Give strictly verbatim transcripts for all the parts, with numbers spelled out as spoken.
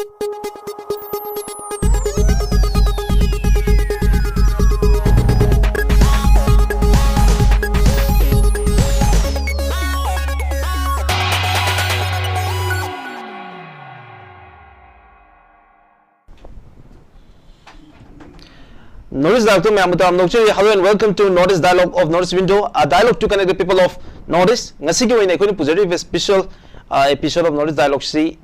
North East Dialogue two ꯃꯌꯥꯝꯕꯨ ꯇꯔꯥꯝꯅ ꯑꯣꯛꯆꯔꯤ꯫ Hello and welcome to North East Dialogue of North East Window, a dialogue to connect the people of North East. ꯉꯁꯤꯒꯤ ꯑꯣꯏꯅ ꯑꯩꯈꯣꯏꯅ ꯄꯨꯖꯔꯤꯕ special, ꯑ, episode of North East Dialogue ꯁꯤ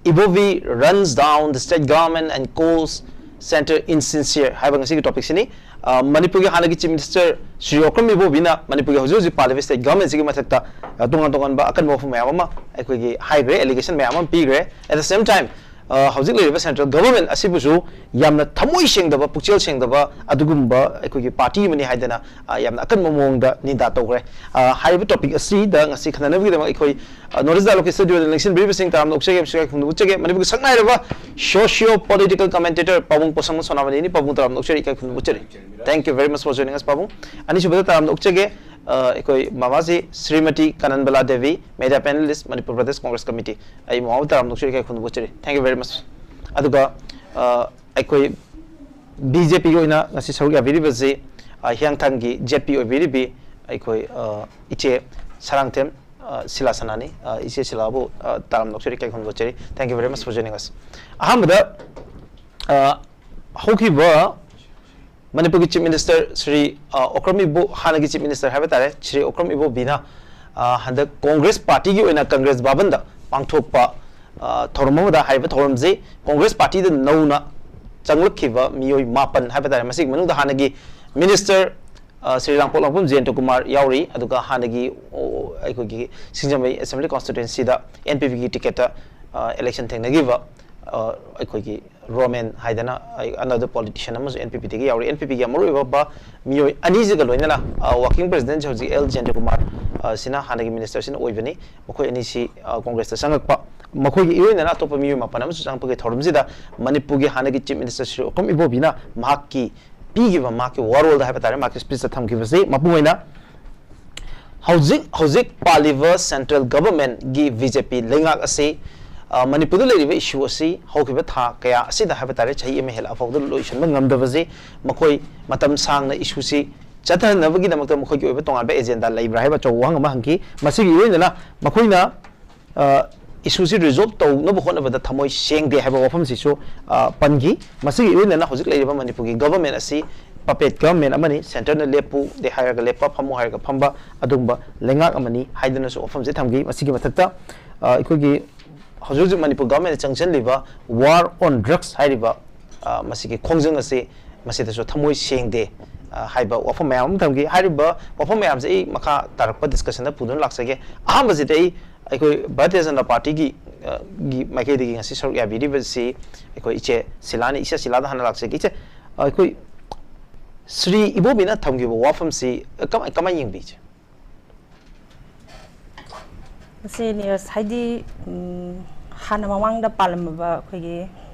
Ibobi runs down the state government and calls center insincere ꯍꯥꯏꯕ ꯉꯁꯤꯒꯤ topic ꯁꯤꯅꯤ꯫ ꯑ, ꯃꯅꯤꯄꯨꯔꯒꯤ ꯍꯥꯟꯅꯒꯤ Chief Minister ꯁ꯭ꯔꯤ ꯑꯣꯀ꯭ꯔꯝ ꯏꯕꯣꯕꯤꯅ ꯃꯅꯤꯄꯨꯔꯒꯤ ꯍꯧꯖꯤꯛ ꯍꯧꯖꯤꯛ ꯄꯥꯜꯂꯤꯕ state government ꯁꯤꯒꯤ ꯃꯊꯛꯇ, ꯑ, ꯇꯣꯉꯥꯟ ꯇꯣꯉꯥꯟꯕ ꯑꯀꯟꯕ ꯋꯥꯐꯝ ꯃꯌꯥꯝ ꯑꯃ ꯑꯩꯈꯣꯏꯒꯤ ꯍꯥꯏꯈ꯭ꯔꯦ, allegation ꯃꯌꯥꯝ ꯑꯃ ꯄꯤꯈ꯭ꯔꯦ꯫ At the same time, ꯑ, ꯍꯧꯖꯤꯛ ꯂꯩꯔꯤꯕ central government ꯑꯁꯤꯕꯨꯁꯨ ꯌꯥꯝꯅ ꯊꯃꯣꯏ ꯁꯦꯡꯗꯕ, ꯄꯨꯛꯆꯦꯜ ꯁꯦꯡꯗꯕ ꯑꯗꯨꯒꯨꯝꯕ ꯑꯩꯈꯣꯏꯒꯤ party ꯑꯃꯅꯤ ꯍꯥꯏꯗꯅ, ꯑ, ꯌꯥꯝꯅ ꯑꯀꯟꯕ ꯃꯑꯣꯡꯗ ꯅꯤꯟꯗꯥ ꯇꯧꯈ꯭ꯔꯦ꯫ ꯑ, ꯍꯥꯏꯔꯤꯕ topic ꯑꯁꯤꯗ ꯉꯁꯤ ꯈꯟꯅꯅꯕꯒꯤꯗꯃꯛ ꯑꯩꯈꯣꯏ, ꯑ, North East Dialogue ꯀꯤ studio ꯗ ꯂꯦꯡꯁꯤꯟꯕꯤꯔꯤꯕꯁꯤꯡ ꯇꯔꯥꯝꯅ ꯑꯣꯛꯆꯒꯦ, ꯑꯃꯁꯨꯡ ꯏꯀꯥꯏ ꯈꯨꯝꯅꯕ ꯎꯠꯆꯒꯦ꯫ ꯃꯅꯤꯄꯨꯔꯒꯤ ꯁꯛꯅꯥꯏꯔꯕ socio political commentator ꯄꯥꯕꯨꯡ ꯄꯣꯁꯪꯕꯝ ꯁꯣꯅꯥꯃꯅꯤꯅꯤ꯫ ꯄꯥꯕꯨꯡ ꯇꯔꯥꯝꯅ ꯑꯣꯛꯆꯔꯤ, ꯏꯀꯥꯏ ꯈꯨꯝꯅꯕ ꯎꯠꯆꯔꯤ꯫ Thank you very much for joining us, ꯄꯥꯕꯨꯡ꯫ ꯑꯅꯤꯁꯨꯕꯗ ꯇꯔꯥꯝꯅ ꯑꯣꯛꯆꯒꯦ, ꯑ, ꯑꯩꯈꯣꯏ ꯃꯃꯥꯁꯤ Shrimati ꯀꯥꯅꯟꯕꯂꯥ Devi, media panelist, Manipur Pradesh Congress Committee꯫ ꯑꯩ ꯃꯃꯥꯕꯨ ꯇꯔꯥꯝꯅ ꯑꯣꯛꯆꯔꯤ, ꯏꯀꯥꯏ ꯈꯨꯝꯅꯕ ꯎꯠꯆꯔꯤ꯫ Thank you very much꯫ ꯑꯗꯨꯒ, ꯑ, ꯑꯩꯈꯣꯏ B J P ꯒꯤ ꯑꯣꯏꯅ ꯉꯁꯤ ꯁꯔꯨꯛ ꯌꯥꯕꯤꯔꯤꯕꯁꯤ, ꯑ, ꯍꯤꯌꯥꯡꯊꯥꯡꯒꯤ Z P ꯑꯣꯏꯕꯤꯔꯤꯕꯤ ꯑꯩꯈꯣꯏ, ꯑ, ꯏꯆꯦ ꯁꯔꯥꯡꯊꯦꯝ, ꯑ, ꯁꯤꯂꯥ ꯁꯅꯥꯅꯤ꯫ ꯑ, ꯏꯆꯦ ꯁꯤꯂꯥꯕꯨ, ꯑ, ꯇꯔꯥꯝꯅ ꯑꯣꯛꯆꯔꯤ, ꯏꯀꯥꯏ ꯈꯨꯝꯅꯕ ꯎꯠꯆꯔꯤ꯫ Thank you very much for joining us꯫ ꯑꯍꯥꯟꯕꯗ, ꯑ, ꯍꯧꯈꯤꯕ ꯃꯅꯤꯄꯨꯔꯒꯤ Chief Minister ꯁ꯭ꯔꯤ, ꯑ, ꯑꯣꯀ꯭ꯔꯝ ꯏꯕꯣ-, ꯍꯥꯟꯅꯒꯤ Chief Minister ꯍꯥꯏꯕ ꯇꯥꯔꯦ, ꯁ꯭ꯔꯤ ꯑꯣꯀ꯭ꯔꯝ ꯏꯕꯣꯕꯤꯅ, ꯑ, ꯍꯟꯗꯛ Congress party ꯒꯤ ꯑꯣꯏꯅ Congress ꯚꯕꯟꯗ ꯄꯥꯡꯊꯣꯛꯄ, ꯑ, ꯊꯧꯔꯝ ꯑꯃꯗ, ꯍꯥꯏꯔꯤꯕ ꯊꯧꯔꯝꯁꯤ Congress party ꯗ ꯅꯧꯅ ꯆꯪꯂꯛꯈꯤꯕ ꯃꯤꯑꯣꯏ ꯃꯥꯄꯟ ꯍꯥꯏꯕ ꯇꯥꯔꯦ, ꯃꯁꯤꯒꯤ ꯃꯅꯨꯡꯗ ꯍꯥꯟꯅꯒꯤ Minister, ꯑ, ꯁ꯭ꯔꯤ ꯂꯥꯡꯄꯣꯛꯂꯥꯛꯄꯝ ꯖꯌꯟꯇ ꯀꯨꯃꯥꯔ ꯌꯥꯎꯔꯤ, ꯑꯗꯨꯒ ꯍꯥꯟꯅꯒꯤ, ꯑꯣ, ꯑꯩꯈꯣꯏꯒꯤ ꯁꯤꯡꯖꯃꯩ Assembly Constituency ꯗ N P P ꯒꯤ ticket ꯇ, ꯑ, election ꯊꯦꯡꯅꯈꯤꯕ, ꯑ, ꯑꯩꯈꯣꯏꯒꯤ ꯔꯣꯃꯦꯟ ꯍꯥꯏꯗꯅ ꯑꯩ, another politician ꯑꯃꯁꯨ N P P ꯗꯒꯤ ꯌꯥꯎꯔꯤ꯫ N P P ꯒꯤ ꯃꯔꯨꯑꯣꯏꯕ ꯃꯤꯑꯣꯏ ꯑꯅꯤꯁꯤꯒ ꯂꯣꯏꯅꯅ, ꯑ, working president ꯁꯦ ꯍꯧꯖꯤꯛ ꯑꯦꯜ ꯖꯌꯟꯇ ꯀꯨꯃꯥꯔ, ꯑ, ꯁꯤꯅ ꯍꯥꯟꯅꯒꯤ Minister ꯁꯤꯅ ꯑꯣꯏꯕꯅꯤ꯫ ꯃꯈꯣꯏ ꯑꯅꯤꯁꯤ, ꯑ, Congress ꯇ ꯆꯪꯉꯛꯄ, ꯃꯈꯣꯏꯒꯤ ꯏꯔꯣꯏꯅꯅ ꯑꯇꯣꯞꯄ ꯃꯤꯑꯣꯏ ꯃꯥꯄꯟ ꯑꯃꯁꯨ ꯆꯪꯉꯛꯄꯒꯤ ꯊꯧꯔꯝꯁꯤꯗ ꯃꯅꯤꯄꯨꯔꯒꯤ ꯍꯥꯟꯅꯒꯤ Chief Minister ꯁ꯭ꯔꯤ ꯑꯣꯀ꯭ꯔꯝ ꯏꯕꯣꯕꯤꯅ ꯃꯍꯥꯛꯀꯤ ꯄꯤꯈꯤꯕ ꯃꯍꯥꯛꯀꯤ ꯋꯥꯔꯣꯜꯗ ꯍꯥꯏꯕ ꯇꯥꯔꯦ, ꯃꯍꯥꯛꯀꯤ speech ꯇ ꯊꯝꯈꯤꯕꯁꯤ ꯃꯄꯨꯡ ꯑꯣꯏꯅ ꯍꯧꯖꯤꯛ ꯍꯧꯖꯤꯛ ꯄꯥꯜꯂꯤꯕ central government ꯒꯤ B J P ꯂꯩꯉꯥꯛ ꯑꯁꯤ, ꯑ, ꯃꯅꯤꯄꯨꯔꯗ ꯂꯩꯔꯤꯕ ꯏꯁꯨ ꯑꯁꯤ ꯍꯧꯈꯤꯕ ꯊꯥ ꯀꯌꯥ ꯑꯁꯤꯗ ꯍꯥꯏꯕ ꯇꯥꯔꯦ, ꯆꯍꯤ ꯑꯃ ꯍꯦꯜꯂꯛꯑ ꯐꯥꯎꯗ ꯂꯣꯏꯁꯤꯟꯕ ꯉꯝꯗꯕꯁꯤ ꯃꯈꯣꯏ ꯃꯇꯝ ꯁꯥꯡꯅ ꯏꯁꯨꯁꯤ ꯆꯠꯊꯅꯕꯒꯤꯗꯃꯛꯇ ꯃꯈꯣꯏꯒꯤ ꯑꯣꯏꯕ ꯇꯣꯉꯥꯟꯕ ꯑꯦꯖꯦꯟꯗꯥ ꯂꯩꯕ꯭ꯔꯥ ꯍꯥꯏꯕ ꯑꯆꯧꯕ ꯋꯥꯍꯪ ꯑꯃ ꯍꯪꯈꯤ꯫ ꯃꯁꯤꯒꯤ ꯏꯔꯣꯏꯅꯅ ꯃꯈꯣꯏꯅ, ꯑ, ꯏꯁꯨꯁꯤ ꯔꯤꯖꯣꯜꯕ ꯇꯧꯅꯕ ꯍꯣꯠꯅꯕꯗ ꯊꯃꯣꯏ ꯁꯦꯡꯗꯦ ꯍꯥꯏꯕ ꯋꯥꯐꯝꯁꯤꯁꯨ, ꯑ, ꯄꯟꯈꯤ꯫ ꯃꯁꯤꯒꯤ ꯏꯔꯣꯏꯅꯅ ꯍꯧꯖꯤꯛ ꯂꯩꯔꯤꯕ ꯃꯅꯤꯄꯨꯔꯒꯤ ꯒꯚꯔꯟꯃꯦꯟ ꯑꯁꯤ ꯄꯄꯦꯠ ꯒꯚꯔꯟꯃꯦꯟ ꯑꯃꯅꯤ, ꯁꯦꯟꯇꯔꯅ ꯂꯦꯞꯄꯨ ꯗꯦ ꯍꯥꯏꯔꯒ ꯂꯦꯞꯄ, ꯐꯝꯃꯨ ꯍꯥꯏꯔꯒ ꯐꯝꯕ ꯑꯗꯨꯒꯨꯝꯕ ꯂꯩꯉꯥꯛ ꯑꯃꯅꯤ ꯍꯥꯏꯗꯨꯅꯁꯨ ꯋꯥꯐꯝꯁꯦ ꯊꯝꯈꯤ꯫ ꯃꯁꯤꯒꯤ ꯃꯊꯛꯇ, ꯑ, ꯑꯩꯈꯣꯏꯒꯤ ꯍꯧꯖꯤꯛ ꯍꯧꯖꯤꯛ ꯃꯅꯤꯄꯨꯔ ꯒꯚꯔꯟꯃꯦꯟꯅ ꯆꯪꯁꯤꯜꯂꯤꯕ ꯋꯥꯔ ꯑꯣꯟ ꯗ꯭ꯔꯒꯁ ꯍꯥꯏꯔꯤꯕ, ꯑ, ꯃꯁꯤꯒꯤ ꯈꯣꯡꯖꯪ ꯑꯁꯤ ꯃꯁꯤꯗꯁꯨ ꯊꯃꯣꯏ ꯁꯦꯡꯗꯦ, ꯑ, ꯍꯥꯏꯕ ꯋꯥꯐꯝ ꯃꯌꯥꯝ ꯑꯃ ꯊꯝꯈꯤ꯫ ꯍꯥꯏꯔꯤꯕ ꯋꯥꯐꯝ ꯃꯌꯥꯝꯁꯦ ꯑꯩ ꯃꯈꯥ ꯇꯥꯔꯛꯄ ꯗꯤꯁꯀꯁꯟꯗ ꯄꯨꯗꯨꯅ ꯂꯥꯛꯆꯒꯦ꯫ ꯑꯍꯥꯟꯕꯁꯤꯗ ꯑꯩ ꯑꯩꯈꯣꯏ ꯚꯥꯔꯇꯤꯌ ꯖꯅꯇꯥ ꯄꯥꯔꯇꯤꯒꯤ, ꯑ, ꯒꯤ ꯃꯥꯏꯀꯩꯗꯒꯤ ꯉꯁꯤ ꯁꯔꯨꯛ ꯌꯥꯕꯤꯔꯤꯕꯁꯤ ꯑꯩꯈꯣꯏ ꯏꯆꯦ ꯁꯤꯂꯥꯅꯤ꯫ ꯏꯆꯦ ꯁꯤꯂꯥꯗ ꯍꯥꯟꯅ ꯂꯥꯛꯆꯒꯦ꯫ ꯏꯆꯦ, ꯑ, ꯑꯩꯈꯣꯏ ꯁ꯭ꯔꯤ ꯏꯕꯣꯕꯤꯅ ꯊꯝꯈꯤꯕ ꯋꯥꯐꯝꯁꯤ ꯀꯃꯥꯏ-, ꯀꯃꯥꯏꯅ ꯌꯦꯡꯕꯤ, ꯏꯆꯦ? ꯃꯁꯤ ꯅꯤꯔꯖ, ꯍꯥꯏꯗꯤ, ꯎꯝ, ꯍꯥꯟꯅ ꯃꯃꯥꯡꯗ ꯄꯥꯜꯂꯝꯃꯕ ꯑꯩꯈꯣꯏꯒꯤ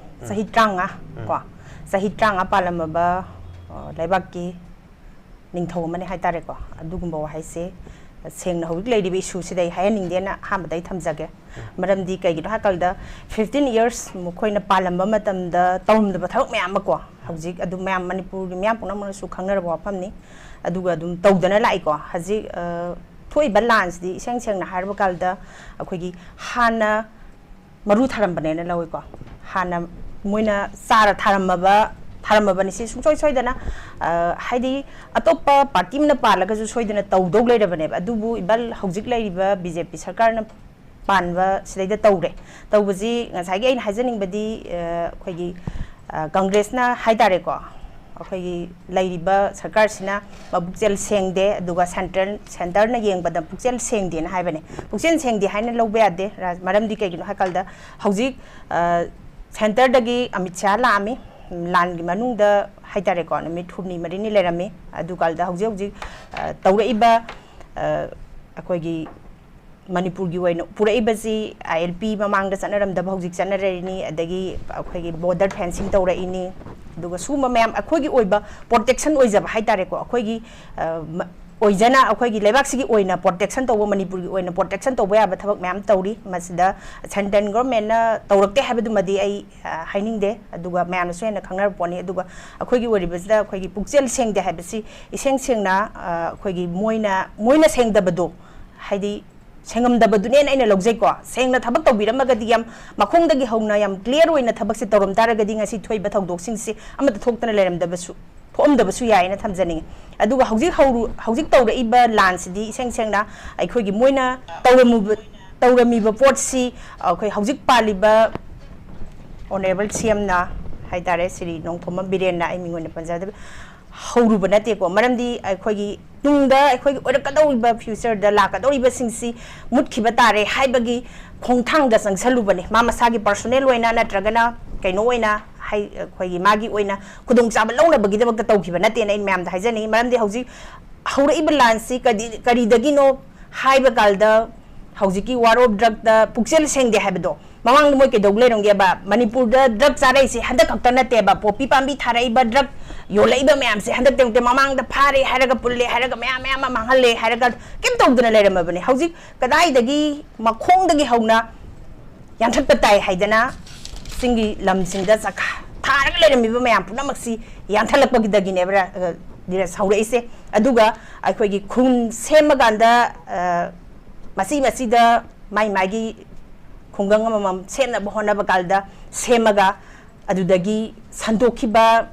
ꯆꯍꯤ ꯇꯔꯥꯃꯉꯥ ꯀꯣ, ꯆꯍꯤ ꯇꯔꯥꯃꯉꯥ ꯄꯥꯜꯂꯝꯃꯕ, ꯑ, ꯂꯩꯕꯥꯛꯀꯤ ꯅꯤꯡꯊꯧ ꯑꯃꯅꯤ ꯍꯥꯏꯇꯥꯔꯦꯀꯣ꯫ ꯑꯗꯨꯒꯨꯝꯕ ꯋꯥꯍꯩꯁꯦ ꯁꯦꯡꯅ ꯍꯧꯖꯤꯛ ꯂꯩꯔꯤꯕ ꯏꯁꯨꯁꯤꯗ ꯑꯩ ꯍꯥꯏꯍꯟꯅꯤꯡꯗꯦꯅ ꯑꯍꯥꯟꯕꯗ ꯑꯩ ꯊꯝꯖꯒꯦ꯫ ꯃꯔꯝꯗꯤ ꯀꯩꯒꯤꯅꯣ ꯍꯥꯏ ꯀꯥꯟꯗ, fifteen years ꯃꯈꯣꯏꯅ ꯄꯥꯜꯂꯝꯕ ꯃꯇꯝꯗ ꯇꯧꯔꯝꯗꯕ ꯊꯕꯛ ꯃꯌꯥꯝ ꯑꯃ ꯀꯣ, ꯍꯧꯖꯤꯛ ꯑꯗꯨꯝ ꯃꯌꯥꯝ ꯃꯅꯤꯄꯨꯔꯒꯤ ꯃꯤꯌꯥꯝ ꯄꯨꯝꯅꯃꯛꯅꯁꯨ ꯈꯪꯅꯔꯕ ꯋꯥꯐꯝꯅꯤ꯫ ꯑꯗꯨꯒ ꯑꯗꯨꯝ ꯇꯧꯗꯅ ꯂꯥꯛꯏꯀꯣ꯫ ꯍꯧꯖꯤꯛ, ꯑ, ꯊꯣꯛꯏꯕ ꯂꯥꯟꯁꯤꯗꯤ ꯏꯁꯦꯡ ꯁꯦꯡꯅ ꯍꯥꯏꯔꯕ ꯀꯥꯟꯗ ꯑꯩꯈꯣꯏꯒꯤ ꯍꯥꯟꯅ ꯃꯔꯨ ꯊꯥꯔꯝꯕꯅꯦꯅ ꯂꯧꯏꯀꯣ꯫ ꯍꯥꯟꯅ ꯃꯣꯏꯅ ꯆꯥꯔ ꯊꯥꯔꯝꯃꯕ, ꯊꯥꯔꯝꯃꯕꯅꯤ꯫ ꯁꯤ ꯁꯨꯡꯁꯣꯏ ꯁꯣꯏꯗꯅ, ꯑ, ꯍꯥꯏꯗꯤ ꯑꯇꯣꯞꯄ ꯄꯥꯔꯇꯤ ꯑꯃꯅ ꯄꯥꯜꯂꯒꯁꯨ ꯁꯣꯏꯗꯅ ꯇꯧꯗꯧ ꯂꯩꯔꯕꯅꯦꯕ꯫ ꯑꯗꯨꯕꯨ ꯏꯕꯜ ꯍꯧꯖꯤꯛ ꯂꯩꯔꯤꯕ ꯕꯤ ꯖꯦ ꯄꯤ ꯁꯔꯀꯥꯔꯅ ꯄꯥꯟꯕ ꯁꯤꯗꯩꯗ ꯇꯧꯔꯦ꯫ ꯇꯧꯕꯁꯤ ꯉꯁꯥꯏꯒꯤ ꯑꯩꯅ ꯍꯥꯏꯖꯅꯤꯡꯕꯗꯤ, ꯑ, ꯑꯩꯈꯣꯏꯒꯤ, ꯑ, ꯀꯪꯒ꯭ꯔꯦꯁꯅ ꯍꯥꯏꯇꯥꯔꯦꯀꯣ, ꯑꯩꯈꯣꯏꯒꯤ ꯂꯩꯔꯤꯕ ꯁꯔꯀꯥꯔꯁꯤꯅ ꯃꯄꯨꯛꯆꯦꯜ ꯁꯦꯡꯗꯦ, ꯑꯗꯨꯒ ꯁꯦꯟꯇ꯭ꯔꯦꯜ, ꯁꯦꯟꯇꯔꯅ ꯌꯦꯡꯕꯗ ꯄꯨꯛꯆꯦꯜ ꯁꯦꯡꯗꯦꯅ ꯍꯥꯏꯕꯅꯦ꯫ ꯄꯨꯛꯆꯦꯜ ꯁꯦꯡꯗꯦ ꯍꯥꯏꯅ ꯂꯧꯕ ꯌꯥꯗꯦ꯫ ꯔꯥ-, ꯃꯔꯝꯗꯤ ꯀꯩꯒꯤꯅꯣ ꯍꯥꯏ ꯀꯥꯟꯗ ꯍꯧꯖꯤꯛ, ꯑ, ꯁꯦꯟꯇꯔꯗꯒꯤ ꯑꯃꯤꯠ ꯁꯥꯍ ꯂꯥꯛꯑꯝꯃꯤ, ꯂꯥꯟꯒꯤ ꯃꯅꯨꯡꯗ ꯍꯥꯏꯇꯥꯔꯦꯀꯣ, ꯅꯨꯃꯤꯠ ꯍꯨꯝꯅꯤ ꯃꯔꯤꯅꯤ ꯂꯩꯔꯝꯃꯤ꯫ ꯑꯗꯨꯀꯥꯟꯗ ꯍꯧꯖꯤꯛ ꯍꯧꯖꯤꯛ, ꯑ, ꯇꯧꯔꯛꯏꯕ, ꯑ, ꯑꯩꯈꯣꯏꯒꯤ ꯃꯅꯤꯄꯨꯔꯒꯤ ꯑꯣꯏꯅ ꯄꯨꯔꯛꯏꯕꯁꯤ ꯑꯥꯏ ꯑꯦꯜ ꯄꯤ ꯃꯃꯥꯡꯗ ꯆꯠꯅꯔꯝꯗꯕ ꯍꯧꯖꯤꯛ ꯆꯠꯅꯔꯛꯏꯅꯤ, ꯑꯗꯒꯤ ꯑꯩꯈꯣꯏꯒꯤ ꯕꯣꯔꯗꯔ ꯐꯦꯟꯁꯤꯡ ꯇꯧꯔꯛꯏꯅꯤ, ꯑꯗꯨꯒ ꯁꯨꯝꯕ ꯃꯌꯥꯝ ꯑꯩꯈꯣꯏꯒꯤ ꯑꯣꯏꯕ ꯄ꯭ꯔꯣꯇꯦꯛꯁꯟ ꯑꯣꯏꯖꯕ ꯍꯥꯏꯇꯥꯔꯦꯀꯣ, ꯑꯩꯈꯣꯏꯒꯤ, ꯑ, ꯃ-, ꯑꯣꯏꯖꯅ ꯑꯩꯈꯣꯏꯒꯤ ꯂꯩꯕꯥꯛꯁꯤꯒꯤ ꯑꯣꯏꯅ ꯄ꯭ꯔꯣꯇꯦꯛꯁꯟ ꯇꯧꯕ, ꯃꯅꯤꯄꯨꯔꯒꯤ ꯑꯣꯏꯅ ꯄ꯭ꯔꯣꯇꯦꯛꯁꯟ ꯇꯧꯕ ꯌꯥꯕ ꯊꯕꯛ ꯃꯌꯥꯝ ꯇꯧꯔꯤ꯫ ꯃꯁꯤꯗ ꯁꯦꯟꯇ꯭ꯔꯦꯜ ꯒꯣꯔꯃꯦꯟꯅ ꯇꯧꯔꯛꯇꯦ ꯍꯥꯏꯕꯗꯨꯃꯗꯤ ꯑꯩ, ꯑ, ꯍꯥꯏꯅꯤꯡꯗꯦ, ꯑꯗꯨꯒ ꯃꯌꯥꯝꯅꯁꯨ ꯍꯦꯟꯅ ꯈꯪꯅꯔ ꯄꯣꯠꯅꯤ꯫ ꯑꯗꯨꯒ ꯑꯩꯈꯣꯏꯒꯤ ꯑꯣꯏꯔꯤꯕꯁꯤꯗ ꯑꯩꯈꯣꯏꯒꯤ ꯄꯨꯛꯆꯦꯜ ꯁꯦꯡꯗꯦ ꯍꯥꯏꯕꯁꯤ ꯏꯁꯦꯡ ꯁꯦꯡꯅ, ꯑ, ꯑꯩꯈꯣꯏꯒꯤ ꯃꯣꯏꯅ, ꯃꯣꯏꯅ ꯁꯦꯡꯗꯕꯗꯣ, ꯍꯥꯏꯗꯤ ꯁꯦꯡꯉꯝꯗꯕꯗꯨꯅꯦꯅ ꯑꯩꯅ ꯂꯧꯖꯩꯀꯣ꯫ ꯁꯦꯡꯅ ꯊꯕꯛ ꯇꯧꯕꯤꯔꯝꯃꯒꯗꯤ, ꯌꯥꯝ ꯃꯈꯣꯡꯗꯒꯤ ꯍꯧꯅ ꯌꯥꯝ ꯀ꯭ꯂꯤꯌꯥꯔ ꯑꯣꯏꯅ ꯊꯕꯛꯁꯦ ꯇꯧꯔꯝ ꯇꯥꯔꯒꯗꯤ ꯉꯁꯤ ꯊꯣꯛꯏꯕ ꯊꯧꯗꯣꯛꯁꯤꯡꯁꯦ ꯑꯃꯠꯇ ꯊꯣꯛꯇꯅ ꯂꯩꯔꯝꯗꯕꯁꯨ, ꯊꯣꯛꯑꯝꯗꯕꯁꯨ ꯌꯥꯏꯅ ꯊꯝꯖꯅꯤꯡꯉꯤ꯫ ꯑꯗꯨꯒ ꯍꯧꯖꯤꯛ ꯍꯧꯔꯨ-, ꯍꯧꯖꯤꯛ ꯇꯧꯔꯛꯏꯕ ꯂꯥꯟꯁꯤꯗꯤ ꯏꯁꯦꯡ ꯁꯦꯡꯅ ꯑꯩꯈꯣꯏꯒꯤ ꯃꯣꯏꯅ ꯇꯧꯔꯝꯃꯨꯕ-, ꯇꯧꯔꯝꯃꯤꯕ ꯄꯣꯠꯁꯤ ꯑꯩꯈꯣꯏ ꯍꯧꯖꯤꯛ ꯄꯥꯜꯂꯤꯕ ꯑꯣꯅꯔꯦꯕꯜ ꯁꯤ ꯑꯦꯝꯅ ꯍꯥꯏꯇꯥꯔꯦ, ꯁ꯭ꯔꯤ ꯅꯣꯡꯊꯣꯝꯕꯝ ꯕꯤꯔꯦꯟꯅ, ꯑꯩ ꯃꯤꯡ ꯑꯣꯏꯅ ꯄꯟꯖꯗꯕ, ꯍꯧꯔꯨꯕ ꯅꯠꯇꯦꯀꯣ꯫ ꯃꯔꯝꯗꯤ ꯑꯩꯈꯣꯏꯒꯤ ꯇꯨꯡꯗ ꯑꯩꯈꯣꯏꯒꯤ ꯑꯣꯏꯔꯛꯀꯗꯧꯔꯤꯕ ꯐ꯭ꯌꯨꯆꯔꯗ ꯂꯥꯛꯀꯗꯧꯔꯤꯕꯁꯤꯡꯁꯤ ꯃꯨꯠꯈꯤꯕ ꯇꯥꯔꯦ ꯍꯥꯏꯕꯒꯤ ꯈꯣꯡꯊꯥꯡꯗ ꯆꯪꯁꯜꯂꯨꯕꯅꯦ꯫ ꯃꯥ ꯃꯁꯥꯒꯤ ꯄꯔꯁꯣꯅꯦꯜ ꯑꯣꯏꯅ ꯅꯠꯇ꯭ꯔꯒꯅ ꯀꯩꯅꯣ ꯑꯣꯏꯅ ꯍꯥꯏ-, ꯑꯩꯈꯣꯏꯒꯤ ꯃꯥꯒꯤ ꯑꯣꯏꯅ ꯈꯨꯗꯣꯡꯆꯥꯕ ꯂꯧꯅꯕꯒꯤꯗꯃꯛꯇ ꯇꯧꯈꯤꯕ ꯅꯠꯇꯦꯅ ꯑꯩ ꯃꯌꯥꯝꯗ ꯍꯥꯏꯖꯅꯤꯡꯉꯤ꯫ ꯃꯔꯝꯗꯤ ꯍꯧꯖꯤꯛ ꯍꯧꯔꯛꯏꯕ ꯂꯥꯟꯁꯤ ꯀꯗꯤ-, ꯀꯔꯤꯗꯒꯤꯅꯣ ꯍꯥꯏꯕ ꯀꯥꯟꯗ ꯍꯧꯖꯤꯛꯀꯤ ꯋꯥꯔ ꯑꯣꯐ ꯗ꯭ꯔꯛꯇ ꯄꯨꯛꯆꯦꯜ ꯁꯦꯡꯗꯦ ꯍꯥꯏꯕꯗꯣ, ꯃꯃꯥꯡꯗ ꯃꯣꯏ ꯀꯩꯗꯧ ꯂꯩꯔꯝꯒꯦꯕ? ꯃꯅꯤꯄꯨꯔꯗ ꯗ꯭ꯔꯛ ꯆꯥꯔꯛꯏꯁꯦ ꯍꯟꯗꯛ ꯈꯛꯇ ꯅꯠꯇꯦꯕ꯫ ꯄꯣꯄꯤ ꯄꯥꯝꯕꯤ ꯊꯥꯔꯛꯏꯕ, ꯗ꯭ꯔꯛ ꯌꯣꯜꯂꯛꯏꯕ ꯃꯌꯥꯝꯁꯦ ꯍꯟꯗꯛꯇ ꯅꯠꯇꯦ, ꯃꯃꯥꯡꯗ ꯐꯥꯔꯦ ꯍꯥꯏꯔꯒ, ꯄꯨꯜꯂꯦ ꯍꯥꯏꯔꯒ, ꯃꯌꯥꯝ ꯃꯌꯥꯝ ꯑꯃ ꯃꯥꯡꯍꯜꯂꯦ ꯍꯥꯏꯔꯒ ꯀꯩꯝ ꯇꯧꯗꯅ ꯂꯩꯔꯝꯃꯕꯅꯦ꯫ ꯍꯧꯖꯤꯛ ꯀꯗꯥꯏꯗꯒꯤ ꯃꯈꯣꯡꯗꯒꯤ ꯍꯧꯅ ꯌꯥꯟꯊꯠꯄ ꯇꯥꯏ ꯍꯥꯏꯗꯅ ꯆꯤꯡꯒꯤ ꯂꯝꯁꯤꯡꯗ ꯆꯥꯛꯈꯥ ꯊꯥꯔꯒ ꯂꯩꯔꯝꯃꯤꯕ ꯃꯌꯥꯝ ꯄꯨꯝꯅꯃꯛꯁꯤ ꯌꯥꯟꯊꯠꯂꯛꯄꯗꯒꯤꯅꯦꯕ ꯔ-, ꯑ, ꯗꯤꯔꯁ ꯍꯧꯔꯛꯏꯁꯦ꯫ ꯑꯗꯨꯒ ꯑꯩꯈꯣꯏꯒꯤ ꯈꯨꯟ ꯁꯦꯝꯃꯀꯥꯟꯗ, ꯑ, ꯃꯁꯤ ꯃꯁꯤꯗ ꯃꯥꯏ ꯃꯥꯒꯤ ꯈꯨꯡꯒꯪ ꯑꯃꯃꯝ ꯁꯦꯝꯅꯕ ꯍꯣꯠꯅꯕ ꯀꯥꯟꯗ ꯁꯦꯝꯃꯒ, ꯑꯗꯨꯗꯒꯤ ꯁꯟꯗꯣꯛꯈꯤꯕ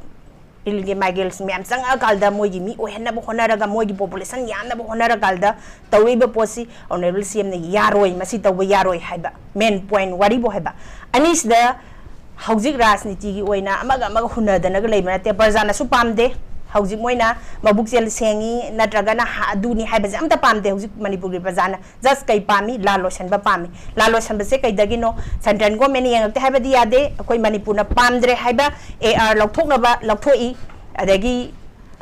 ꯏꯜꯒꯤ ꯃꯥꯏꯒ꯭ꯔꯦꯟꯁ ꯃꯌꯥꯝ ꯆꯪꯉꯛꯑꯀꯥꯟꯗ ꯃꯣꯏꯒꯤ ꯃꯤ ꯑꯣꯏꯍꯟꯅꯕ ꯍꯣꯠꯅꯔꯒ, ꯃꯣꯏꯒꯤ ꯄꯣꯄꯨꯂꯦꯁꯟ ꯌꯥꯝꯅꯕ ꯍꯣꯠꯅꯔꯀꯥꯟꯗ ꯇꯧꯔꯛꯏꯕ ꯄꯣꯠꯁꯤ ꯑꯣꯅꯔꯦꯕꯜ ꯁꯤ ꯑꯦꯝꯅ ꯌꯥꯔꯣꯏ, ꯃꯁꯤ ꯇꯧꯕ ꯌꯥꯔꯣꯏ ꯍꯥꯏꯕ ꯃꯦꯟ ꯄꯣꯏꯟ ꯋꯥꯔꯤꯕꯨ ꯍꯥꯏꯕ꯫ ꯑꯅꯤꯁꯤꯗ ꯍꯧꯖꯤꯛ ꯔꯥꯖꯅꯤꯇꯤꯒꯤ ꯑꯣꯏꯅ ꯑꯃꯒ ꯑꯃꯒ ꯍꯨꯟꯅꯗꯅꯒ ꯂꯩꯕ ꯅꯠꯇꯦ꯫ ꯄ꯭ꯔꯖꯥꯅꯁꯨ ꯄꯥꯝꯗꯦ꯫ ꯍꯧꯖꯤꯛ ꯃꯣꯏꯅ ꯃꯕꯨꯛꯆꯦꯜ ꯁꯦꯡꯉꯤ ꯅꯠꯇ꯭ꯔꯒꯅ ꯍꯥ-, ꯑꯗꯨꯅꯤ ꯍꯥꯏꯕꯁꯦ ꯑꯝꯇ ꯄꯥꯝꯗꯦ ꯍꯧꯖꯤꯛ ꯃꯅꯤꯄꯨꯔꯒꯤ ꯄ꯭ꯔꯖꯥꯅ꯫ ꯖꯁ ꯀꯩ ꯄꯥꯝꯃꯤ? ꯂꯥꯟ ꯂꯣꯏꯁꯟꯕ ꯄꯥꯝꯃꯤ꯫ ꯂꯥꯟ ꯂꯣꯏꯁꯟꯕꯁꯦ ꯀꯩꯗꯒꯤꯅꯣ? ꯁꯦꯟꯇ꯭ꯔꯦꯜ ꯒꯣꯔꯃꯦꯟꯅ ꯌꯦꯡꯉꯛꯇꯦ ꯍꯥꯏꯕꯗꯤ ꯌꯥꯗꯦ꯫ ꯑꯩꯈꯣꯏ ꯃꯅꯤꯄꯨꯔꯅ ꯄꯥꯝꯗ꯭ꯔꯦ ꯍꯥꯏꯕ ꯑꯦ ꯑꯥꯔ ꯂꯧꯊꯣꯛꯅꯕ ꯂꯧꯊꯣꯛꯏ, ꯑꯗꯒꯤ,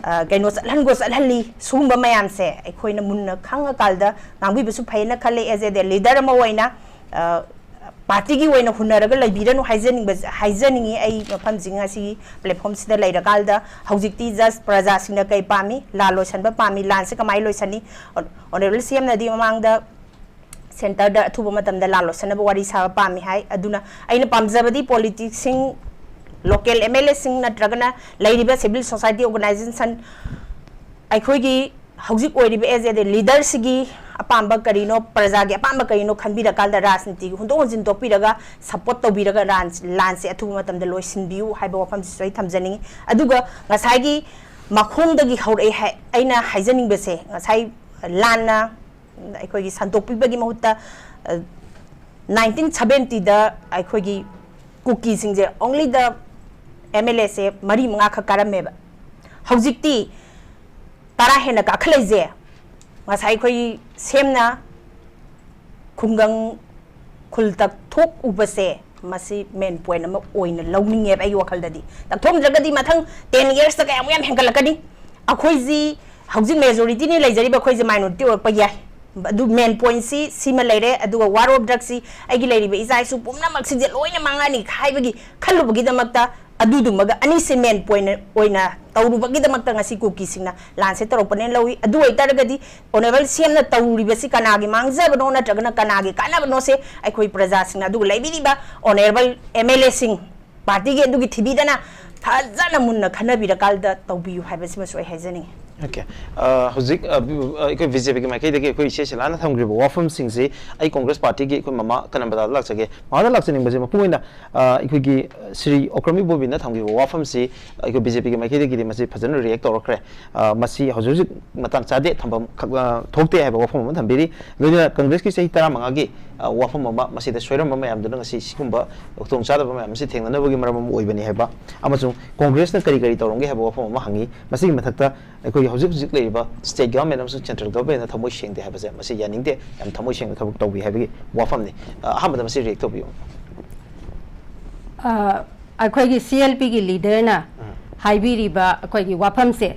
ꯑ, ꯀꯩꯅꯣ ꯆꯠꯍꯟꯒꯣ ꯆꯠꯍꯜꯂꯤ꯫ ꯁꯤꯒꯨꯝꯕ ꯃꯌꯥꯝꯁꯦ ꯑꯩꯈꯣꯏꯅ ꯃꯨꯟꯅ ꯈꯪꯉꯀꯥꯟꯗ ꯉꯥꯡꯕꯤꯕꯁꯨ ꯐꯩꯅ ꯈꯜꯂꯦ꯫ ꯑꯦꯖ ꯑꯦ ꯂꯤꯗꯔ ꯑꯃ ꯑꯣꯏꯅ, ꯑ, ꯄꯥꯔꯇꯤꯒꯤ ꯑꯣꯏꯅ ꯍꯨꯟꯅꯔꯒ ꯂꯩꯕꯤꯔꯅꯨ ꯍꯥꯏꯖꯅꯤꯡꯕ, ꯍꯥꯏꯖꯅꯤꯡꯉꯤ꯫ ꯑꯩ ꯃꯐꯝꯁꯤꯡ ꯑꯁꯤꯒꯤ ꯄ꯭ꯂꯦꯠꯐꯣꯝꯁꯤꯗ ꯂꯩꯔꯀꯥꯟꯗ ꯍꯧꯖꯤꯛꯇꯤ ꯖꯁ ꯄ꯭ꯔꯖꯥꯁꯤꯡꯅ ꯀꯩ ꯄꯥꯝꯃꯤ, ꯂꯥꯟ ꯂꯣꯏꯁꯟꯕ ꯄꯥꯝꯃꯤ, ꯂꯥꯟꯁꯦ ꯀꯃꯥꯏꯅ ꯂꯣꯏꯁꯟꯅꯤ? ꯑꯣꯅꯔꯦꯕꯜ ꯁꯤ ꯑꯦꯝꯅꯗꯤ ꯃꯃꯥꯡꯗ ꯁꯦꯟꯇꯔꯗ ꯑꯊꯨꯕ ꯃꯇꯝꯗ ꯂꯥꯟ ꯂꯣꯏꯁꯟꯅꯕ ꯋꯥꯔꯤ ꯁꯥꯕ ꯄꯥꯝꯃꯤ ꯍꯥꯏ꯫ ꯑꯗꯨꯅ ꯑꯩꯅ ꯄꯥꯝꯖꯕꯗꯤ ꯄꯣꯂꯤꯇꯤꯛꯁꯁꯤꯡ, ꯂꯣꯀꯦꯜ ꯑꯦꯝ ꯑꯦꯜ ꯑꯦꯁꯤꯡ ꯅꯠꯇ꯭ꯔꯒꯅ ꯂꯩꯔꯤꯕ ꯁꯤꯚꯤꯜ ꯁꯣꯁꯥꯏꯇꯤ ꯑꯣꯔꯒꯅꯥꯏꯖꯦꯁꯟ, ꯑꯩꯈꯣꯏꯒꯤ ꯍꯧꯖꯤꯛ ꯑꯣꯏꯔꯤꯕ ꯑꯦꯖ ꯑꯦ ꯂꯤꯗꯔꯁꯤꯒꯤ ꯑꯄꯥꯝꯕ ꯀꯔꯤꯅꯣ, ꯄ꯭ꯔꯖꯥꯒꯤ ꯑꯄꯥꯝꯕ ꯀꯔꯤꯅꯣ ꯈꯟꯕꯤꯔꯀꯥꯟꯗ ꯔꯥꯖꯅꯤꯇꯤꯒꯤ ꯍꯨꯟꯗꯣꯛ ꯍꯨꯟꯖꯤꯟ ꯇꯣꯛꯄꯤꯔꯒ ꯁꯞꯄꯣꯔꯠ ꯇꯧꯕꯤꯔꯒ ꯂꯥꯟ, ꯂꯥꯟꯁꯦ ꯑꯊꯨꯕ ꯃꯇꯝꯗ ꯂꯣꯏꯁꯤꯟꯕꯤꯌꯨ ꯍꯥꯏꯕ ꯋꯥꯐꯝꯁꯤꯁꯨ ꯑꯩ ꯊꯝꯖꯅꯤꯡꯉꯤ꯫ ꯑꯗꯨꯒ ꯉꯁꯥꯏꯒꯤ ꯃꯈꯣꯡꯗꯒꯤ ꯍꯧꯔꯛꯑꯦ ꯍꯥꯏ, ꯑꯩꯅ ꯍꯥꯏꯖꯅꯤꯡꯕꯁꯦ, ꯉꯁꯥꯏ ꯂꯥꯟꯅ ꯑꯩꯈꯣꯏꯒꯤ ꯁꯟꯗꯣꯛꯄꯤꯕꯒꯤ ꯃꯍꯨꯠꯇ, ꯑ, ꯅꯥꯏꯟꯇꯤꯟ ꯁꯕꯦꯟꯇꯤꯗ ꯑꯩꯈꯣꯏꯒꯤ ꯀꯨꯀꯤꯁꯤꯡꯁꯦ only the ꯑꯦꯝ ꯑꯦꯜ ꯑꯦꯁꯦ ꯃꯔꯤ ꯃꯉꯥꯈꯛ ꯀꯥꯔꯝꯃꯦꯕ꯫ ꯍꯧꯖꯤꯛꯇꯤ ꯇꯔꯥ ꯍꯦꯟꯅ ꯀꯥꯈꯠꯂꯛꯏꯁꯦ ꯉꯁꯥꯏ ꯑꯩꯈꯣꯏ ꯁꯦꯝꯅ ꯈꯨꯡꯒꯪ ꯈꯨꯜ ꯇꯛꯊꯣꯛꯎꯕꯁꯦ, ꯃꯁꯤ ꯃꯦꯟ ꯄꯣꯏꯟ ꯑꯃ ꯑꯣꯏꯅ ꯂꯧꯅꯤꯡꯉꯦꯕ ꯑꯩꯒꯤ ꯋꯥꯈꯜꯗꯗꯤ꯫ ꯇꯛꯊꯣꯛꯑꯝꯗ꯭ꯔꯒꯗꯤ ꯃꯊꯪ ꯇꯦꯟ ꯌꯔꯁꯇ ꯀꯌꯥꯃꯨꯛ ꯌꯥꯝ ꯍꯦꯟꯒꯠꯂꯛꯀꯅꯤ? ꯑꯩꯈꯣꯏꯁꯤ ꯍꯧꯖꯤꯛ ꯃꯦꯖꯣꯔꯤꯇꯤꯅꯤ ꯂꯩꯖꯔꯤꯕ, ꯑꯩꯈꯣꯏꯁꯦ ꯃꯥꯏꯅꯣꯔꯤꯇꯤ ꯑꯣꯏꯔꯛꯄ ꯌꯥꯏ꯫ ꯑꯗꯨ ꯃꯦꯟ ꯄꯣꯏꯟꯁꯤ ꯁꯤꯃ ꯂꯩꯔꯦ꯫ ꯑꯗꯨꯒ ꯋꯥꯔ ꯑꯣꯐ ꯗ꯭ꯔꯛꯁꯤ ꯑꯩꯒꯤ ꯂꯩꯔꯤꯕ ꯏꯆꯥ ꯏꯁꯨ ꯄꯨꯝꯅꯃꯛꯁꯤꯡꯁꯦ ꯂꯣꯏꯅ ꯃꯥꯡꯉꯛꯑꯅꯤ ꯍꯥꯏꯕꯒꯤ ꯈꯜꯂꯨꯕꯒꯤꯗꯃꯛꯇ, ꯑꯗꯨꯗꯨꯃꯒ ꯑꯅꯤꯁꯦ ꯃꯦꯟ ꯄꯣꯏꯟ ꯑꯣꯏꯅ ꯇꯧꯔꯨꯕꯒꯤꯗꯃꯛꯇ ꯉꯁꯤ ꯀꯨꯀꯤꯁꯤꯡꯅ ꯂꯥꯟꯁꯦ ꯇꯧꯔꯛꯄꯅꯦꯅ ꯂꯧꯏ꯫ ꯑꯗꯨ ꯑꯣꯏꯇꯥꯔꯒꯗꯤ ꯑꯣꯅꯔꯦꯕꯜ ꯁꯤ ꯑꯦꯝꯅ ꯇꯧꯔꯤꯕꯁꯤ ꯀꯅꯥꯒꯤ ꯃꯥꯡꯖꯕꯅꯣ ꯅꯠꯇ꯭ꯔꯒꯅ ꯀꯅꯥꯒꯤ ꯀꯥꯟꯅꯕꯅꯣꯁꯦ ꯑꯩꯈꯣꯏ ꯄ꯭ꯔꯖꯥꯁꯤꯡꯅ, ꯑꯗꯨꯒ ꯂꯩꯕꯤꯔꯤꯕ ꯑꯣꯅꯔꯦꯕꯜ ꯑꯦꯝ ꯑꯦꯜ ꯑꯦꯁꯤꯡ, ꯄꯥꯔꯇꯤꯒꯤ ꯑꯗꯨꯒꯤ ꯊꯤꯕꯤꯗꯅ ꯐꯖꯅ ꯃꯨꯟꯅ ꯈꯟꯅꯕꯤꯔꯀꯥꯟꯗ ꯇꯧꯕꯤꯌꯨ ꯍꯥꯏꯕꯁꯤꯃꯁꯨ ꯑꯩ ꯍꯥꯏꯖꯅꯤꯡꯉꯤ꯫ ꯑꯣꯀꯦ꯫ ꯑ, ꯍꯧꯖꯤꯛ, ꯑ, ꯕꯤ-, ꯑ, ꯑꯩꯈꯣꯏ ꯕꯤ ꯖꯦ ꯄꯤꯒꯤ ꯃꯥꯏꯀꯩꯗꯒꯤ ꯑꯩꯈꯣꯏ ꯏꯆꯦ ꯁꯤꯂꯥꯅ ꯊꯝꯈ꯭ꯔꯤꯕ ꯋꯥꯐꯝꯁꯤꯡꯁꯤ ꯑꯩ ꯀꯣꯡꯒ꯭ꯔꯦꯁ ꯄꯥꯔꯇꯤꯒꯤ ꯑꯩꯈꯣꯏ ꯃꯃꯥ ꯀꯅꯝꯕꯗꯥꯗ ꯂꯥꯛꯆꯒꯦ꯫ ꯃꯃꯥꯗ ꯂꯥꯛꯆꯅꯤꯡꯕꯁꯦ ꯃꯄꯨꯡ ꯑꯣꯏꯅ, ꯑ, ꯑꯩꯈꯣꯏꯒꯤ ꯁ꯭ꯔꯤ ꯑꯣꯀ꯭ꯔꯝ ꯏꯕꯣꯕꯤꯅ ꯊꯝꯈꯤꯕ ꯋꯥꯐꯝꯁꯤ ꯑꯩꯈꯣꯏ ꯕꯤ ꯖꯦ ꯄꯤꯒꯤ ꯃꯥꯏꯀꯩꯗꯒꯤꯗꯤ ꯃꯁꯤ ꯐꯖꯅ ꯔꯤꯌꯦꯛ ꯇꯧꯔꯛꯈ꯭ꯔꯦ꯫ ꯑ, ꯃꯁꯤ ꯍꯧꯖꯤꯛ ꯍꯧꯖꯤꯛ ꯃꯇꯥꯡ ꯆꯥꯗꯦ, ꯊꯝꯐꯝ ꯈꯛ, ꯑ, ꯊꯣꯛꯇꯦ ꯍꯥꯏꯕ ꯋꯥꯐꯝ ꯑꯃ ꯊꯝꯕꯤꯔꯤ꯫ ꯂꯣꯏꯅꯅ ꯀꯪꯒ꯭ꯔꯦꯁꯀꯤ ꯆꯍꯤ ꯇꯔꯥꯃꯉꯥꯒꯤ, ꯑ, ꯋꯥꯐꯝ ꯑꯃ, ꯃꯁꯤꯗ ꯁꯣꯏꯔꯝꯕ ꯃꯌꯥꯝꯗꯨꯅ ꯉꯁꯤ ꯁꯤꯒꯨꯝꯕ ꯈꯨꯗꯣꯡꯆꯥꯗꯕ ꯃꯌꯥꯝ ꯑꯁꯤ ꯊꯦꯡꯅꯅꯕꯒꯤ ꯃꯔꯝ ꯑꯃ ꯑꯣꯏꯕꯅꯤ ꯍꯥꯏꯕ, ꯑꯃꯁꯨꯡ ꯀꯣꯡꯒ꯭ꯔꯦꯁꯅ ꯀꯔꯤ ꯀꯔꯤ ꯇꯧꯔꯝꯒꯦ ꯍꯥꯏꯕ ꯋꯥꯐꯝ ꯑꯃ ꯍꯪꯉꯤ꯫ ꯃꯁꯤꯒꯤ ꯃꯊꯛꯇ ꯑꯩꯈꯣꯏꯒꯤ ꯍꯧꯖꯤꯛ ꯍꯧꯖꯤꯛ ꯂꯩꯔꯤꯕ ꯁ꯭ꯇꯦꯠ ꯒꯚꯔꯟꯃꯦꯟꯠ ꯑꯃꯁꯨꯡ ꯁꯦꯟꯇ꯭ꯔꯦꯜ ꯒꯚꯔꯟꯃꯦꯟꯠꯅ ꯊꯃꯣꯏ ꯁꯦꯡꯗꯦ ꯍꯥꯏꯕꯁꯦ ꯃꯁꯤ ꯌꯥꯅꯤꯡꯗꯦ, ꯌꯥꯝ ꯊꯃꯣꯏ ꯁꯦꯡꯅ ꯊꯕꯛ ꯇꯧꯕꯤ ꯍꯥꯏꯕꯒꯤ ꯋꯥꯐꯝꯅꯤ꯫ ꯑ, ꯑꯍꯥꯟꯕꯗ ꯃꯁꯤ ꯔꯤꯌꯦꯛ ꯇꯧꯕꯤꯌꯨ꯫ ꯑ, ꯑꯩꯈꯣꯏꯒꯤ ꯁꯤ ꯑꯦꯜ ꯄꯤꯒꯤ ꯂꯤꯗꯔꯅ ꯍꯥꯏꯕꯤꯔꯤꯕ ꯑꯩꯈꯣꯏꯒꯤ ꯋꯥꯐꯝꯁꯦ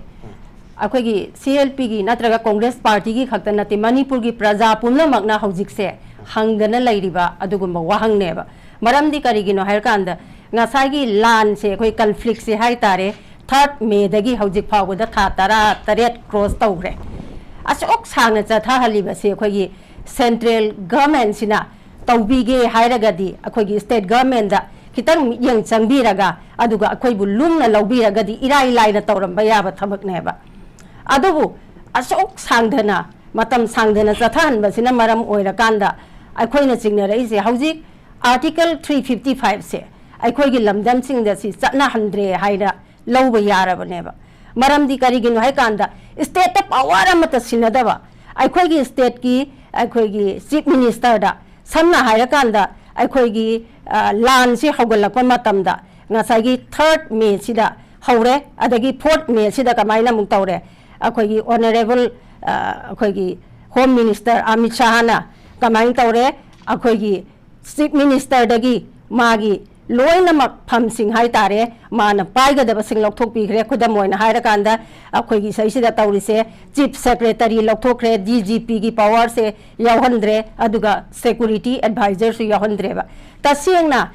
ꯑꯩꯈꯣꯏꯒꯤ ꯁꯤ ꯑꯦꯜ ꯄꯤꯒꯤ ꯅꯠꯇ꯭ꯔꯒ ꯀꯣꯡꯒ꯭ꯔꯦꯁ ꯄꯥꯔꯇꯤꯒꯤ ꯈꯛꯇ ꯅꯠꯇꯦ, ꯃꯅꯤꯄꯨꯔꯒꯤ ꯄ꯭ꯔꯖꯥ ꯄꯨꯝꯅꯃꯛꯅ ꯍꯧꯖꯤꯛꯁꯦ ꯍꯪꯗꯅ ꯂꯩꯔꯤꯕ ꯑꯗꯨꯒꯨꯝꯕ ꯋꯥꯍꯪꯅꯦꯕ꯫ ꯃꯔꯝꯗꯤ ꯀꯔꯤꯒꯤꯅꯣ ꯍꯥꯏꯔꯀꯥꯟꯗ, ꯉꯁꯥꯏꯒꯤ ꯂꯥꯟꯁꯦ, ꯑꯩꯈꯣꯏ ꯀꯟꯐ꯭ꯂꯤꯛꯁꯦ ꯍꯥꯏ ꯇꯥꯔꯦ, ꯊꯥꯔꯠ ꯃꯦꯗꯒꯤ ꯍꯧꯖꯤꯛ ꯐꯥꯎꯕꯗ ꯊꯥ ꯇꯔꯥ ꯇꯔꯦꯠ ꯀ꯭ꯔꯣꯁ ꯇꯧꯈ꯭ꯔꯦ꯫ ꯑꯁꯨꯛ ꯁꯥꯡꯅ ꯆꯠꯊꯍꯜꯂꯤꯕꯁꯦ ꯑꯩꯈꯣꯏꯒꯤ ꯁꯦꯟꯇ꯭ꯔꯦꯜ ꯒꯚꯔꯟꯃꯦꯟꯁꯤꯅ ꯇꯧꯕꯤꯒꯦ ꯍꯥꯏꯔꯒꯗꯤ, ꯑꯩꯈꯣꯏꯒꯤ ꯁ꯭ꯇꯦꯠ ꯒꯚꯔꯟꯃꯦꯟꯗ ꯈꯤꯇꯪ ꯃꯤꯠꯌꯦꯡ ꯆꯪꯕꯤꯔꯒ, ꯑꯗꯨꯒ ꯑꯩꯈꯣꯏꯕꯨ ꯂꯨꯝꯅ ꯂꯧꯕꯤꯔꯒꯗꯤ ꯏꯔꯥꯏ ꯂꯥꯏꯅ ꯇꯧꯔꯝꯕ ꯌꯥꯕ ꯊꯕꯛꯅꯦꯕ꯫ ꯑꯗꯨꯕꯨ ꯑꯁꯨꯛ ꯁꯥꯡꯊꯅ, ꯃꯇꯝ ꯁꯥꯡꯊꯅ ꯆꯠꯊꯍꯟꯕꯁꯤꯅ ꯃꯔꯝ ꯑꯣꯏꯔꯀꯥꯟꯗ ꯑꯩꯈꯣꯏꯅ ꯆꯤꯡꯅꯔꯛꯏꯁꯦ, ꯍꯧꯖꯤꯛ ꯑꯥꯔꯇꯤꯀꯜ ꯊ꯭ꯔꯤ ꯐꯤꯐꯇꯤ ꯐꯥꯏꯚꯁꯦ ꯑꯩꯈꯣꯏꯒꯤ ꯂꯝꯗꯝꯁꯤꯡꯗ ꯁꯤ ꯆꯠꯅꯍꯟꯗ꯭ꯔꯦ ꯍꯥꯏꯅ ꯂꯧꯕ ꯌꯥꯔꯕꯅꯦꯕ꯫ ꯃꯔꯝꯗꯤ ꯀꯔꯤꯒꯤꯅꯣ ꯍꯥꯏꯀꯥꯟꯗ, ꯁ꯭ꯇꯦꯠꯇ ꯄꯋꯥꯔ ꯑꯃꯠꯇ ꯁꯤꯟꯅꯗꯕ, ꯑꯩꯈꯣꯏꯒꯤ ꯁ꯭ꯇꯦꯠꯀꯤ, ꯑꯩꯈꯣꯏꯒꯤ ꯆꯤꯐ ꯃꯤꯅꯤꯁꯇꯔꯗ, ꯁꯝꯅ ꯍꯥꯏꯔꯀꯥꯟꯗ, ꯑꯩꯈꯣꯏꯒꯤ, ꯑ, ꯂꯥꯟꯁꯤ ꯍꯧꯒꯠꯂꯛꯄ ꯃꯇꯝꯗ ꯉꯁꯥꯏꯒꯤ ꯊꯥꯔꯠ ꯃꯦꯁꯤꯗ ꯍꯧꯔꯦ, ꯑꯗꯒꯤ ꯐꯣꯔꯠ ꯃꯦꯁꯤꯗ ꯀꯃꯥꯏꯅ ꯑꯃꯨꯛ ꯇꯧꯔꯦ? ꯑꯩꯈꯣꯏꯒꯤ ꯑꯣꯅꯔꯦꯕꯜ, ꯑ, ꯑꯩꯈꯣꯏꯒꯤ ꯍꯣꯝ ꯃꯤꯅꯤꯁꯇꯔ ꯑꯃꯤꯠ ꯁꯥꯍꯅ ꯀꯃꯥꯏꯅ ꯇꯧꯔꯦ? ꯑꯩꯈꯣꯏꯒꯤ ꯆꯤꯐ ꯃꯤꯅꯤꯁꯇꯔꯗꯒꯤ ꯃꯥꯒꯤ ꯂꯣꯏꯅꯃꯛ ꯐꯝꯁꯤꯡ ꯍꯥꯏ ꯇꯥꯔꯦ, ꯃꯥꯅ ꯄꯥꯏꯒꯗꯕꯁꯤꯡ ꯂꯧꯊꯣꯛꯄꯤꯈ꯭ꯔꯦ꯫ ꯈꯨꯗꯝ ꯑꯣꯏꯅ ꯍꯥꯏꯔꯀꯥꯟꯗ, ꯑꯩꯈꯣꯏꯒꯤ ꯁꯤꯗꯩꯁꯤꯗ ꯇꯧꯔꯤꯁꯦ, ꯆꯤꯐ ꯁꯦꯀ꯭ꯔꯦꯇꯔꯤ ꯂꯧꯊꯣꯛꯈ꯭ꯔꯦ, ꯗꯤ ꯖꯤ ꯄꯤꯒꯤ ꯄꯋꯥꯔꯁꯦ ꯌꯥꯎꯍꯟꯗ꯭ꯔꯦ, ꯑꯗꯨꯒ ꯁꯦꯀ꯭ꯌꯨꯔꯤꯇꯤ ꯑꯦꯗꯚꯥꯏꯖꯔꯁꯨ ꯌꯥꯎꯍꯟꯗ꯭ꯔꯦꯕ꯫ ꯇꯁꯦꯡꯅ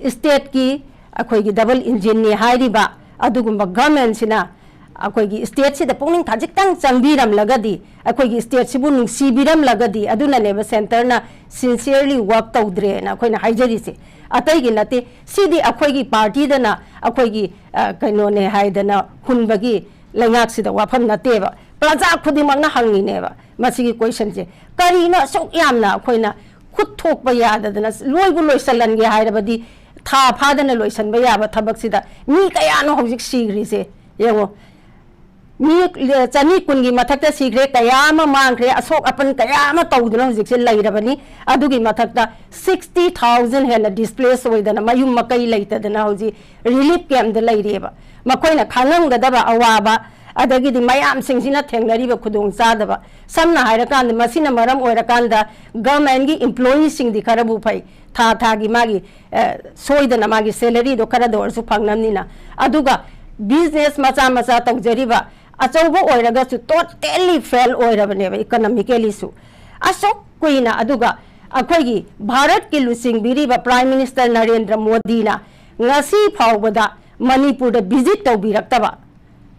ꯁ꯭ꯇꯦꯠꯀꯤ, ꯑꯩꯈꯣꯏꯒꯤ ꯗꯕꯜ ꯏꯟꯖꯤꯟꯅꯤ ꯍꯥꯏꯔꯤꯕ ꯑꯗꯨꯒꯨꯝꯕ ꯒꯚꯔꯟꯃꯦꯟꯁꯤꯅ ꯑꯩꯈꯣꯏꯒꯤ ꯁ꯭ꯇꯦꯠꯁꯤꯗ ꯄꯨꯛꯅꯤꯡ ꯈꯖꯤꯛꯇꯪ ꯆꯪꯕꯤꯔꯝꯂꯒꯗꯤ, ꯑꯩꯈꯣꯏꯒꯤ ꯁ꯭ꯇꯦꯠꯁꯤꯕꯨ ꯅꯨꯡꯁꯤꯕꯤꯔꯝꯂꯒꯗꯤ, ꯑꯗꯨꯅꯅꯦꯕ ꯁꯦꯟꯇꯔꯅ ꯁꯤꯟꯁꯤꯌꯔꯂꯤ ꯋꯥꯔꯛ ꯇꯧꯗ꯭ꯔꯦꯅ ꯑꯩꯈꯣꯏꯅ ꯍꯥꯏꯖꯔꯤꯁꯦ꯫ ꯑꯇꯩꯒꯤ ꯅꯠꯇꯦ, ꯁꯤꯗꯤ ꯑꯩꯈꯣꯏꯒꯤ ꯄꯥꯔꯇꯤꯗꯅ ꯑꯩꯈꯣꯏꯒꯤ, ꯑ, ꯀꯩꯅꯣꯅꯦ ꯍꯥꯏꯗꯅ ꯍꯨꯟꯕꯒꯤ ꯂꯩꯉꯥꯛꯁꯤꯗ ꯋꯥꯐꯝ ꯅꯠꯇꯦꯕ꯫ ꯄ꯭ꯔꯖꯥ ꯈꯨꯗꯤꯡꯃꯛꯅ ꯍꯪꯉꯤꯅꯦꯕ ꯃꯁꯤꯒꯤ ꯀꯣꯏꯁꯟꯁꯦ꯫ ꯀꯔꯤꯅꯣ ꯑꯁꯨꯛ ꯌꯥꯝꯅ ꯑꯩꯈꯣꯏꯅ ꯈꯨꯠ ꯊꯣꯛꯄ ꯌꯥꯗꯗꯅ, ꯂꯣꯏꯕꯨ ꯂꯣꯏꯁꯜꯍꯟꯒꯦ ꯍꯥꯏꯔꯕꯗꯤ ꯊꯥ ꯐꯥꯗꯅ ꯂꯣꯏꯁꯟꯕ ꯌꯥꯕ ꯊꯕꯛꯁꯤꯗ ꯃꯤ ꯀꯌꯥꯅꯣ ꯍꯧꯖꯤꯛ ꯁꯤꯈ꯭ꯔꯤꯁꯦ? ꯌꯦꯡꯉꯣ, ꯃꯤ ꯆꯅꯤ ꯀꯨꯟꯒꯤ ꯃꯊꯛꯇ ꯁꯤꯈ꯭ꯔꯦ, ꯀꯌꯥ ꯑꯃ ꯃꯥꯡꯈ꯭ꯔꯦ, ꯑꯁꯣꯛ ꯑꯄꯟ ꯀꯌꯥ ꯑꯃ ꯇꯧꯗꯨꯅ ꯍꯧꯖꯤꯛꯁꯦ ꯂꯩꯔꯕꯅꯤ꯫ ꯑꯗꯨꯒꯤ ꯃꯊꯛꯇ ꯁꯤꯛꯁꯇꯤ ꯊꯥꯎꯖꯟ ꯍꯦꯟꯅ ꯗꯤꯁꯄ꯭ꯂꯦꯁ ꯑꯣꯏꯗꯅ, ꯃꯌꯨꯝ ꯃꯀꯩ ꯂꯩꯇꯗꯅ ꯍꯧꯖꯤꯛ ꯔꯤꯂꯤꯐ ꯀꯦꯝꯞꯇ ꯂꯩꯔꯤꯑꯕ꯫ ꯃꯈꯣꯏꯅ ꯈꯥꯡꯉꯝꯒꯗꯕ ꯑꯋꯥꯕ, ꯑꯗꯒꯤꯗꯤ ꯃꯌꯥꯝꯁꯤꯡꯁꯤꯅ ꯊꯦꯡꯅꯔꯤꯕ ꯈꯨꯗꯣꯡꯆꯥꯗꯕ, ꯁꯝꯅ ꯍꯥꯏꯔꯀꯥꯟꯗ, ꯃꯁꯤꯅ ꯃꯔꯝ ꯑꯣꯏꯔꯀꯥꯟꯗ ꯒꯚꯔꯟꯃꯦꯟꯒꯤ ꯏꯝꯄ꯭ꯂꯣꯌꯤꯁꯤꯡꯗꯤ ꯈꯔꯕꯨ ꯐꯩ, ꯊꯥ ꯊꯥꯒꯤ ꯃꯥꯒꯤ, ꯑ, ꯁꯣꯏꯗꯅ ꯃꯥꯒꯤ ꯁꯦꯂꯔꯤꯗꯣ ꯈꯔꯗ ꯑꯣꯏꯔꯁꯨ ꯐꯪꯅꯕꯅꯤꯅ꯫ ꯑꯗꯨꯒ ꯕꯤꯖꯤꯅꯦꯁ ꯃꯆꯥ ꯃꯆꯥ ꯇꯧꯖꯔꯤꯕ, ꯑꯆꯧꯕ ꯑꯣꯏꯔꯒꯁꯨ, ꯇꯣꯇꯦꯜꯂꯤ ꯐꯦꯜ ꯑꯣꯏꯔꯕꯅꯦꯕ ꯏꯀꯣꯅꯣꯃꯤꯀꯦꯜꯂꯤꯁꯨ꯫ ꯑꯁꯨꯛ ꯀꯨꯏꯅ, ꯑꯗꯨꯒ ꯑꯩꯈꯣꯏꯒꯤ ꯚꯥꯔꯠꯀꯤ ꯂꯨꯆꯤꯡꯕꯤꯔꯤꯕ Prime Minister ꯅꯔꯦꯟꯗ꯭ꯔ ꯃꯣꯗꯤꯅ ꯉꯁꯤ ꯐꯥꯎꯕꯗ ꯃꯅꯤꯄꯨꯔꯗ visit ꯇꯧꯕꯤꯔꯛꯇꯕ,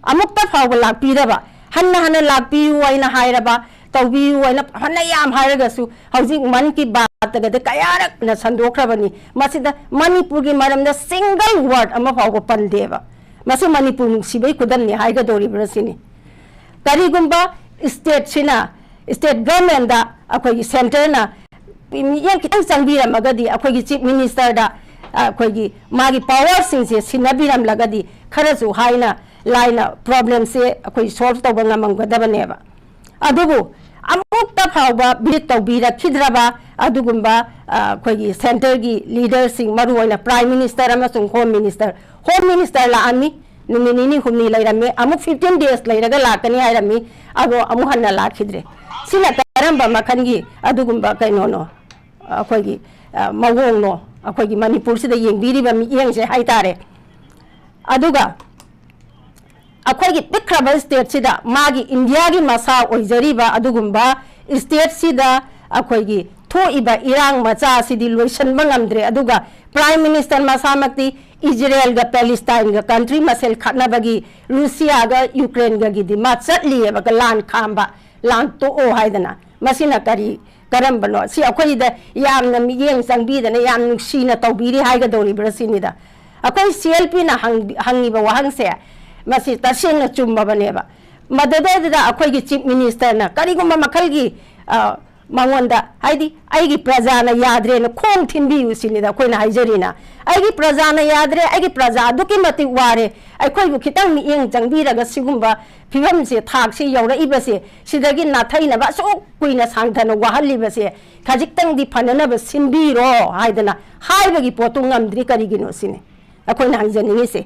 ꯑꯃꯨꯛꯇ ꯐꯥꯎꯕ ꯂꯥꯛꯄꯤꯗꯕ, ꯍꯟꯅ ꯍꯟꯅ ꯂꯥꯛꯄꯤꯌꯨ ꯍꯥꯏꯅ ꯍꯥꯏꯔꯕ, ꯇꯧꯕꯤꯌꯨ ꯍꯥꯏꯅ ꯐꯅ ꯌꯥꯝ ꯍꯥꯏꯔꯒꯁꯨ ꯍꯧꯖꯤꯛ ꯃꯟ ꯀꯤ ꯕꯥꯠꯇꯒꯗꯤ ꯀꯌꯥꯔꯛꯅ ꯁꯟꯗꯣꯛꯈ꯭ꯔꯕꯅꯤ꯫ ꯃꯁꯤꯗ ꯃꯅꯤꯄꯨꯔꯒꯤ ꯃꯔꯝꯗ single word ꯑꯃ ꯐꯥꯎꯕ ꯄꯟꯗꯦꯕ꯫ ꯃꯁꯤ ꯃꯅꯤꯄꯨꯔ ꯅꯨꯡꯁꯤꯕꯩ ꯈꯨꯗꯝꯅꯤ ꯍꯥꯏꯒꯗꯧꯔꯤꯕ꯭ꯔꯥ ꯁꯤꯅꯤ꯫ ꯀꯔꯤꯒꯨꯝꯕ stateꯁꯤꯅ, state governmentꯗ ꯑꯩꯈꯣꯏꯒꯤ centreꯅ ꯃꯤꯠꯌꯦꯡ ꯈꯤꯇꯪ ꯆꯪꯕꯤꯔꯝꯃꯒꯗꯤ, ꯑꯩꯈꯣꯏꯒꯤ Chief Ministerꯗ ꯑꯩꯈꯣꯏꯒꯤ ꯃꯥꯒꯤ powerꯁꯤꯡꯁꯦ ꯁꯤꯟꯅꯕꯤꯔꯝꯂꯒꯗꯤ ꯈꯔꯁꯨ ꯍꯥꯏꯅ ꯂꯥꯏꯅ problemꯁꯦ ꯑꯩꯈꯣꯏ solve ꯇꯧꯕ ꯉꯝꯃꯝꯒꯗꯕꯅꯦꯕ꯫ ꯑꯗꯨꯕꯨ ꯑꯃꯨꯛꯇ ꯐꯥꯎꯕ visit ꯇꯧꯕꯤꯔꯛꯈꯤꯗ꯭ꯔꯕ ꯑꯗꯨꯒꯨꯝꯕ, ꯑ, ꯑꯩꯈꯣꯏꯒꯤ centreꯒꯤ leaderꯁꯤꯡ, ꯃꯔꯨꯑꯣꯏꯅ Prime Minister ꯑꯃꯁꯨꯡ Home Minister, Home Minister ꯂꯥꯛꯑꯝꯃꯤ, ꯅꯨꯃꯤꯠ ꯅꯤꯅꯤ ꯍꯨꯝꯅꯤ ꯂꯩꯔꯝꯃꯤ, ꯑꯃꯨꯛ fifteen days ꯂꯩꯔꯒ ꯂꯥꯛꯀꯅꯤ ꯍꯥꯏꯔꯝꯃꯤ, ꯑꯗꯣ ꯑꯃꯨꯛ ꯍꯟꯅ ꯂꯥꯛꯈꯤꯗ꯭ꯔꯦ꯫ ꯁꯤꯅ ꯀꯔꯝꯕ ꯃꯈꯜꯒꯤ ꯑꯗꯨꯒꯨꯝꯕ ꯀꯩꯅꯣꯅꯣ? ꯑꯩꯈꯣꯏꯒꯤ, ꯑ, ꯃꯑꯣꯡꯅꯣ? ꯑꯩꯈꯣꯏꯒꯤ ꯃꯅꯤꯄꯨꯔꯁꯤꯗ ꯌꯦꯡꯕꯤꯔꯤꯕ ꯃꯤꯠꯌꯦꯡꯁꯦ ꯍꯥꯏꯇꯥꯔꯦ꯫ ꯑꯗꯨꯒ ꯑꯩꯈꯣꯏꯒꯤ ꯄꯤꯛꯈ꯭ꯔꯕ stateꯁꯤꯗ, ꯃꯥꯒꯤ Indiaꯒꯤ ꯃꯁꯥ ꯑꯣꯏꯖꯔꯤꯕ ꯑꯗꯨꯒꯨꯝꯕ stateꯁꯤꯗ ꯑꯩꯈꯣꯏꯒꯤ ꯊꯣꯛꯏꯕ ꯏꯔꯥꯡ ꯃꯆꯥ ꯑꯁꯤꯗꯤ ꯂꯣꯏꯁꯤꯟꯕ ꯉꯝꯗ꯭ꯔꯦ꯫ ꯑꯗꯨꯒ Prime Minister ꯃꯁꯥꯃꯛꯇꯤ Israelꯒ Palestineꯒ country ꯃꯁꯦꯜ ꯈꯠꯅꯕꯒꯤ, Russiaꯒ Ukraineꯒꯒꯤꯗꯤ ꯃꯥ ꯆꯠꯂꯤꯑꯕ, ꯂꯥꯟ ꯈꯥꯝꯕ, ꯂꯥꯟ ꯇꯣꯛꯑꯣ ꯍꯥꯏꯗꯅ꯫ ꯃꯁꯤꯅ ꯀꯔꯤ, ꯀꯔꯝꯕꯅꯣ? ꯁꯤ ꯑꯩꯈꯣꯏꯗ ꯌꯥꯝꯅ ꯃꯤꯠꯌꯦꯡ ꯆꯪꯕꯤꯗꯅ ꯌꯥꯝ ꯅꯨꯡꯁꯤꯅ ꯇꯧꯕꯤꯔꯤ ꯍꯥꯏꯒꯗꯧꯔꯤꯕ꯭ꯔꯥ ꯁꯤꯅꯤꯗ꯫ ꯑꯩꯈꯣꯏ CLPꯅ ꯍꯪ-, ꯍꯪꯉꯤꯕ ꯋꯥꯍꯪꯁꯦ, ꯃꯁꯤ ꯇꯁꯦꯡꯅ ꯆꯨꯝꯃꯕꯅꯦꯕ꯫ ꯃꯗꯨꯗꯩꯗꯨꯗ ꯑꯩꯈꯣꯏꯒꯤ Chief Ministerꯅ ꯀꯔꯤꯒꯨꯝꯕ ꯃꯈꯜꯒꯤ, ꯑ, ꯃꯉꯣꯟꯗ, ꯍꯥꯏꯗꯤ, "ꯑꯩꯒꯤ ꯄ꯭ꯔꯖꯥꯅ ꯌꯥꯗ꯭ꯔꯦꯅ ꯈꯣꯡ ꯊꯤꯟꯕꯤꯌꯨ" ꯁꯤꯅꯤꯗ ꯑꯩꯈꯣꯏꯅ ꯍꯥꯏꯖꯔꯤꯅ꯫ "ꯑꯩꯒꯤ ꯄ꯭ꯔꯖꯥꯅ ꯌꯥꯗ꯭ꯔꯦ, ꯑꯩꯒꯤ ꯄ꯭ꯔꯖꯥ ꯑꯗꯨꯛꯀꯤ ꯃꯇꯤꯛ ꯋꯥꯔꯦ, ꯑꯩꯈꯣꯏꯕꯨ ꯈꯤꯇꯪ ꯃꯤꯠꯌꯦꯡ ꯆꯪꯕꯤꯔꯒ ꯁꯤꯒꯨꯝꯕ ꯐꯤꯕꯝꯁꯦ, ꯊꯥꯛꯁꯤ ꯌꯧꯔꯛꯏꯕꯁꯦ, ꯁꯤꯗꯒꯤ ꯅꯥꯊꯩꯅꯕ ꯑꯁꯨꯛ ꯀꯨꯏꯅ ꯁꯥꯡꯊꯅ ꯋꯥꯍꯜꯂꯤꯕꯁꯦ ꯈꯖꯤꯛꯇꯪꯗꯤ ꯐꯅꯅꯕ ꯁꯤꯟꯕꯤꯔꯣ" ꯍꯥꯏꯗꯅ ꯍꯥꯏꯕꯒꯤ ꯄꯣꯠꯇꯨ ꯉꯝꯗ꯭ꯔꯤ ꯀꯔꯤꯒꯤꯅꯣ ꯁꯤꯅꯤ ꯑꯩꯈꯣꯏꯅ ꯍꯪꯖꯅꯤꯡꯉꯤꯁꯦ꯫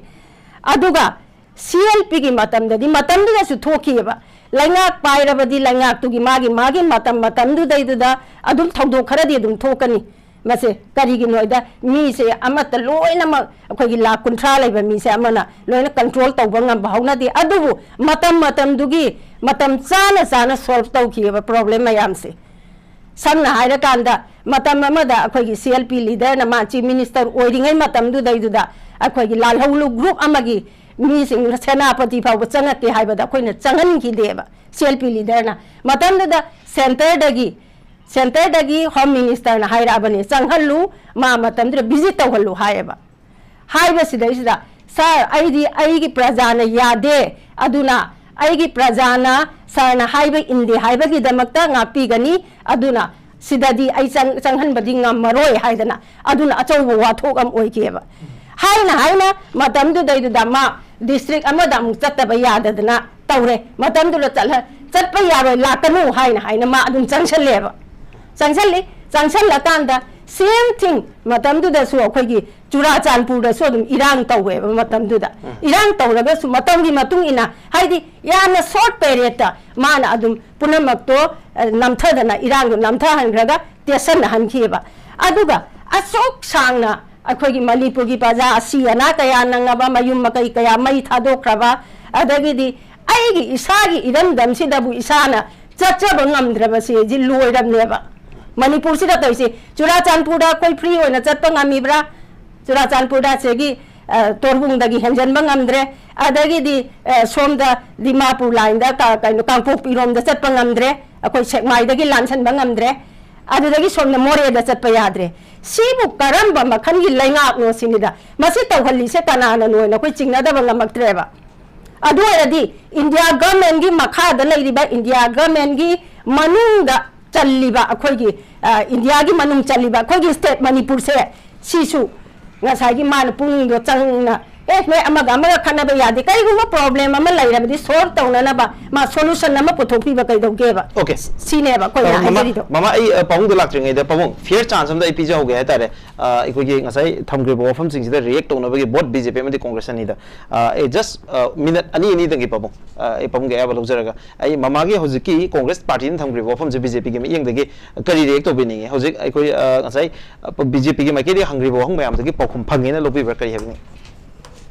ꯑꯗꯨꯒ CLPꯒꯤ ꯃꯇꯝꯗꯗꯤ, ꯃꯇꯝꯗꯨꯗꯁꯨ ꯊꯣꯛꯈꯤꯑꯕ, ꯂꯩꯉꯥꯛ ꯄꯥꯏꯔꯕꯗꯤ ꯂꯩꯉꯥꯛꯇꯨꯒꯤ ꯃꯥꯒꯤ, ꯃꯥꯒꯤ ꯃꯇꯝ, ꯃꯇꯝꯗꯨꯗꯩꯗꯨꯗ ꯑꯗꯨꯝ ꯊꯧꯗꯣꯛ ꯈꯔꯗꯤ ꯑꯗꯨꯝ ꯊꯣꯛꯀꯅꯤ꯫ ꯃꯁꯦ ꯀꯔꯤꯒꯤꯅꯣ ꯍꯥꯏꯗ, ꯃꯤꯁꯦ ꯑꯃꯠꯇ ꯂꯣꯏꯅꯃꯛ ꯑꯩꯈꯣꯏꯒꯤ ꯂꯥꯈ ꯀꯨꯟꯊ꯭ꯔꯥ ꯂꯩꯕ ꯃꯤꯁꯦ ꯑꯃꯅ ꯂꯣꯏꯅ control ꯇꯧꯕ ꯉꯝꯕ ꯍꯧꯅꯗꯦ꯫ ꯑꯗꯨꯕꯨ ꯃꯇꯝ ꯃꯇꯝꯗꯨꯒꯤ ꯃꯇꯝ ꯆꯥꯅ ꯆꯥꯅ solve ꯇꯧꯈꯤꯑꯕ problem ꯃꯌꯥꯝꯁꯦ꯫ ꯁꯝꯅ ꯍꯥꯏꯔꯀꯥꯟꯗ, ꯃꯇꯝ ꯑꯃꯗ ꯑꯩꯈꯣꯏꯒꯤ C L P leaderꯅ, ꯃꯥ chief minister ꯑꯣꯏꯔꯤꯉꯩ ꯃꯇꯝꯗꯨꯗꯩꯗꯨꯗ, ꯑꯩꯈꯣꯏꯒꯤ ꯂꯥꯜꯍꯧꯂꯨ group ꯑꯃꯒꯤ ꯃꯤꯁꯤꯡ ꯁꯦꯅꯥꯄꯇꯤ ꯐꯥꯎꯕ ꯆꯪꯉꯛꯀꯦ ꯍꯥꯏꯕꯗ ꯑꯩꯈꯣꯏꯅ ꯆꯪꯍꯟꯈꯤꯗꯦꯕ, C L P leaderꯅ꯫ ꯃꯇꯝꯗꯨꯗ centreꯗꯒꯤ, centreꯗꯒꯤ Home Ministerꯅ ꯍꯥꯏꯔꯛꯑꯕꯅꯤ, "ꯆꯪꯍꯜꯂꯨ, ꯃꯥ ꯃꯇꯝꯗꯨꯗ visit ꯇꯧꯍꯜꯂꯨ" ꯍꯥꯏꯌꯦꯕ꯫ ꯍꯥꯏꯕꯁꯤꯗꯩꯁꯤꯗ, "Sir, ꯑꯩꯗꯤ ꯑꯩꯒꯤ ꯄ꯭ꯔꯖꯥꯅ ꯌꯥꯗꯦ, ꯑꯗꯨꯅ ꯑꯩꯒꯤ ꯄ꯭ꯔꯖꯥꯅ sirꯅ ꯍꯥꯏꯕ ꯏꯟꯗꯦ ꯍꯥꯏꯕꯒꯤꯗꯃꯛꯇ ꯉꯥꯛꯄꯤꯒꯅꯤ, ꯑꯗꯨꯅ ꯁꯤꯗꯗꯤ ꯑꯩ ꯆꯪ-, ꯆꯪꯍꯟꯕꯗꯤ ꯉꯝꯃꯔꯣꯏ" ꯍꯥꯏꯗꯅ, ꯑꯗꯨꯅ ꯑꯆꯧꯕ ꯋꯥꯊꯣꯛ ꯑꯃ ꯑꯣꯏꯈꯤꯑꯕ꯫ ꯍꯥꯏꯅ ꯍꯥꯏꯅ ꯃꯇꯝꯗꯨꯗꯩꯗꯨꯗ ꯃꯥ district ꯑꯃꯗ ꯑꯃꯨꯛ ꯆꯠꯇꯕ ꯌꯥꯗꯗꯅ ꯇꯧꯔꯦ꯫ ꯃꯇꯝꯗꯨꯗ ꯆꯠꯍ-, "ꯆꯠꯄ ꯌꯥꯔꯣꯏ, ꯂꯥꯛꯀꯅꯨ" ꯍꯥꯏꯅ ꯍꯥꯏꯅ ꯃꯥ ꯑꯗꯨꯝ ꯆꯪꯁꯜꯂꯦꯕ꯫ ꯆꯪꯁꯜꯂꯤ꯫ ꯆꯪꯁꯜꯂꯀꯥꯟꯗ same thing, ꯃꯇꯝꯗꯨꯗꯁꯨ ꯑꯩꯈꯣꯏꯒꯤ ꯆꯨꯔꯥꯆꯥꯟꯄꯨꯔꯗꯁꯨ ꯑꯗꯨꯝ ꯏꯔꯥꯡ ꯇꯧꯋꯦꯕ ꯃꯇꯝꯗꯨꯗ꯫ ꯎꯝ꯫ ꯏꯔꯥꯡ ꯇꯧꯔꯒꯁꯨ ꯃꯇꯝꯒꯤ ꯃꯇꯨꯡ ꯏꯟꯅ, ꯍꯥꯏꯗꯤ, ꯌꯥꯝꯅ short periodꯇ ꯃꯥꯅ ꯑꯗꯨꯝ ꯄꯨꯝꯅꯃꯛꯇꯣ, ꯑ, ꯅꯝꯊꯗꯅ, ꯏꯔꯥꯡꯗꯣ ꯅꯝꯊꯍꯟꯈ꯭ꯔꯒ ꯇꯦꯁꯟꯅꯍꯟꯈꯤꯑꯕ꯫ ꯑꯗꯨꯒ ꯑꯁꯨꯛ ꯁꯥꯡꯅ ꯑꯩꯈꯣꯏꯒꯤ ꯃꯅꯤꯄꯨꯔꯒꯤ ꯄ꯭ꯔꯖꯥ ꯑꯁꯤ ꯑꯅꯥ ꯀꯌꯥ ꯅꯪꯉꯕ, ꯃꯌꯨꯝ ꯃꯀꯩ ꯀꯌꯥ ꯃꯩ ꯊꯥꯗꯣꯛꯈ꯭ꯔꯕ, ꯑꯗꯒꯤꯗꯤ ꯑꯩꯒꯤ ꯏꯁꯥꯒꯤ ꯏꯔꯝꯗꯝꯁꯤꯗꯕꯨ ꯏꯁꯥꯅ ꯆꯠꯆꯕ ꯉꯝꯗ꯭ꯔꯕꯁꯦ ꯍꯧꯖꯤꯛ ꯂꯣꯏꯔꯕꯅꯦꯕ꯫ ꯃꯅꯤꯄꯨꯔꯁꯤꯗ ꯇꯧꯔꯤꯁꯦ, ꯆꯨꯔꯥꯆꯥꯟꯄꯨꯔꯗ ꯑꯩꯈꯣꯏ free ꯑꯣꯏꯅ ꯆꯠꯄ ꯉꯝꯃꯤꯕ꯭ꯔꯥ? ꯆꯨꯔꯥꯆꯥꯟꯄꯨꯔꯗ ꯑꯁꯤꯒꯤ, ꯑ, ꯇꯣꯔꯕꯨꯡꯗꯒꯤ ꯍꯦꯟꯖꯟꯕ ꯉꯝꯗ꯭ꯔꯦ꯫ ꯑꯗꯒꯤꯗꯤ, ꯑ, ꯁꯣꯝꯗ ꯗꯤꯃꯥꯄꯨꯔ lineꯗ ꯀ-, ꯀꯩꯅꯣ, ꯀꯥꯡꯄꯣꯛꯄꯤꯔꯣꯝꯗ ꯆꯠꯄ ꯉꯝꯗ꯭ꯔꯦ꯫ ꯑꯩꯈꯣꯏ ꯁꯦꯛꯃꯥꯏꯗꯒꯤ ꯂꯥꯟꯁꯟꯕ ꯉꯝꯗ꯭ꯔꯦ꯫ ꯑꯗꯨꯗꯒꯤ ꯁꯣꯝꯗ ꯃꯣꯔꯦꯗ ꯆꯠꯄ ꯌꯥꯗ꯭ꯔꯦ꯫ ꯁꯤꯕꯨ ꯀꯔꯝꯕ ꯃꯈꯜꯒꯤ ꯂꯩꯉꯥꯛꯅꯣ ꯁꯤꯅꯤꯗ꯫ ꯃꯁꯤ ꯇꯧꯍꯜꯂꯤꯁꯦ ꯀꯅꯥꯅꯅꯣꯅ ꯑꯩꯈꯣꯏ ꯆꯤꯡꯅꯗꯕ ꯉꯝꯃꯛꯇ꯭ꯔꯦꯕ꯫ ꯑꯗꯨ ꯑꯣꯏꯔꯗꯤ India governmentꯀꯤ ꯃꯈꯥꯗ ꯂꯩꯔꯤꯕ, India governmentꯀꯤ ꯃꯅꯨꯡꯗ ꯆꯜꯂꯤꯕ ꯑꯩꯈꯣꯏꯒꯤ, ꯑ, Indiaꯒꯤ ꯃꯅꯨꯡ ꯆꯜꯂꯤꯕ ꯑꯩꯈꯣꯏꯒꯤ state ꯃꯅꯤꯄꯨꯔꯁꯦ, ꯁꯤꯁꯨ ꯉꯁꯥꯏꯒꯤ ꯃꯥꯅ ꯄꯨꯛꯅꯤꯡꯗꯣ ꯆꯪꯅ, "ꯑꯦ, ꯅꯣꯏ ꯑꯃꯒ ꯑꯃꯒ ꯈꯠꯅꯕ ꯌꯥꯗꯦ, ꯀꯔꯤꯒꯨꯝꯕ problem ꯑꯃ ꯂꯩꯔꯕꯗꯤ solve ꯇꯧꯅꯅꯕ ꯃꯥ solution ꯑꯃ ꯄꯨꯊꯣꯛꯄꯤꯕ ꯀꯩꯗꯧꯒꯦꯕ?" Okay. ꯁꯤꯅꯦꯕ ꯑꯩꯈꯣꯏꯅ ꯃꯃꯥ, ꯍꯥꯏꯖꯔꯤꯗꯣ꯫ ꯃꯃꯥ, ꯑꯩ, ꯑ, ꯄꯥꯕꯨꯡꯗ ꯂꯥꯛꯇ꯭ꯔꯤꯉꯩꯗ, ꯄꯥꯕꯨꯡ, fair chance ꯑꯝꯗ ꯑꯩ ꯄꯤꯖꯍꯧꯒꯦ ꯍꯥꯏꯇꯥꯔꯦ꯫ ꯑ, ꯑꯩꯈꯣꯏꯒꯤ ꯉꯁꯥꯏ ꯊꯝꯈ꯭ꯔꯤꯕ ꯋꯥꯐꯝꯁꯤꯡꯁꯤꯗ react ꯇꯧꯅꯕꯒꯤ both B J P ꯑꯃꯗꯤ Congress ꯑꯅꯤꯗ꯫ ꯑ, ꯑꯩ just, ꯑ, minute ꯑꯅꯤ ꯑꯅꯤꯗꯪꯒꯤ, ꯄꯥꯕꯨꯡ, ꯑ, ꯑꯩ ꯄꯥꯕꯨꯡꯒꯤ ꯑꯌꯥꯕ ꯂꯧꯖꯔꯒ, ꯑꯩ ꯃꯃꯥꯒꯤ ꯍꯧꯖꯤꯛꯀꯤ Congress partyꯅ ꯊꯝꯈ꯭ꯔꯤꯕ ꯋꯥꯐꯝꯁꯦ B J P ꯒꯤ ꯃꯤꯠꯌꯦꯡꯗꯒꯤ ꯀꯔꯤ react ꯇꯧꯕꯤꯅꯤꯡꯉꯤ? ꯍꯧꯖꯤꯛ ꯑꯩꯈꯣꯏ, ꯑ, ꯉꯁꯥꯏ, ꯑ, B J P ꯒꯤ ꯃꯥꯏꯀꯩꯗꯒꯤ ꯍꯪꯈ꯭ꯔꯤꯕ ꯋꯥꯍꯪ ꯃꯌꯥꯝꯗꯒꯤ ꯄꯥꯎꯈꯨꯝ ꯐꯪꯉꯦꯅ ꯂꯧꯕꯤꯕ꯭ꯔꯥ? ꯀꯔꯤ ꯍꯥꯏꯕꯤꯅꯤꯡꯉꯤ?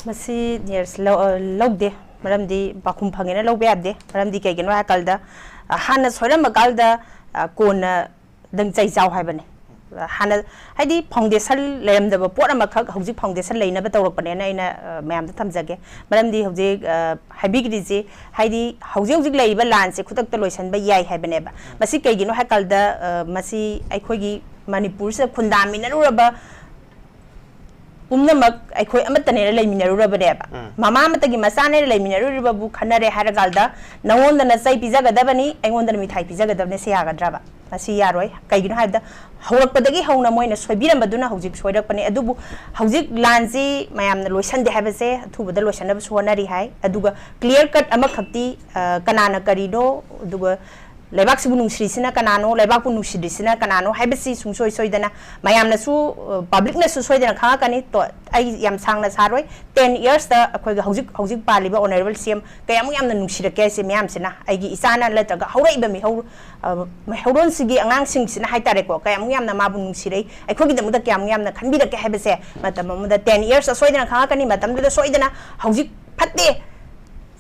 ꯃꯁꯤ ꯅꯤꯔꯁ ꯂꯧ-, ꯑ, ꯂꯧꯗꯦ꯫ ꯃꯔꯝꯗꯤ ꯄꯥꯎꯈꯨꯝ ꯐꯪꯉꯦꯅ ꯂꯧꯕ ꯌꯥꯗꯦ꯫ ꯃꯔꯝꯗꯤ ꯀꯩꯒꯤꯅꯣ ꯍꯥꯏ ꯀꯥꯟꯗ, ꯑ, ꯍꯥꯟꯅ ꯁꯣꯏꯔꯝꯕ ꯀꯥꯟꯗ, ꯑ, ꯀꯣꯟꯅ ꯗꯪ ꯆꯩ ꯆꯥꯎ ꯍꯥꯏꯕꯅꯦ꯫ ꯍꯥꯟꯅ, ꯍꯥꯏꯗꯤ, ꯐꯥꯎꯟꯗꯦꯁꯟ ꯂꯩꯔꯝꯗꯕ ꯄꯣꯠ ꯑꯃꯈꯛ ꯍꯧꯖꯤꯛ ꯐꯥꯎꯟꯗꯦꯁꯟ ꯂꯩꯅꯕ ꯇꯧꯔꯛꯄꯅꯦꯅ ꯑꯩꯅ, ꯑ, ꯃꯌꯥꯝꯗ ꯊꯝꯖꯒꯦ꯫ ꯃꯔꯝꯗꯤ ꯍꯧꯖꯤꯛ, ꯑ, ꯍꯥꯏꯕꯤꯈ꯭ꯔꯤꯁꯤ, ꯍꯥꯏꯗꯤ, ꯍꯧꯖꯤꯛ ꯍꯧꯖꯤꯛ ꯂꯩꯔꯤꯕ ꯂꯥꯟꯁꯦ ꯈꯨꯗꯛꯇ ꯂꯣꯏꯁꯤꯟꯕ ꯌꯥꯏ ꯍꯥꯏꯕꯅꯦꯕ꯫ ꯃꯁꯤ ꯀꯩꯒꯤꯅꯣ ꯍꯥꯏ ꯀꯥꯟꯗ, ꯑ, ꯃꯁꯤ ꯑꯩꯈꯣꯏꯒꯤ ꯃꯅꯤꯄꯨꯔꯁꯤꯗ ꯈꯨꯟꯗꯥꯃꯤꯟꯅꯔꯨꯔꯕ ꯄꯨꯝꯅꯃꯛ ꯑꯩꯈꯣꯏ ꯑꯃꯠꯇꯅꯦꯅ ꯂꯩꯃꯤꯟꯅꯔꯨꯔꯕꯅꯦꯕ꯫ ꯎꯝ꯫ ꯃꯃꯥ ꯑꯃꯠꯇꯒꯤ ꯃꯆꯥꯅꯦꯅ ꯂꯩꯃꯤꯟꯅꯔꯨꯔꯤꯕꯕꯨ ꯈꯟꯅꯔꯦ ꯍꯥꯏꯔꯀꯥꯟꯗ, "ꯅꯉꯣꯟꯗꯅ ꯆꯩ ꯄꯤꯖꯒꯗꯕꯅꯤ, ꯑꯩꯉꯣꯟꯗꯅ ꯃꯤꯊꯥꯏ ꯄꯤꯖꯒꯗꯕꯅꯤ" ꯁꯤ ꯌꯥꯒꯗ꯭ꯔꯕ? ꯃꯁꯤ ꯌꯥꯔꯣꯏ꯫ ꯀꯩꯒꯤꯅꯣ ꯍꯥꯏꯕꯗ, ꯍꯧꯔꯛꯄꯗꯒꯤ ꯍꯧꯅ ꯃꯣꯏꯅ ꯁꯣꯏꯕꯤꯔꯝꯕꯗꯨꯅ ꯍꯧꯖꯤꯛ ꯁꯣꯏꯔꯛꯄꯅꯦ꯫ ꯑꯗꯨꯕꯨ ꯍꯧꯖꯤꯛ ꯂꯥꯟꯁꯤ ꯃꯌꯥꯝꯅ ꯂꯣꯏꯁꯟꯗꯦ ꯍꯥꯏꯕꯁꯦ ꯑꯊꯨꯕꯗ ꯂꯣꯏꯁꯟꯅꯕꯁꯨ ꯍꯣꯠꯅꯔꯤ ꯍꯥꯏ꯫ ꯑꯗꯨꯒ clear cut ꯑꯃꯈꯛꯇꯤ, ꯑ, ꯀꯅꯥꯅ ꯀꯔꯤꯅꯣ, ꯑꯗꯨꯒ ꯂꯩꯕꯥꯛꯁꯤꯕꯨ ꯅꯨꯡꯁꯤꯔꯤꯁꯤꯅ ꯀꯅꯥꯅꯣ, ꯂꯩꯕꯥꯛꯄꯨ ꯅꯨꯡꯁꯤꯗ꯭ꯔꯤꯁꯤꯅ ꯀꯅꯥꯅꯣ ꯍꯥꯏꯕꯁꯤ ꯁꯨꯡꯁꯣꯏ ꯁꯣꯏꯗꯅ ꯃꯌꯥꯝꯅꯁꯨ, ꯑ, ꯄꯕ꯭ꯂꯤꯛꯅꯁꯨ ꯁꯣꯏꯗꯅ ꯈꯪꯉꯛꯀꯅꯤ꯫ ꯇꯣ-, ꯑꯩ ꯌꯥꯝ ꯁꯥꯡꯅ ꯁꯥꯔꯣꯏ꯫ Ten yearsꯇ ꯑꯩꯈꯣꯏꯒꯤ ꯍꯧꯖꯤꯛ, ꯍꯧꯖꯤꯛ ꯄꯥꯜꯂꯤꯕ Honourable C M ꯀꯌꯥꯃꯨꯛ ꯌꯥꯝꯅ ꯅꯨꯡꯁꯤꯔꯛꯀꯦ ꯍꯥꯏꯁꯦ ꯃꯌꯥꯝꯁꯤꯅ, ꯑꯩꯒꯤ ꯏꯆꯥꯅ ꯅꯠꯇ꯭ꯔꯒ ꯍꯧꯔꯛꯏꯕ ꯃꯤꯍꯧ-, ꯑ, ꯃꯩꯍꯧꯔꯣꯟꯁꯤꯒꯤ ꯑꯉꯥꯡꯁꯤꯡꯁꯤꯅ ꯍꯥꯏꯇꯥꯔꯦꯀꯣ, ꯀꯌꯥꯃꯨꯛ ꯌꯥꯝꯅ ꯃꯥꯕꯨ ꯅꯨꯡꯁꯤꯔꯛꯏ, ꯑꯩꯈꯣꯏꯒꯤꯗꯃꯛꯇ ꯀꯌꯥꯃꯨꯛ ꯌꯥꯝꯅ ꯈꯟꯕꯤꯔꯛꯀꯦ ꯍꯥꯏꯕꯁꯦ ꯃꯇꯝ ꯑꯃꯗ ten yearsꯇ ꯁꯣꯏꯗꯅ ꯈꯪꯉꯛꯀꯅꯤ꯫ ꯃꯇꯝꯗꯨꯗ ꯁꯣꯏꯗꯅ ꯍꯧꯖꯤꯛ ꯐꯠꯇꯦ,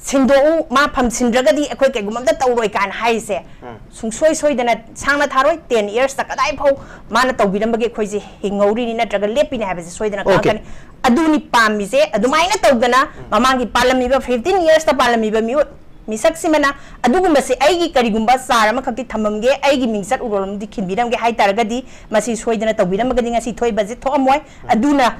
ꯁꯤꯟꯗꯣꯛꯎ, ꯃꯥ ꯐꯝꯁꯤꯟꯗ꯭ꯔꯒꯗꯤ ꯑꯩꯈꯣꯏ ꯀꯩꯒꯨꯝꯕ ꯑꯝꯇ ꯇꯧꯔꯣꯏ ꯀꯥꯏꯅ ꯍꯥꯏꯔꯤꯁꯦ ꯎꯝ꯫ ꯁꯨꯡꯁꯣꯏ ꯁꯣꯏꯗꯅ ꯁꯥꯡꯅ ꯊꯥꯔꯣꯏ꯫ Ten yearsꯇ ꯀꯗꯥꯏꯐꯥꯎ ꯃꯥꯅ ꯇꯧꯕꯤꯔꯝꯕꯒꯦ ꯑꯩꯈꯣꯏꯁꯦ ꯍꯤꯡꯍꯧꯔꯤꯅꯤ ꯅꯠꯇ꯭ꯔꯒ ꯂꯦꯞꯄꯤꯅꯤ ꯍꯥꯏꯕꯁꯦ ꯁꯣꯏꯗꯅ Okay꯫ ꯈꯪꯉꯛꯀꯅꯤ꯫ ꯑꯗꯨꯅꯤ ꯄꯥꯝꯃꯤꯁꯦ꯫ ꯑꯗꯨꯃꯥꯏꯅ ꯇꯧꯗꯅ ꯎꯝ꯫ ꯃꯃꯥꯡꯒꯤ ꯄꯥꯜꯂꯝꯃꯤꯕ, fifteen yearsꯇ ꯄꯥꯜꯂꯝꯃꯤꯕ ꯃꯤꯑꯣꯏ ꯃꯤꯁꯛꯁꯤꯃꯅ ꯑꯗꯨꯒꯨꯝꯕꯁꯦ ꯑꯩꯒꯤ ꯀꯔꯤꯒꯨꯝꯕ ꯆꯥꯔ ꯑꯃꯈꯛꯇꯤ ꯊꯝꯃꯝꯒꯦ, ꯑꯩꯒꯤ ꯃꯤꯡꯆꯠ ꯎꯔꯣꯜ ꯑꯃꯗꯤ ꯈꯤꯟꯕꯤꯔꯝꯒꯦ ꯍꯥꯏ ꯇꯥꯔꯒꯗꯤ, ꯃꯁꯤ ꯁꯣꯏꯗꯅ ꯇꯧꯕꯤꯔꯝꯃꯒꯗꯤ ꯉꯁꯤ ꯊꯣꯛꯏꯕꯁꯦ ꯊꯣꯛꯑꯝꯃꯣꯏ꯫ ꯑꯗꯨꯅ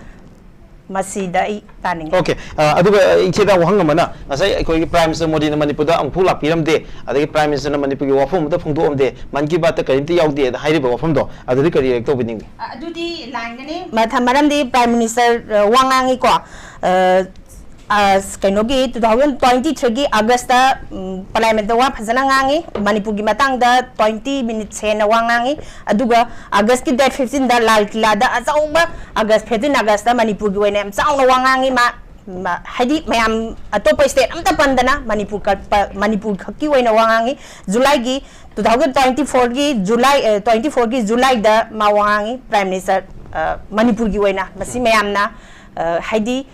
ꯃꯁꯤꯗ ꯑꯩ ꯇꯥꯅꯤꯡꯉꯤ꯫ Okay, ꯑ, ꯑꯗꯨꯒ, ꯑ, ꯏꯆꯦꯗ ꯋꯥꯍꯪ ꯑꯃꯅ, ꯉꯁꯥꯏ ꯑꯩꯈꯣꯏꯒꯤ Prime Minister ꯃꯣꯗꯤꯅ ꯃꯅꯤꯄꯨꯔꯗ ꯑꯃꯨꯛꯐꯥꯎ ꯂꯥꯛꯄꯤꯔꯝꯗꯦ, ꯑꯗꯒꯤ Prime Ministerꯅ ꯃꯅꯤꯄꯨꯔꯒꯤ ꯋꯥꯐꯝ ꯑꯃꯇ ꯐꯣꯡꯗꯣꯛꯑꯝꯗꯦ, ꯃꯟ ꯀꯤ ꯕꯥꯠꯇ ꯀꯔꯤꯝꯇ ꯌꯥꯎꯗꯦ ꯍꯥꯏꯔꯤꯕ ꯋꯥꯐꯝꯗꯣ, ꯑꯗꯨꯗꯤ ꯀꯔꯤ react ꯇꯧꯕꯤꯅꯤꯡꯉꯤ? ꯑ, ꯑꯗꯨꯗꯤ ꯂꯥꯟꯒꯅꯤ꯫ ꯃꯊ-, ꯃꯔꯝꯗꯤ Prime Minister, ꯑ, ꯋꯥ ꯉꯥꯡꯉꯤꯀꯣ, ꯑ, ꯑ, ꯀꯩꯅꯣꯒꯤ two thousand twenty threeꯒꯤ Augustꯇ, ꯎꯝ, Parliamentꯇ ꯋꯥ ꯐꯖꯅ ꯉꯥꯡꯉꯤ, ꯃꯅꯤꯄꯨꯔꯒꯤ ꯃꯇꯥꯡꯗ twenty minutes ꯍꯦꯟꯅ ꯋꯥ ꯉꯥꯡꯉꯤ, ꯑꯗꯨꯒ Augustꯀꯤ date fifteenꯗ ꯂꯥꯜ ꯀꯤꯂꯥꯗ ꯑꯆꯧꯕ, August, fifteen Augustꯇ ꯃꯅꯤꯄꯨꯔꯒꯤ ꯑꯣꯏꯅ ꯌꯥꯝ ꯆꯥꯎꯅ ꯋꯥ ꯉꯥꯡꯉꯤ꯫ ꯃꯥ, ꯃꯥ, ꯍꯥꯏꯗꯤ ꯃꯌꯥꯝ ꯑꯇꯣꯞꯄ state ꯑꯝꯇ ꯄꯟꯗꯅ ꯃꯅꯤꯄꯨꯔ ꯀ-, ꯄ-, ꯃꯅꯤꯄꯨꯔ ꯈꯛꯀꯤ ꯑꯣꯏꯅ ꯋꯥ ꯉꯥꯡꯉꯤ꯫ Julyꯒꯤ, two thousand twenty fourꯒꯤ July, ꯑ, twenty fourꯒꯤ Julyꯗ ꯃꯥ ꯋꯥ ꯉꯥꯡꯉꯤ, Prime Minister, ꯑ, ꯃꯅꯤꯄꯨꯔꯒꯤ ꯑꯣꯏꯅ꯫ ꯃꯁꯤ ꯃꯌꯥꯝꯅ, ꯑ, ꯍꯥꯏꯗꯤ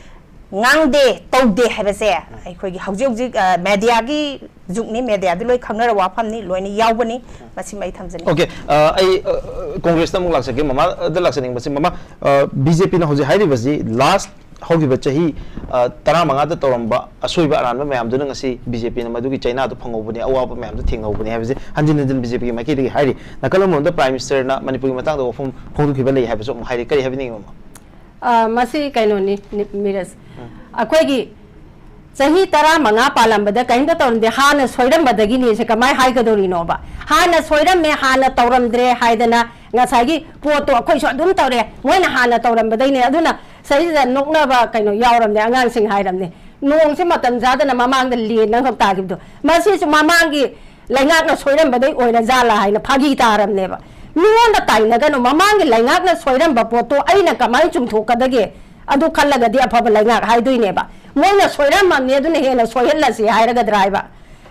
ꯉꯥꯡꯗꯦ, ꯇꯧꯗꯦ ꯍꯥꯏꯕꯁꯦ ꯑꯩꯈꯣꯏꯒꯤ ꯍꯧꯖꯤꯛ ꯍꯧꯖꯤꯛ, ꯑ, ꯃꯦꯗꯤꯌꯥꯒꯤ ꯖꯨꯒꯅꯤ, ꯃꯦꯗꯤꯌꯥꯗ ꯂꯣꯏ ꯈꯪꯅꯔꯕ ꯋꯥꯐꯝꯅꯤ, ꯂꯣꯏꯅ ꯌꯥꯎꯕꯅꯤ꯫ ꯃꯁꯤꯃ ꯑꯩ ꯊꯝꯖꯅꯤꯡꯉꯤ꯫ ꯑꯣꯀꯦ, ꯑ, ꯑꯩ, ꯑ, ꯀꯣꯡꯒ꯭ꯔꯦꯁꯇ ꯑꯃꯨꯛ ꯂꯥꯛꯆꯒꯦ, ꯃꯃꯥꯗ ꯂꯥꯛꯆꯅꯤꯡꯕꯁꯤ, ꯃꯃꯥ, ꯑ, ꯕꯤ ꯖꯦ ꯄꯤꯅ ꯍꯧꯖꯤꯛ ꯍꯥꯏꯔꯤꯕꯁꯤ ꯂꯥꯁ ꯍꯧꯈꯤꯕ ꯆꯍꯤ, ꯑ, ꯇꯔꯥꯃꯉꯥꯗ ꯇꯧꯔꯝꯕ ꯑꯁꯣꯏꯕ ꯑꯔꯥꯟꯕ ꯃꯌꯥꯝꯗꯨꯅ ꯉꯁꯤ ꯕꯤ ꯖꯦ ꯄꯤꯅ ꯃꯗꯨꯒꯤ ꯆꯩꯅꯥꯗꯨ ꯐꯪꯍꯧꯕꯅꯤ, ꯑꯋꯥꯕ ꯃꯌꯥꯝꯗꯨ ꯊꯦꯡꯅꯍꯧꯕꯅꯤ ꯍꯥꯏꯕꯁꯤ ꯍꯟꯖꯤꯟ ꯍꯟꯖꯤꯟ ꯕꯤ ꯖꯦ ꯄꯤꯒꯤ ꯃꯥꯏꯀꯩꯗꯒꯤ ꯍꯥꯏꯔꯤ꯫ ꯅꯥꯀꯜ ꯑꯃꯔꯣꯝꯗ ꯄ꯭ꯔꯥꯏꯝ ꯃꯤꯅꯤꯁꯇꯔꯅ ꯃꯅꯤꯄꯨꯔꯒꯤ ꯃꯇꯥꯡꯗ ꯋꯥꯐꯝ ꯐꯣꯡꯗꯣꯛꯈꯤꯕ ꯂꯩ ꯍꯥꯏꯕꯁꯨ ꯑꯃꯨꯛ ꯍꯥꯏꯔꯤ꯫ ꯀꯔꯤ ꯍꯥꯏꯕꯤꯅꯤꯡꯉꯤ, ꯃꯃꯥ? ꯑ, ꯃꯁꯤ ꯀꯩꯅꯣꯅꯤ, ꯅꯤ-, ꯃꯤꯔꯖ꯫ ꯑꯩꯈꯣꯏꯒꯤ ꯆꯍꯤ ꯇꯔꯥꯃꯉꯥ ꯄꯥꯜꯂꯝꯕꯗ ꯀꯔꯤꯝꯇ ꯇꯧꯔꯝꯗꯦ, ꯍꯥꯟꯅ ꯁꯣꯏꯔꯝꯕꯗꯒꯤꯅꯤ ꯁꯦ ꯀꯃꯥꯏ ꯍꯥꯏꯒꯗꯧꯔꯤꯅꯣꯕ? ꯍꯥꯟꯅ ꯁꯣꯏꯔꯝꯃꯦ, ꯍꯥꯟꯅ ꯇꯧꯔꯝꯗ꯭ꯔꯦ ꯍꯥꯏꯗꯅ ꯉꯁꯥꯏꯒꯤ ꯄꯣꯠꯇꯣ ꯑꯩꯈꯣꯏꯁꯨ ꯑꯗꯨꯝ ꯇꯧꯔꯦ, ꯃꯣꯏꯅ ꯍꯥꯟꯅ ꯇꯧꯔꯝꯕꯗꯩꯅꯦ꯫ ꯑꯗꯨꯅ ꯁꯤꯗꯩꯁꯤꯗ ꯅꯣꯛꯅꯕ ꯀꯩꯅꯣ ꯌꯥꯎꯔꯝꯅꯦ, ꯑꯉꯥꯡꯁꯤꯡ ꯍꯥꯏꯔꯝꯅꯦ, "ꯅꯣꯡꯁꯦ ꯃꯇꯝ ꯆꯥꯗꯅ ꯃꯃꯥꯡꯗ ꯂꯦꯟ ꯑꯃꯈꯛ ꯇꯥꯈꯤꯕꯗꯣ, ꯃꯁꯤꯁꯨ ꯃꯃꯥꯡꯒꯤ ꯂꯩꯉꯥꯛꯅ ꯁꯣꯏꯔꯝꯕꯗꯩ ꯑꯣꯏꯔ ꯖꯥꯠꯂꯥ?" ꯍꯥꯏꯅ ꯐꯥꯒꯤ ꯇꯥꯔꯝꯅꯦꯕ꯫ ꯃꯤꯉꯣꯟꯗ ꯇꯥꯏꯅꯒꯅꯨ, ꯃꯃꯥꯡꯒꯤ ꯂꯩꯉꯥꯛꯅ ꯁꯣꯏꯔꯝꯕ ꯄꯣꯠꯇꯣ ꯑꯩꯅ ꯀꯃꯥꯏꯅ ꯆꯨꯝꯊꯣꯛꯀꯗꯒꯦ? ꯑꯗꯨ ꯈꯜꯂꯒꯗꯤ ꯑꯐꯕ ꯂꯩꯉꯥꯛ ꯍꯥꯏꯗꯣꯏꯅꯦꯕ꯫ ꯃꯣꯏꯅ ꯁꯣꯏꯔꯝꯃꯕꯅꯤ, ꯑꯗꯨꯅ ꯍꯦꯟꯅ ꯁꯣꯏꯍꯜꯂꯁꯤ ꯍꯥꯏꯔꯒꯗ꯭ꯔꯥ ꯍꯥꯏꯕ?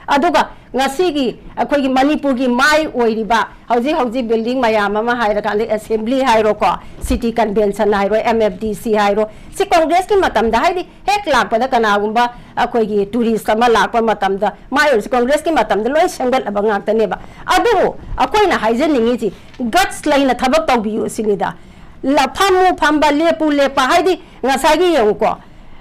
ꯑꯗꯨꯒ ꯉꯁꯤꯒꯤ ꯑꯩꯈꯣꯏꯒꯤ ꯃꯅꯤꯄꯨꯔꯒꯤ ꯃꯥꯏ ꯑꯣꯏꯔꯤꯕ ꯍꯧꯖꯤꯛ ꯍꯧꯖꯤꯛ building ꯃꯌꯥꯝ ꯑꯃ ꯍꯥꯏꯔꯀꯥꯟꯗ, assembly ꯍꯥꯏꯔꯣꯀꯣ, city convention ꯍꯥꯏꯔꯣ, M F D C ꯍꯥꯏꯔꯣ, ꯁꯤ ꯀꯣꯡꯒ꯭ꯔꯦꯁꯀꯤ ꯃꯇꯝꯗ, ꯍꯥꯏꯗꯤ ꯍꯦꯛ ꯂꯥꯛꯄꯗ ꯀꯅꯥꯒꯨꯝꯕ ꯑꯩꯈꯣꯏꯒꯤ tourist ꯑꯃ ꯂꯥꯛꯄ ꯃꯇꯝꯗ ꯃꯥꯏ ꯑꯣꯏꯔꯤꯁꯤ ꯀꯣꯡꯒ꯭ꯔꯦꯁꯀꯤ ꯃꯇꯝꯗ ꯂꯣꯏ ꯁꯦꯝꯒꯠꯂꯕ ꯉꯥꯛꯇꯅꯦꯕ꯫ ꯑꯗꯨꯕꯨ ꯑꯩꯈꯣꯏꯅ ꯍꯥꯏꯖꯅꯤꯡꯉꯤꯁꯤ, guts ꯂꯩꯅ ꯊꯕꯛ ꯇꯧꯕꯤꯌꯨ ꯁꯤꯅꯤꯗ꯫ ꯂ-, ꯐꯝꯃꯨ ꯐꯝꯕ, ꯂꯦꯞꯄꯨ ꯂꯦꯞꯄ, ꯍꯥꯏꯗꯤ ꯉꯁꯥꯏꯒꯤ ꯌꯦꯡꯉꯨꯀꯣ,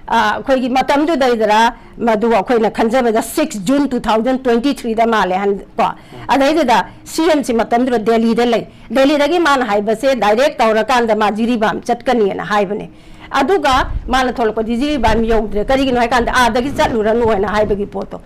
ꯑ, ꯑꯩꯈꯣꯏꯒꯤ ꯃꯇꯝꯗꯨꯗꯩꯗꯔ, ꯃꯗꯨ ꯑꯩꯈꯣꯏꯅ ꯈꯟꯖꯕꯗ six June two thousand twenty three ꯗ ꯃꯥꯜꯂꯦ ꯍꯟ-, ꯀꯣ꯫ ꯑꯗꯩꯗꯨꯗ C M ꯁꯤ ꯃꯇꯝꯗꯨꯗ ꯗꯦꯜꯂꯤꯗ ꯂꯩ꯫ ꯗꯦꯜꯂꯤꯗꯒꯤ ꯃꯥꯅ ꯍꯥꯏꯕꯁꯦ direct ꯇꯧꯔꯀꯥꯟꯗ ꯃꯥ ꯖꯤꯔꯤꯕꯥꯝ ꯆꯠꯀꯅꯤꯅ ꯍꯥꯏꯕꯅꯦ꯫ ꯑꯗꯨꯒ ꯃꯥꯅ ꯊꯣꯛꯂꯛꯄꯗꯤ ꯖꯤꯔꯤꯕꯥꯝ ꯌꯧꯗ꯭ꯔꯦ꯫ ꯀꯔꯤꯒꯤꯅꯣ ꯍꯥꯏꯀꯥꯟꯗ ꯑꯥꯗꯒꯤ ꯆꯠꯂꯨꯔꯅꯨ ꯍꯥꯏꯅ ꯍꯥꯏꯕꯒꯤ ꯄꯣꯠꯇꯣ꯫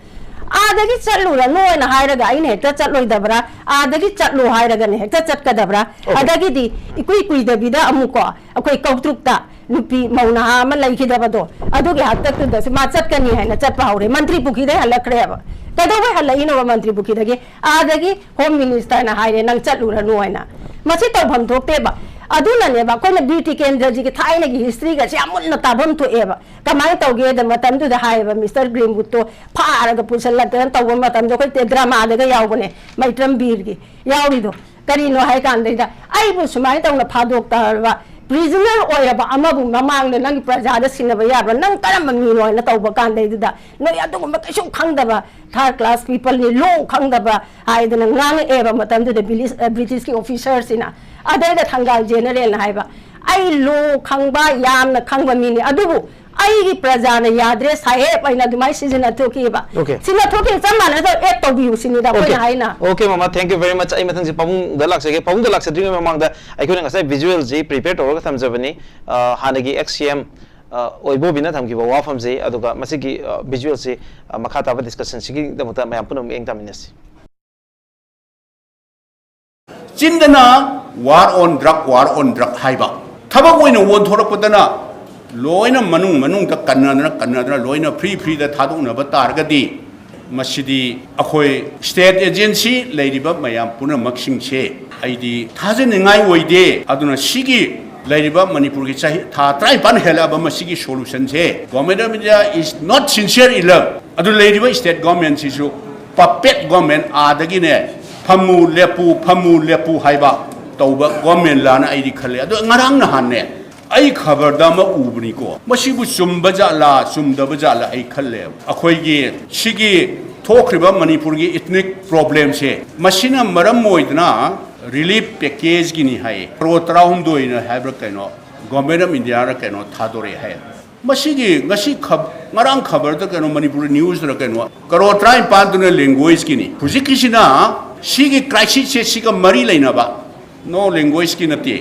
ꯑꯥꯗꯒꯤ ꯆꯠꯂꯨꯔꯅꯨ ꯍꯥꯏꯅ ꯍꯥꯏꯔꯒ ꯑꯩꯅ ꯍꯦꯛꯇ ꯆꯠꯂꯣꯏꯗꯕ꯭ꯔꯥ? ꯑꯥꯗꯒꯤ ꯆꯠꯂꯣ ꯍꯥꯏꯔꯒꯅ ꯍꯦꯛꯇ ꯆꯠꯀꯗꯕ꯭ꯔꯥ? ꯑꯗꯒꯤꯗꯤ ꯏꯀꯨꯏ ꯀꯨꯏꯗꯕꯤꯗ ꯑꯃꯨꯛꯀꯣ, ꯑꯩꯈꯣꯏ ꯀꯧꯇ꯭ꯔꯨꯛꯇ ꯅꯨꯄꯤ ꯃꯧ ꯅꯍꯥ ꯑꯃ ꯂꯩꯈꯤꯗꯕꯗꯣ, ꯑꯗꯨꯒꯤ ꯍꯥꯛꯇꯛꯇꯨꯗꯁꯨ ꯃꯥ ꯆꯠꯀꯅꯤ ꯍꯥꯏꯅ ꯆꯠꯄ ꯍꯧꯔꯦ꯫ ꯃꯟꯇ꯭ꯔꯤ ꯄꯨꯈ꯭ꯔꯤꯗꯩ ꯍꯜꯂꯛꯈ꯭ꯔꯦꯕ꯫ ꯀꯩꯗꯧꯕꯩ ꯍꯜꯂꯛꯏꯅꯣꯕ ꯃꯟꯇ꯭ꯔꯤ ꯄꯨꯈ꯭ꯔꯤꯗꯒꯤ? ꯑꯥꯗꯒꯤ Home Minister ꯅ ꯍꯥꯏꯔꯦ, "ꯅꯪ ꯆꯠꯂꯨꯔꯅꯨ" ꯍꯥꯏꯅ꯫ ꯃꯁꯤ ꯇꯧꯐꯝ ꯊꯣꯛꯇꯦꯕ꯫ ꯑꯗꯨꯅꯅꯦꯕ ꯑꯩꯈꯣꯏꯅ ꯕꯤꯔ ꯇꯤꯀꯦꯟꯗ꯭ꯔꯖꯤꯒꯤ ꯊꯥꯏꯅꯒꯤ history ꯒꯁꯦ ꯌꯥꯝ ꯃꯨꯟꯅ ꯇꯥꯐꯝ ꯊꯣꯛꯑꯦꯕ꯫ ꯀꯃꯥꯏꯅ ꯇꯧꯒꯦꯗ, ꯃꯇꯝꯗꯨꯗ ꯍꯥꯏꯌꯦꯕ, Mister Greenwood ꯇꯣ ꯐꯥꯔꯒ ꯄꯨꯁꯜꯂꯛꯇꯅ ꯇꯧꯕ ꯃꯇꯝꯗꯣ ꯑꯩꯈꯣꯏ drama ꯗꯒ ꯌꯥꯎꯕꯅꯦ, ꯃꯩꯇ꯭ꯔꯝ ꯕꯤꯔꯒꯤ ꯌꯥꯎꯔꯤꯗꯣ꯫ ꯀꯔꯤꯅꯣ ꯍꯥꯏ ꯀꯥꯟꯗꯩꯗ, "ꯑꯩꯕꯨ ꯁꯨꯃꯥꯏꯅ ꯇꯧꯅ ꯐꯥꯗꯣꯛꯇꯕ ꯄ꯭ꯔꯤꯖꯅꯔ ꯑꯣꯏꯔꯕ ꯑꯃꯕꯨ ꯃꯃꯥꯡꯗ ꯅꯪꯒꯤ ꯄ꯭ꯔꯖꯥꯗ ꯁꯤꯟꯅꯕ ꯌꯥꯕ꯭ꯔꯥ? ꯅꯪ ꯀꯔꯝꯕ ꯃꯤꯅꯣ ꯍꯥꯏꯅ ꯇꯧꯕ ꯀꯥꯟꯗꯩꯗꯨꯗ ꯅꯣꯏ ꯑꯗꯨꯒꯨꯝꯕ ꯀꯩꯁꯨ ꯈꯪꯗꯕ, ꯊꯥꯔꯠ ꯀ꯭ꯂꯥꯁ ꯄꯤꯄꯜꯅꯤ, ꯂꯣ ꯈꯪꯗꯕ ꯍꯥꯏꯗꯅ ꯉꯥꯡꯉꯛꯑꯦꯕ ꯃꯇꯝꯗꯨꯗ ꯕ꯭ꯔꯤꯇꯤꯁꯀꯤ ꯑꯣꯐꯤꯁꯔꯁꯤꯅ꯫ ꯑꯗꯩꯗ ꯊꯪꯒꯥꯜ ꯖꯦꯅꯔꯦꯜꯅ ꯍꯥꯏꯕ, "ꯑꯩ ꯂꯣ ꯈꯪꯕ, ꯌꯥꯝꯅ ꯈꯪꯕ ꯃꯤꯅꯤ, ꯑꯗꯨꯕꯨ ꯑꯩꯒꯤ ꯄ꯭ꯔꯖꯥꯅ ꯌꯥꯗ꯭ꯔꯦ ꯁꯥꯍꯦꯕ" ꯍꯥꯏꯅ ꯑꯗꯨꯃꯥꯏꯅ ꯁꯤꯖꯤꯟꯅꯊꯣꯛꯈꯤꯕ꯫ Okay. ꯁꯤꯖꯤꯟꯅꯊꯣꯛꯈꯤꯕ ꯆꯞ ꯃꯥꯟꯅꯗꯕ ꯑꯦꯗ ꯇꯧꯕꯤꯌꯨ ꯁꯤꯅꯤꯗ ꯑꯩꯈꯣꯏꯅ ꯍꯥꯏꯅ꯫ Okay, ꯃꯃꯥ, thank you very much. ꯑꯩ ꯃꯊꯪꯁꯦ ꯄꯥꯕꯨꯡꯗ ꯂꯥꯛꯆꯒꯦ꯫ ꯄꯥꯕꯨꯡꯗ ꯂꯥꯛꯆꯗ꯭ꯔꯤꯉꯩ ꯃꯃꯥꯡꯗ ꯑꯩꯈꯣꯏꯅ ꯉꯁꯥꯏ ꯚꯤꯖꯨꯋꯦꯜꯁꯤ ꯄ꯭ꯔꯤꯄꯦꯌꯔ ꯇꯧꯔꯒ ꯊꯝꯖꯕꯅꯤ꯫ ꯑ, ꯍꯥꯟꯅꯒꯤ ꯑꯦꯛꯁ ꯁꯤ ꯑꯦꯝ, ꯑ, ꯑꯣꯏꯕꯣꯕꯤꯅ ꯊꯝꯈꯤꯕ ꯋꯥꯐꯝꯁꯤ, ꯑꯗꯨꯒ ꯃꯁꯤꯒꯤ, ꯑ, ꯚꯤꯖꯨꯋꯦꯜꯁꯤ, ꯑ, ꯃꯈꯥ ꯇꯥꯕ ꯗꯤꯁꯀꯁꯟꯁꯤꯒꯤꯗꯃꯛꯇ ꯃꯌꯥꯝ ꯄꯨꯝꯅꯃꯛ ꯃꯤꯠꯌꯦꯡ ꯇꯥꯃꯤꯟꯅꯁꯤ꯫ ꯆꯤꯟꯗꯅ war on drug, war on drug ꯍꯥꯏꯕ, ꯊꯕꯛ ꯑꯣꯏꯅ ꯑꯣꯟꯊꯣꯔꯛꯄꯗꯅ ꯂꯣꯏꯅ ꯃꯅꯨꯡ ꯃꯅꯨꯡꯗ ꯀꯟꯅꯗꯅ ꯀꯟꯅꯗꯅ ꯂꯣꯏꯅ ꯐ꯭ꯔꯤ ꯐ꯭ꯔꯤꯗ ꯊꯥꯗꯣꯛꯅꯕ ꯇꯥꯔꯒꯗꯤ, ꯃꯁꯤꯗꯤ ꯑꯩꯈꯣꯏ ꯁ꯭ꯇꯦꯠ ꯑꯦꯖꯦꯟꯁꯤ ꯂꯩꯔꯤꯕ ꯃꯌꯥꯝ ꯄꯨꯝꯅꯃꯛꯁꯤꯡꯁꯦ ꯑꯩꯗꯤ ꯊꯥꯖꯅꯤꯡꯉꯥꯏ ꯑꯣꯏꯗꯦ꯫ ꯑꯗꯨꯅ ꯁꯤꯒꯤ ꯂꯩꯔꯤꯕ ꯃꯅꯤꯄꯨꯔꯒꯤ ꯆꯍꯤ ꯊꯥ ꯇꯔꯥꯅꯤꯄꯥꯟ ꯍꯦꯜꯂꯛꯑꯕ ꯃꯁꯤꯒꯤ ꯁꯣꯂꯨꯁꯟꯁꯦ, Government of India is not sincere enough꯫ ꯑꯗꯨ ꯂꯩꯔꯤꯕ ꯁ꯭ꯇꯦꯠ ꯒꯣꯔꯃꯦꯟꯁꯤꯁꯨ ꯄꯄꯦꯠ ꯒꯣꯔꯃꯦꯟ, ꯑꯥꯗꯒꯤꯅꯦ ꯐꯝꯃꯨ ꯂꯦꯞꯄꯨ, ꯐꯝꯃꯨ ꯂꯦꯞꯄꯨ ꯍꯥꯏꯕ ꯇꯧꯕ ꯒꯣꯔꯃꯦꯟ ꯂꯥꯅ ꯑꯩꯗꯤ ꯈꯜꯂꯦ꯫ ꯑꯗꯣ ꯉꯔꯥꯡ ꯅꯍꯥꯟꯅꯦ ꯑꯩ ꯈꯕꯔꯗ ꯑꯃ ꯎꯕꯅꯤꯀꯣ, ꯃꯁꯤꯕꯨ ꯆꯨꯝꯕ ꯖꯥꯠꯂꯥ ꯆꯨꯝꯗꯕ ꯖꯥꯠꯂꯥ ꯑꯩ ꯈꯜꯂꯦꯕ꯫ ꯑꯩꯈꯣꯏꯒꯤ ꯁꯤꯒꯤ ꯊꯣꯛꯈ꯭ꯔꯤꯕ ꯃꯅꯤꯄꯨꯔꯒꯤ ꯏꯊꯅꯤꯛ ꯄ꯭ꯔꯣꯕ꯭ꯂꯦꯝꯁꯦ ꯃꯁꯤꯅ ꯃꯔꯝ ꯑꯣꯏꯗꯅ ꯔꯤꯂꯤꯐ ꯄꯦꯀꯦꯖꯀꯤꯅꯤ ꯍꯥꯏꯌꯦ, ꯀꯔꯣꯔ ꯇꯔꯥꯍꯨꯝꯗꯣꯏꯅ ꯍꯥꯏꯕ꯭ꯔꯥ ꯀꯩꯅꯣ, ꯒꯣꯔꯃꯦꯟ ꯑꯣꯐ ꯏꯟꯗꯤꯌꯥꯅ ꯀꯩꯅꯣ ꯊꯥꯗꯣꯔꯛꯑꯦ ꯍꯥꯏ꯫ ꯃꯁꯤꯒꯤ ꯉꯁꯤ ꯈꯕ-, ꯉꯔꯥꯡ ꯈꯕꯔꯗ ꯀꯩꯅꯣ, ꯃꯅꯤꯄꯨꯔꯤ ꯅ꯭ꯌꯨꯁꯇꯔ ꯀꯩꯅꯣ, ꯀꯔꯣꯔ ꯇꯔꯥꯅꯤꯄꯥꯟꯗꯨꯅ ꯂꯦꯡꯒ꯭ꯋꯦꯖꯀꯤꯅꯤ꯫ ꯍꯧꯖꯤꯛꯀꯤꯁꯤꯅ ꯁꯤꯒꯤ ꯀ꯭ꯔꯥꯏꯁꯤꯁꯁꯦ ꯁꯤꯒ ꯃꯔꯤ ꯂꯩꯅꯕ, ꯅꯣ, ꯂꯦꯡꯒ꯭ꯋꯦꯖꯀꯤ ꯅꯠꯇꯦ,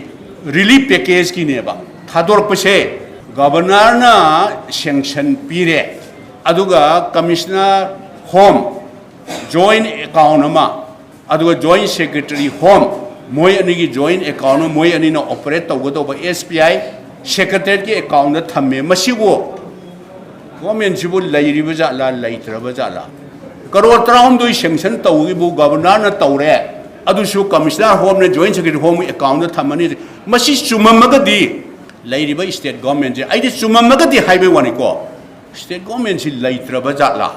ꯔꯤꯂꯤꯐ ꯄꯦꯀꯦꯖꯀꯤꯅꯦꯕ꯫ ꯊꯥꯗꯣꯔꯛꯄꯁꯦ ꯒꯕꯔꯅꯔꯅ ꯁꯦꯡꯁꯟ ꯄꯤꯔꯦ, ꯑꯗꯨꯒ ꯀꯃꯤꯁꯅꯔ ꯍꯣꯝ ꯖꯣꯏꯟ ꯑꯦꯀꯥꯎꯟ ꯑꯃ, ꯑꯗꯨꯒ ꯖꯣꯏꯟ ꯁꯦꯀ꯭ꯔꯦꯇꯔꯤ ꯍꯣꯝ, ꯃꯣꯏ ꯑꯅꯤꯒꯤ ꯖꯣꯏꯟ ꯑꯦꯀꯥꯎꯟ ꯑꯃ, ꯃꯣꯏ ꯑꯅꯤꯅ ꯑꯣꯄꯔꯦꯠ ꯇꯧꯒꯗꯧꯕ ꯑꯦꯁ ꯕꯤ ꯑꯥꯏ ꯁꯦꯀ꯭ꯔꯦꯇꯔꯤꯌꯦꯠꯀꯤ ꯑꯦꯀꯥꯎꯟꯗ ꯊꯝꯃꯦ꯫ ꯃꯁꯤꯕꯨ ꯒꯣꯔꯃꯦꯟꯁꯤꯕꯨ ꯂꯩꯔꯤꯕ ꯖꯥꯠꯂꯥ, ꯂꯩꯇ꯭ꯔꯕ ꯖꯥꯠꯂꯥ? ꯀꯔꯣꯔ ꯇꯔꯥꯍꯨꯝꯗꯣꯏ ꯁꯦꯡꯁꯟ ꯇꯧꯈꯤꯕꯨ ꯒꯕꯔꯅꯔꯅ ꯇꯧꯔꯦ, ꯑꯗꯨꯁꯨ ꯀꯃꯤꯁꯅꯔ ꯍꯣꯝꯅ ꯖꯣꯏꯟ ꯁꯦꯀ꯭ꯔꯦꯇꯔꯤ ꯍꯣꯝꯒꯤ ꯑꯦꯀꯥꯎꯟꯗ ꯊꯝꯃꯅꯤ꯫ ꯃꯁꯤ ꯆꯨꯝꯃꯝꯃꯒꯗꯤ ꯂꯩꯔꯤꯕ ꯁ꯭ꯇꯦꯠ ꯒꯣꯔꯃꯦꯟꯁꯦ, ꯑꯩꯗꯤ ꯆꯨꯝꯃꯝꯃꯒꯗꯤ ꯍꯥꯏꯕꯩ ꯋꯥꯅꯤꯀꯣ, ꯁ꯭ꯇꯦꯠ ꯒꯣꯔꯃꯦꯟꯁꯤ ꯂꯩꯇ꯭ꯔꯕ ꯖꯥꯠꯂꯥ?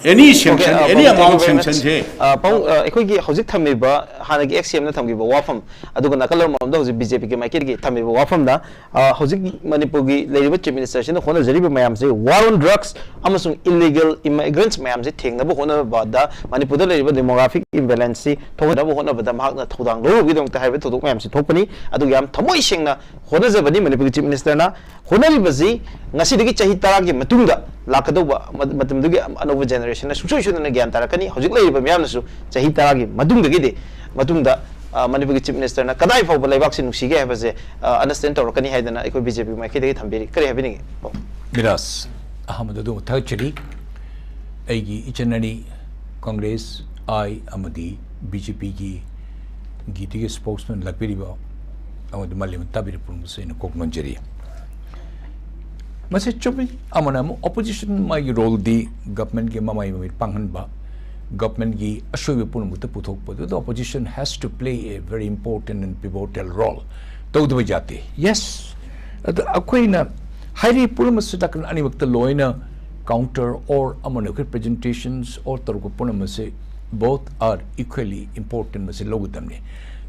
Any sanction, Okay, uh, any Pablo, thank you amount very sanction much. Say Uh, Pablo, uh, ꯑꯩꯈꯣꯏꯒꯤ ꯍꯧꯖꯤꯛ ꯊꯝꯃꯤꯕ ꯍꯥꯟꯅꯒꯤ ꯑꯦꯛꯁ ꯁꯤ ꯑꯦꯝꯅ ꯊꯝꯈꯤꯕ ꯋꯥꯐꯝ, ꯑꯗꯨꯒ ꯅꯥꯀꯜ ꯑꯃꯔꯣꯝꯗ ꯍꯧꯖꯤꯛ ꯕꯤ ꯖꯦ ꯄꯤꯒꯤ ꯃꯥꯏꯀꯩꯗꯒꯤ ꯊꯝꯃꯤꯕ ꯋꯥꯐꯝꯗ, uh, ꯍꯧꯖꯤꯛ ꯃꯅꯤꯄꯨꯔꯒꯤ ꯂꯩꯔꯤꯕ ꯆꯤꯐ ꯃꯤꯅꯤꯁꯇꯔꯁꯤꯅ ꯍꯣꯠꯅꯖꯔꯤꯕ ꯃꯌꯥꯝꯁꯦ war on drugs ꯑꯃꯁꯨꯡ illegal immigrants ꯃꯌꯥꯝꯁꯦ ꯊꯦꯡꯅꯕ ꯍꯣꯠꯅꯕꯗ, ꯃꯅꯤꯄꯨꯔꯗ ꯂꯩꯔꯤꯕ demographic imbalance ꯁꯤ ꯊꯣꯛꯍꯟꯅꯕ ꯍꯣꯠꯅꯕꯗ ꯃꯍꯥꯛꯅ ꯊꯧꯗꯥꯡ ꯂꯧꯔꯨꯕꯒꯤꯗꯃꯛꯇ ꯍꯥꯏꯕ ꯊꯧꯗꯣꯛ ꯃꯌꯥꯝꯁꯤ ꯊꯣꯛꯄꯅꯤ꯫ ꯑꯗꯨꯒ ꯌꯥꯝ ꯊꯃꯣꯏ ꯁꯦꯡꯅ ꯍꯣꯠꯅꯖꯕꯅꯤ ꯃꯅꯤꯄꯨꯔꯒꯤ ꯆꯤꯐ ꯃꯤꯅꯤꯁꯇꯔꯅ꯫ ꯍꯣꯠꯅꯔꯤꯕꯁꯤ ꯉꯁꯤꯗꯒꯤ ꯆꯍꯤ ꯇꯔꯥꯒꯤ ꯃꯇꯨꯡꯗ ꯂꯥꯛꯀꯗꯧꯕ ꯃ-, ꯃꯇꯝꯗꯨꯒꯤ ꯑꯅꯧꯕ ꯖꯦꯅꯦꯔꯦꯁꯟꯅ ꯁꯨꯡꯁꯣꯏ ꯁꯣꯏꯗꯅ ꯒ꯭ꯌꯥꯟ ꯇꯥꯔꯛꯀꯅꯤ꯫ ꯍꯧꯖꯤꯛ ꯂꯩꯔꯤꯕ ꯃꯤꯌꯥꯝꯅꯁꯨ ꯆꯍꯤ ꯇꯔꯥꯒꯤ ꯃꯇꯨꯡꯗꯒꯤꯗꯤ, ꯃꯇꯨꯡꯗ, ꯑ, ꯃꯅꯤꯄꯨꯔꯒꯤ ꯆꯤꯐ ꯃꯤꯅꯤꯁꯇꯔꯅ ꯀꯗꯥꯏ ꯐꯥꯎꯕ ꯂꯩꯕꯥꯛꯁꯤ ꯅꯨꯡꯁꯤꯒꯦ ꯍꯥꯏꯕꯁꯦ, ꯑ, ꯑꯟꯗꯔꯁꯇꯦꯟ ꯇꯧꯔꯛꯀꯅꯤ ꯍꯥꯏꯗꯅ ꯑꯩꯈꯣꯏ ꯕꯤ ꯖꯦ ꯄꯤ ꯃꯥꯏꯀꯩꯗꯒꯤ ꯊꯝꯕꯤꯔꯤ꯫ ꯀꯔꯤ ꯍꯥꯏꯕꯤꯅꯤꯡꯉꯤ? ꯕꯤꯔꯥꯖ, ꯑꯍꯥꯟꯕꯗ ꯑꯗꯨꯝ ꯊꯥꯒꯠꯆꯔꯤ꯫ ꯑꯩꯒꯤ ꯏꯆꯟ ꯑꯅꯤ, ꯀꯪꯒ꯭ꯔꯦꯁ ꯑꯥꯏ ꯑꯃꯗꯤ ꯕꯤ ꯖꯦ ꯄꯤꯒꯤ ꯒꯤꯗꯒꯤ ꯁ꯭ꯄꯣꯛꯁꯃꯦꯟ ꯂꯥꯛꯄꯤꯔꯤꯕ ꯑꯃꯗꯤ ꯃꯥꯂꯦꯝ ꯇꯥꯕꯤꯔꯤꯕ ꯄꯨꯝꯅꯃꯛꯁꯨ ꯑꯩꯅ ꯀꯣꯛ ꯅꯣꯟꯖꯔꯤ꯫ ꯃꯁꯤ ꯆꯨꯝꯃꯤ꯫ ꯑꯃꯅ ꯑꯃꯨꯛ ꯑꯣꯄꯣꯖꯤꯁꯟ ꯃꯥꯒꯤ ꯔꯣꯜꯗꯤ ꯒꯚꯔꯟꯃꯦꯟꯠꯀꯤ ꯃꯃꯥꯏ ꯃꯃꯤꯠ ꯄꯥꯡꯍꯟꯕ, ꯒꯚꯔꯟꯃꯦꯟꯠꯀꯤ ꯑꯁꯣꯏꯕ ꯄꯨꯝꯅꯃꯛꯇ ꯄꯨꯊꯣꯛꯄ, ꯑꯗꯨꯗ opposition has to play a very important and pivotal role꯫ ꯇꯧꯗꯕ ꯌꯥꯗꯦ꯫ Yes, ꯑꯗ ꯑꯩꯈꯣꯏꯅ ꯍꯥꯏꯔꯤꯕ ꯄꯨꯝꯅꯃꯛꯁꯤ ꯅꯥꯀꯟ ꯑꯅꯤꯃꯛꯇ ꯂꯣꯏꯅ counter or ꯑꯃꯅ ꯑꯩꯈꯣꯏ presentations or ꯇꯧꯔꯛꯄ ꯄꯨꯝꯅꯃꯛꯁꯦ both are equally important, ꯃꯁꯤ ꯂꯧꯒꯗꯕꯅꯤ꯫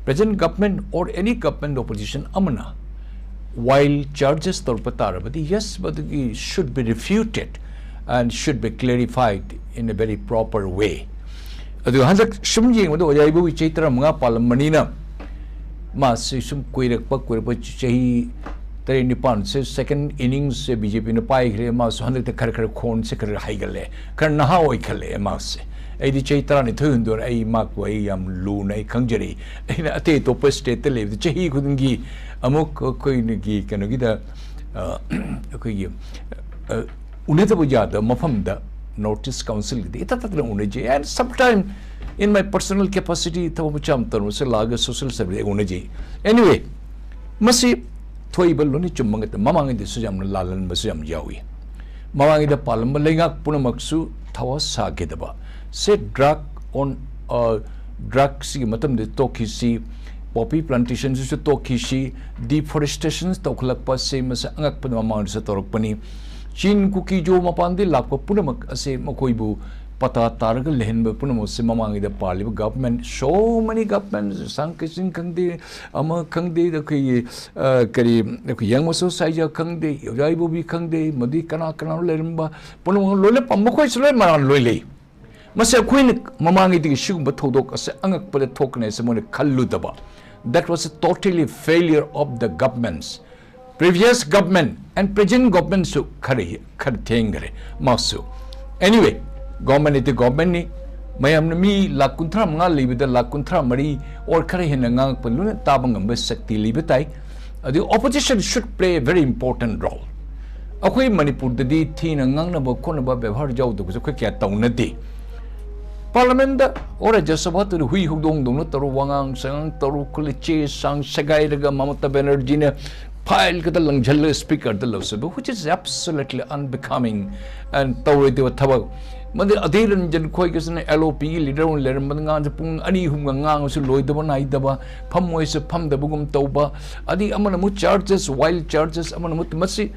Present government or any government opposition ꯑꯃꯅ while charges ꯇꯧꯔꯛꯄ ꯇꯥꯔꯕꯗꯤ, yes, ꯃꯗꯨꯒꯤ should be refuted and should be clarified in a very proper way꯫ ꯑꯗꯨꯒ ꯍꯟꯗꯛ ꯁꯨꯝ ꯌꯦꯡꯕꯗ ꯑꯣꯖꯥ ꯏꯕꯣꯕꯤ ꯆꯍꯤ ꯇꯔꯥꯃꯉꯥ ꯄꯥꯜꯂꯝꯕꯅꯤꯅ ꯃꯥꯁꯤ ꯁꯨꯝ ꯀꯨꯏꯔꯛꯄ, ꯀꯨꯏꯔꯛꯄ ꯆꯍꯤ ꯇꯔꯦꯠ ꯅꯤꯄꯥꯟꯁꯦ second innings ꯁꯦ ꯕꯤ ꯖꯦ ꯄꯤꯅ ꯄꯥꯏꯈ꯭ꯔꯦ꯫ ꯃꯥꯁꯨ ꯍꯟꯗꯛꯇ ꯈꯔ ꯈꯔ ꯈꯣꯟꯁꯦ ꯈꯔ ꯈꯔ ꯍꯩꯒꯠꯂꯦ, ꯈꯔ ꯅꯍꯥ ꯑꯣꯏꯈꯠꯂꯛꯑꯦ ꯃꯥꯁꯦ꯫ ꯑꯩꯗꯤ ꯆꯍꯤ ꯇꯔꯥꯅꯤꯊꯣꯏ ꯍꯨꯝꯗꯣꯏ, ꯑꯩ ꯃꯥꯕꯨ ꯑꯩ ꯌꯥꯝ ꯂꯨꯅ ꯑꯩ ꯈꯪꯖꯔꯤ꯫ ꯑꯩꯅ ꯑꯇꯩ ꯑꯇꯣꯞꯄ ꯁ꯭ꯇꯦꯠꯇ ꯂꯩꯕꯗ ꯆꯍꯤ ꯈꯨꯗꯤꯡꯒꯤ ꯑꯃꯨꯛ ꯑꯩꯈꯣꯏꯒꯤ ꯀꯩꯅꯣꯒꯤꯗ, ꯑ, ꯑꯩꯈꯣꯏꯒꯤ, ꯑ, ꯎꯅꯗꯕ ꯌꯥꯗꯕ ꯃꯐꯝꯗ North East Council ꯒꯤꯗꯤ ꯏꯇꯠ ꯇꯠꯇꯅ ꯎꯅꯖꯩ꯫ And sometime in my personal capacity ꯊꯕꯛ ꯃꯆꯥ ꯑꯃ ꯇꯧꯔꯝꯕꯁꯨ ꯂꯥꯛꯑꯒ social service ꯑꯩ ꯎꯅꯖꯩ꯫ Anyway, ꯃꯁꯤ ꯊꯣꯛꯏꯕ ꯂꯣꯏꯅ ꯆꯨꯝꯕ ꯉꯥꯛꯇ꯫ ꯃꯃꯥꯡꯉꯩꯗꯁꯨ ꯌꯥꯝꯅ ꯂꯥꯜꯂꯟꯕꯁꯨ ꯌꯥꯝ ꯌꯥꯎꯏ꯫ ꯃꯃꯥꯡꯉꯩꯗ ꯄꯥꯜꯂꯝꯕ ꯂꯩꯉꯥꯛ ꯄꯨꯝꯅꯃꯛꯁꯨ ꯊꯋꯥ ꯁꯥꯈꯤꯗꯕ꯫ ꯁꯦ drug on, ꯑ, drug ꯁꯤꯒꯤ ꯃꯇꯝꯗ ꯇꯣꯛꯈꯤꯁꯤ, poppy plantation ꯁꯤꯁꯨ ꯇꯣꯛꯈꯤꯁꯤ, deforestation ꯇꯧꯈꯠꯂꯛꯄ ꯑꯁꯤ ꯃꯁꯤ ꯑꯉꯛꯄꯗ ꯃꯃꯥꯡꯗꯁꯨ ꯇꯧꯔꯛꯄꯅꯤ꯫ ꯆꯤꯟ, ꯀꯨꯀꯤ, ꯖꯣ ꯃꯄꯥꯟꯗꯒꯤ ꯂꯥꯛꯄ ꯄꯨꯝꯅꯃꯛ ꯑꯁꯤ ꯃꯈꯣꯏꯕꯨ ꯄꯇꯥ ꯇꯥꯔꯒ ꯂꯩꯍꯟꯕ ꯄꯨꯝꯅꯃꯛꯁꯦ ꯃꯃꯥꯡꯉꯩꯗ ꯄꯥꯜꯂꯤꯕ government, so many government, ꯁꯥꯡ ꯀꯩꯆꯤꯡ ꯈꯪꯗꯦ, ꯑꯃ ꯈꯪꯗꯦ, ꯑꯩꯈꯣꯏꯒꯤ, ꯑ, ꯀꯔꯤ, ꯑꯩꯈꯣꯏ ꯌꯪ ꯃꯁꯣ ꯁꯥꯏꯖꯥ ꯈꯪꯗꯦ, ꯑꯣꯖꯥ ꯏꯕꯣꯕꯤ ꯈꯪꯗꯦ, ꯃꯗꯨꯒꯤ ꯀꯅꯥ ꯀꯅꯥꯅꯣ ꯂꯩꯔꯝꯕ ꯄꯨꯝꯅꯃꯛ ꯂꯣꯏꯅ ꯄ-, ꯃꯈꯣꯏꯁꯨ ꯂꯣꯏ ꯃꯔꯥꯜ ꯂꯣꯏ ꯂꯩ꯫ ꯃꯁꯤ ꯑꯩꯈꯣꯏꯅ ꯃꯃꯥꯡꯉꯩꯗꯒꯤ ꯁꯤꯒꯨꯝꯕ ꯊꯧꯗꯣꯛ ꯑꯁꯦ ꯑꯉꯛꯄꯗ ꯊꯣꯛꯀꯅꯤ ꯍꯥꯏꯁꯦ ꯃꯣꯏꯅ ꯈꯜꯂꯨꯗꯕ꯫ That was a totally failure of the governments, previous government and present governmentꯁꯨ ꯈꯔ ꯍꯤ-, ꯈꯔ ꯊꯦꯡꯈꯔꯦ ꯃꯥꯁꯨ꯫ Anyway, government is the governmentꯅꯤ꯫ ꯃꯌꯥꯝꯅ ꯃꯤ ꯂꯥꯈ ꯀꯨꯟꯊ꯭ꯔꯥ ꯃꯉꯥ ꯂꯩꯕꯗ ꯂꯥꯈ ꯀꯨꯟꯊ꯭ꯔꯥ ꯃꯔꯤ or ꯈꯔ ꯍꯦꯟꯅ ꯉꯥꯡꯉꯛꯄ ꯂꯣꯏꯅ ꯇꯥꯕ ꯉꯝꯕ ꯁꯛꯇꯤ ꯂꯩꯕ ꯇꯥꯏ꯫ ꯑꯗꯨ opposition should play a very important role꯫ ꯑꯩꯈꯣꯏ ꯃꯅꯤꯄꯨꯔꯗꯗꯤ ꯊꯤꯅ ꯉꯥꯡꯅꯕ ꯈꯣꯠꯅꯕ ꯕꯦꯕꯥꯔ ꯌꯥꯎꯗꯕꯁꯨ ꯑꯩꯈꯣꯏ ꯀꯌꯥ ꯇꯧꯅꯗꯦ꯫ Parliamentꯇ or ꯔꯥꯖ꯭ꯌ ꯁꯚꯥꯗꯨꯗ ꯍꯨꯏ ꯍꯧꯗꯣꯡꯗꯧꯅ ꯇꯧꯔ ꯋꯥꯉꯥꯡ ꯁꯉꯥꯡ ꯇꯧꯔ ꯈꯣꯠꯂ ꯆꯦ ꯆꯥꯡ ꯁꯦꯒꯥꯏꯔꯒ ꯃꯃꯇꯥ ꯕꯦꯅꯔꯖꯤꯅ file ꯈꯛꯇ ꯂꯪꯁꯤꯜꯂꯒ speakerꯗ ꯂꯧꯁꯤꯟꯕ, which is absolutely unbecoming and ꯇꯧꯔꯣꯏꯗꯕ ꯊꯕꯛ꯫ ꯃꯗꯨ ꯑꯙꯤꯔ ꯔꯟꯖꯟ ꯈꯣꯏꯒꯁꯤꯅ LOPꯒꯤ leader ꯑꯣꯏꯅ ꯂꯩꯔꯝꯕꯗ ꯉꯥꯡꯁꯦ ꯄꯨꯡ ꯑꯅꯤ ꯑꯍꯨꯝꯒ ꯉꯥꯡꯉꯁꯨ ꯂꯣꯏꯗꯕ ꯅꯥꯏꯗꯕ, ꯐꯝꯃꯣꯏꯁꯨ ꯐꯝꯗꯕꯒꯨꯝ ꯇꯧꯕ, ꯑꯗꯒꯤ ꯑꯃꯅ ꯑꯃꯨꯛ charges, wild charges, ꯑꯃꯅ ꯑꯃꯨꯛ ꯃꯁꯤ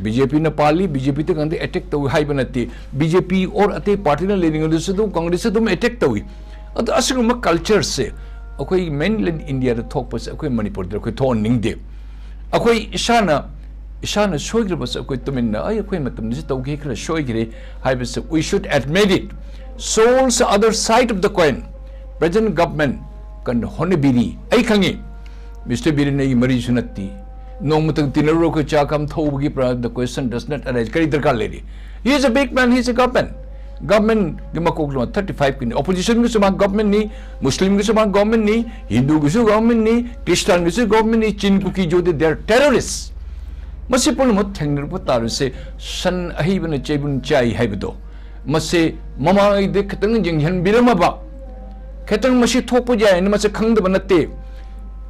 BJPꯅ ꯄꯥꯜꯂꯤ, BJPꯗ ꯉꯥꯛꯇ attack ꯇꯧꯏ ꯍꯥꯏꯕ ꯅꯠꯇꯦ꯫ BJP or ꯑꯇꯩ partyꯅ ꯂꯩꯔꯤꯉꯩꯗꯁꯨ ꯑꯗꯨꯝ Congressꯇ ꯑꯗꯨꯝ attack ꯇꯧꯏ꯫ ꯑꯗꯣ ꯑꯁꯤꯒꯨꯝꯕ cultureꯁꯦ ꯑꯩꯈꯣꯏ mainland Indiaꯗ ꯊꯣꯛꯄꯁꯦ ꯑꯩꯈꯣꯏ ꯃꯅꯤꯄꯨꯔꯗ ꯑꯩꯈꯣꯏ ꯊꯣꯛꯍꯟꯅꯤꯡꯗꯦ꯫ ꯑꯩꯈꯣꯏ ꯏꯁꯥꯅ, ꯏꯁꯥꯅ ꯁꯣꯏꯈ꯭ꯔꯕꯁꯦ ꯑꯩꯈꯣꯏ ꯇꯨꯃꯤꯟꯅ, "ꯑꯩ, ꯑꯩꯈꯣꯏ ꯃꯇꯝꯗꯁꯨ ꯇꯧꯈꯤ, ꯈꯔ ꯁꯣꯏꯈ꯭ꯔꯦ" ꯍꯥꯏꯕꯁꯦ we should admit it. Solves the other side of the coin. Present government ꯀꯟꯅ ꯍꯣꯠꯅꯕꯤꯔꯤ꯫ ꯑꯩ ꯈꯪꯉꯤ, Mister ꯕꯤꯔꯦꯟ ꯑꯩꯒꯤ ꯃꯔꯤꯁꯨ ꯅꯠꯇꯦ꯫ ꯅꯣꯡꯃꯇꯪ ꯇꯤꯟꯅꯔꯨꯔ ꯑꯩꯈꯣꯏ ꯆꯥ ꯀꯝ ꯊꯧꯕꯒꯤ ꯄ꯭ꯔ-, the question does not arise꯫ ꯀꯔꯤ ꯗꯔꯀꯥꯔ ꯂꯩꯔꯤ? He is a big man, he is a government꯫ Governmentꯒꯤ ꯃꯀꯣꯛ ꯂꯣꯟ thirty fiveꯀꯤꯅꯤ꯫ Oppositionꯒꯤꯁꯨ ꯃꯥ governmentꯅꯤ, Muslimꯒꯤꯁꯨ ꯃꯥ governmentꯅꯤ, Hinduꯒꯤꯁꯨ governmentꯅꯤ, Christianꯒꯤꯁꯨ governmentꯅꯤ, ꯆꯤꯟ ꯀꯨꯀꯤ ꯖꯣꯗꯤ, they are terrorists꯫ ꯃꯁꯤ ꯄꯨꯝꯅꯃꯛ ꯊꯦꯡꯅꯔꯛꯄ ꯇꯥꯔꯁꯦ, ꯁꯟ ꯑꯍꯩꯕꯅ ꯆꯩꯕꯨꯟ ꯆꯥꯏ ꯍꯥꯏꯕꯗꯣ꯫ ꯃꯁꯦ ꯃꯃꯥꯡꯉꯩꯗ ꯈꯤꯇꯪ ꯌꯦꯡꯁꯤꯟꯕꯤꯔꯝꯃꯕ, ꯈꯤꯇꯪ ꯃꯁꯤ ꯊꯣꯛꯄ ꯌꯥꯏꯅ ꯃꯁꯦ ꯈꯪꯗꯕ ꯅꯠꯇꯦ꯫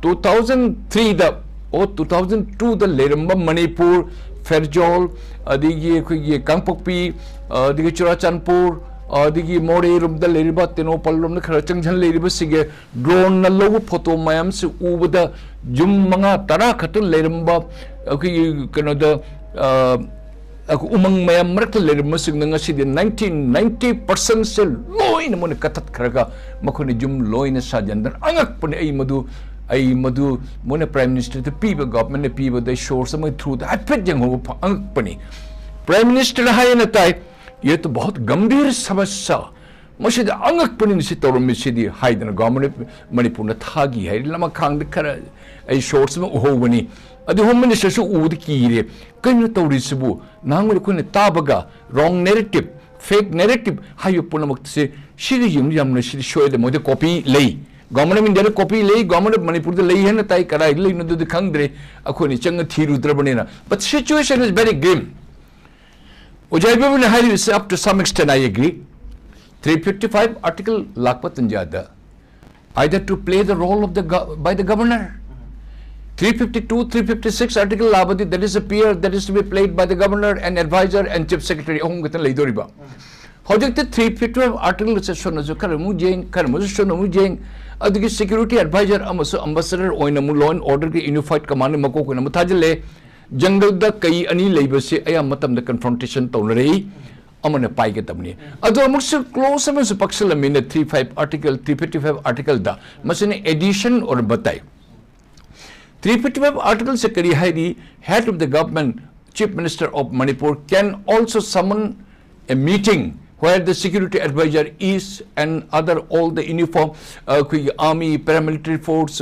Two thousand threeꯗ, ꯑꯣ, two thousand twoꯗ ꯂꯩꯔꯝꯕ ꯃꯅꯤꯄꯨꯔ, ꯐꯦꯔꯖꯣꯜ, ꯑꯗꯒꯤ ꯑꯩꯈꯣꯏꯒꯤ ꯀꯥꯡꯄꯣꯛꯄꯤ, ꯑꯗꯒꯤ ꯆꯨꯔꯥꯆꯥꯟꯄꯨꯔ, ꯑꯗꯒꯤ ꯃꯣꯔꯦꯔꯣꯝꯗ ꯂꯩꯔꯤꯕ, ꯇꯦꯡꯅꯧꯄꯜ ꯂꯣꯝꯗ ꯈꯔ ꯆꯪꯁꯤꯟ ꯂꯩꯔꯤꯕꯁꯤꯡꯒꯤ droneꯅ ꯂꯧꯕ photo ꯃꯌꯥꯝꯁꯤ ꯎꯕꯗ ꯌꯨꯝ ꯃꯉꯥ ꯇꯔꯥ ꯈꯛꯇ ꯂꯩꯔꯝꯕ ꯑꯩꯈꯣꯏꯒꯤ ꯀꯩꯅꯣꯗ, ꯑ, ꯑꯩꯈꯣꯏ ꯎꯃꯪ ꯃꯌꯥꯝ ꯃꯔꯛꯇ ꯂꯩꯔꯝꯕꯁꯤꯡꯅ ꯉꯁꯤꯗꯤ ꯅꯥꯏꯟꯇꯤ ꯅꯥꯏꯟꯇꯤ ꯄꯥꯔꯁꯦꯟꯁꯦ ꯂꯣꯏꯅ ꯃꯣꯏꯅ ꯀꯠꯊꯠꯈ꯭ꯔꯒ ꯃꯈꯣꯏꯅ ꯌꯨꯝ ꯂꯣꯏꯅ ꯁꯥꯖꯤꯟꯗꯅ ꯑꯉꯛꯄꯅꯤ꯫ ꯑꯩ ꯃꯗꯨ ꯑꯩ ꯃꯗꯨ ꯃꯣꯏꯅ ꯄ꯭ꯔꯥꯏꯝ ꯃꯤꯅꯤꯁꯇꯔꯗ ꯄꯤꯕ, ꯒꯚꯔꯟꯃꯦꯟꯠꯅ ꯄꯤꯕꯗ ꯁꯣꯔꯁ ꯑꯃ ꯊ꯭ꯔꯨꯗ ꯍꯥꯏꯐꯦꯠ ꯌꯦꯡꯍꯧꯕ ꯐ- ꯑꯉꯛꯄꯅꯤ꯫ ꯄ꯭ꯔꯥꯏꯝ ꯃꯤꯅꯤꯁꯇꯔꯅ ꯍꯥꯏꯌꯦꯅ ꯇꯥꯏ, "ꯌꯦ ꯇꯣ ꯕꯍꯨꯠ ꯒꯝꯚꯤꯔ ꯁꯃꯁ꯭ꯌꯥ, ꯃꯁꯤꯗ ꯑꯉꯛꯄꯅꯤ ꯁꯤ ꯇꯧꯔꯝꯃꯤꯁꯤꯗꯤ" ꯍꯥꯏꯗꯅ ꯒꯚꯔꯟꯃꯦꯟꯠ ꯃꯅꯤꯄꯨꯔꯅ ꯊꯥꯈꯤ ꯍꯥꯏꯔꯤ꯫ ꯂꯃꯈꯥꯡꯗ ꯈꯔ ꯑꯩ ꯁꯣꯔꯁ ꯑꯃ ꯎꯍꯧꯕꯅꯤ꯫ ꯑꯗꯨ ꯍꯣꯝ ꯃꯤꯅꯤꯁꯇꯔꯁꯨ ꯎꯕꯗ ꯀꯤꯔꯦ꯫ "ꯀꯩꯅꯣ ꯇꯧꯔꯤꯁꯤꯕꯨ? ꯅꯍꯥꯟꯋꯥꯏ ꯑꯩꯈꯣꯏꯅ ꯇꯥꯕꯒ ꯔꯣꯡ ꯅꯦꯔꯦꯇꯤꯚ, ꯐꯦꯛ ꯅꯦꯔꯦꯇꯤꯚ ꯍꯥꯏꯕ ꯄꯨꯝꯅꯃꯛꯁꯦ ꯁꯤꯒ ꯌꯦꯡꯕ ꯌꯥꯝꯅ ꯁꯤꯗꯤ ꯁꯣꯏꯗ ꯃꯣꯏꯗ ꯀꯣꯄꯤ ꯂꯩ꯫ ꯒꯚꯔꯟꯃꯦꯟꯠ ꯑꯣꯐ ꯏꯟꯗꯤꯌꯥꯗ ꯀꯣꯄꯤ ꯂꯩ, ꯒꯚꯔꯟꯃꯦꯟꯠ ꯑꯣꯐ ꯃꯅꯤꯄꯨꯔꯗ ꯂꯩ ꯍꯥꯏꯅ ꯇꯥꯏ꯫ ꯀꯗꯥꯏꯗ ꯂꯩꯅꯣ ꯑꯗꯨꯗꯤ ꯈꯪꯗ꯭ꯔꯦ, ꯑꯩꯈꯣꯏꯅ ꯆꯪꯉ ꯊꯤꯔꯨꯗ꯭ꯔꯕꯅꯤꯅ꯫ But situation is very grim." ꯑꯣꯖꯥ ꯏꯕꯣꯕꯤꯅ ꯍꯥꯏꯔꯤꯕꯁꯤ, up to some extent I agree, three fifty-five article ꯂꯥꯛꯄ ꯇꯟꯖꯥꯗ, either to play the role of the go- by the governor, three fifty-two, three fifty-six article ꯂꯥꯛꯄꯗꯤ, that is a peer, that is to be played by the governor and advisor and chief secretary, ꯑꯍꯨꯝ ꯈꯛꯇ ꯂꯩꯗꯣꯔꯤꯕ꯫ ꯍꯧꯖꯤꯛꯇꯤ three fifty-five article ꯁꯦ ꯁꯣꯝꯅꯁꯨ ꯈꯔ ꯑꯃꯨꯛ ꯌꯦꯡ, ꯈꯔ ꯑꯃꯁꯨ ꯁꯣꯝꯅ ꯑꯃꯨꯛ ꯌꯦꯡ, ꯑꯗꯨꯒꯤ security advisor ꯑꯃꯁꯨ ambassador ꯑꯣꯏꯅ ꯑꯃꯨꯛ law and order ꯒꯤ unified command ꯒꯤ ꯃꯀꯣꯛ ꯑꯣꯏꯅ ꯑꯃꯨꯛ ꯊꯥꯖꯤꯜꯂꯦ꯫ ꯖꯪꯒꯜꯗ ꯀꯩ ꯑꯅꯤ ꯂꯩꯕꯁꯦ ꯑꯌꯥꯝꯕ ꯃꯇꯝꯗ confrontation ꯇꯧꯅꯔꯛꯏ, ꯑꯃꯅ ꯄꯥꯏꯒꯗꯕꯅꯤ꯫ ꯑꯗꯣ ꯑꯃꯨꯛꯁꯨ clause ꯑꯃꯁꯨ ꯄꯛꯁꯜꯂꯝꯃꯤꯅ three five article, three fifty-five article ꯗ꯫ ꯃꯁꯤꯅ addition ꯑꯣꯏꯔꯝꯕ ꯇꯥꯏ꯫ Three fifty-five article ꯁꯦ ꯀꯔꯤ ꯍꯥꯏꯔꯤ? "Head of the government, Chief Minister of Manipur, can also summon a meeting where the security advisor is and other all the uniform, ꯑꯩꯈꯣꯏꯒꯤ army, paramilitary force,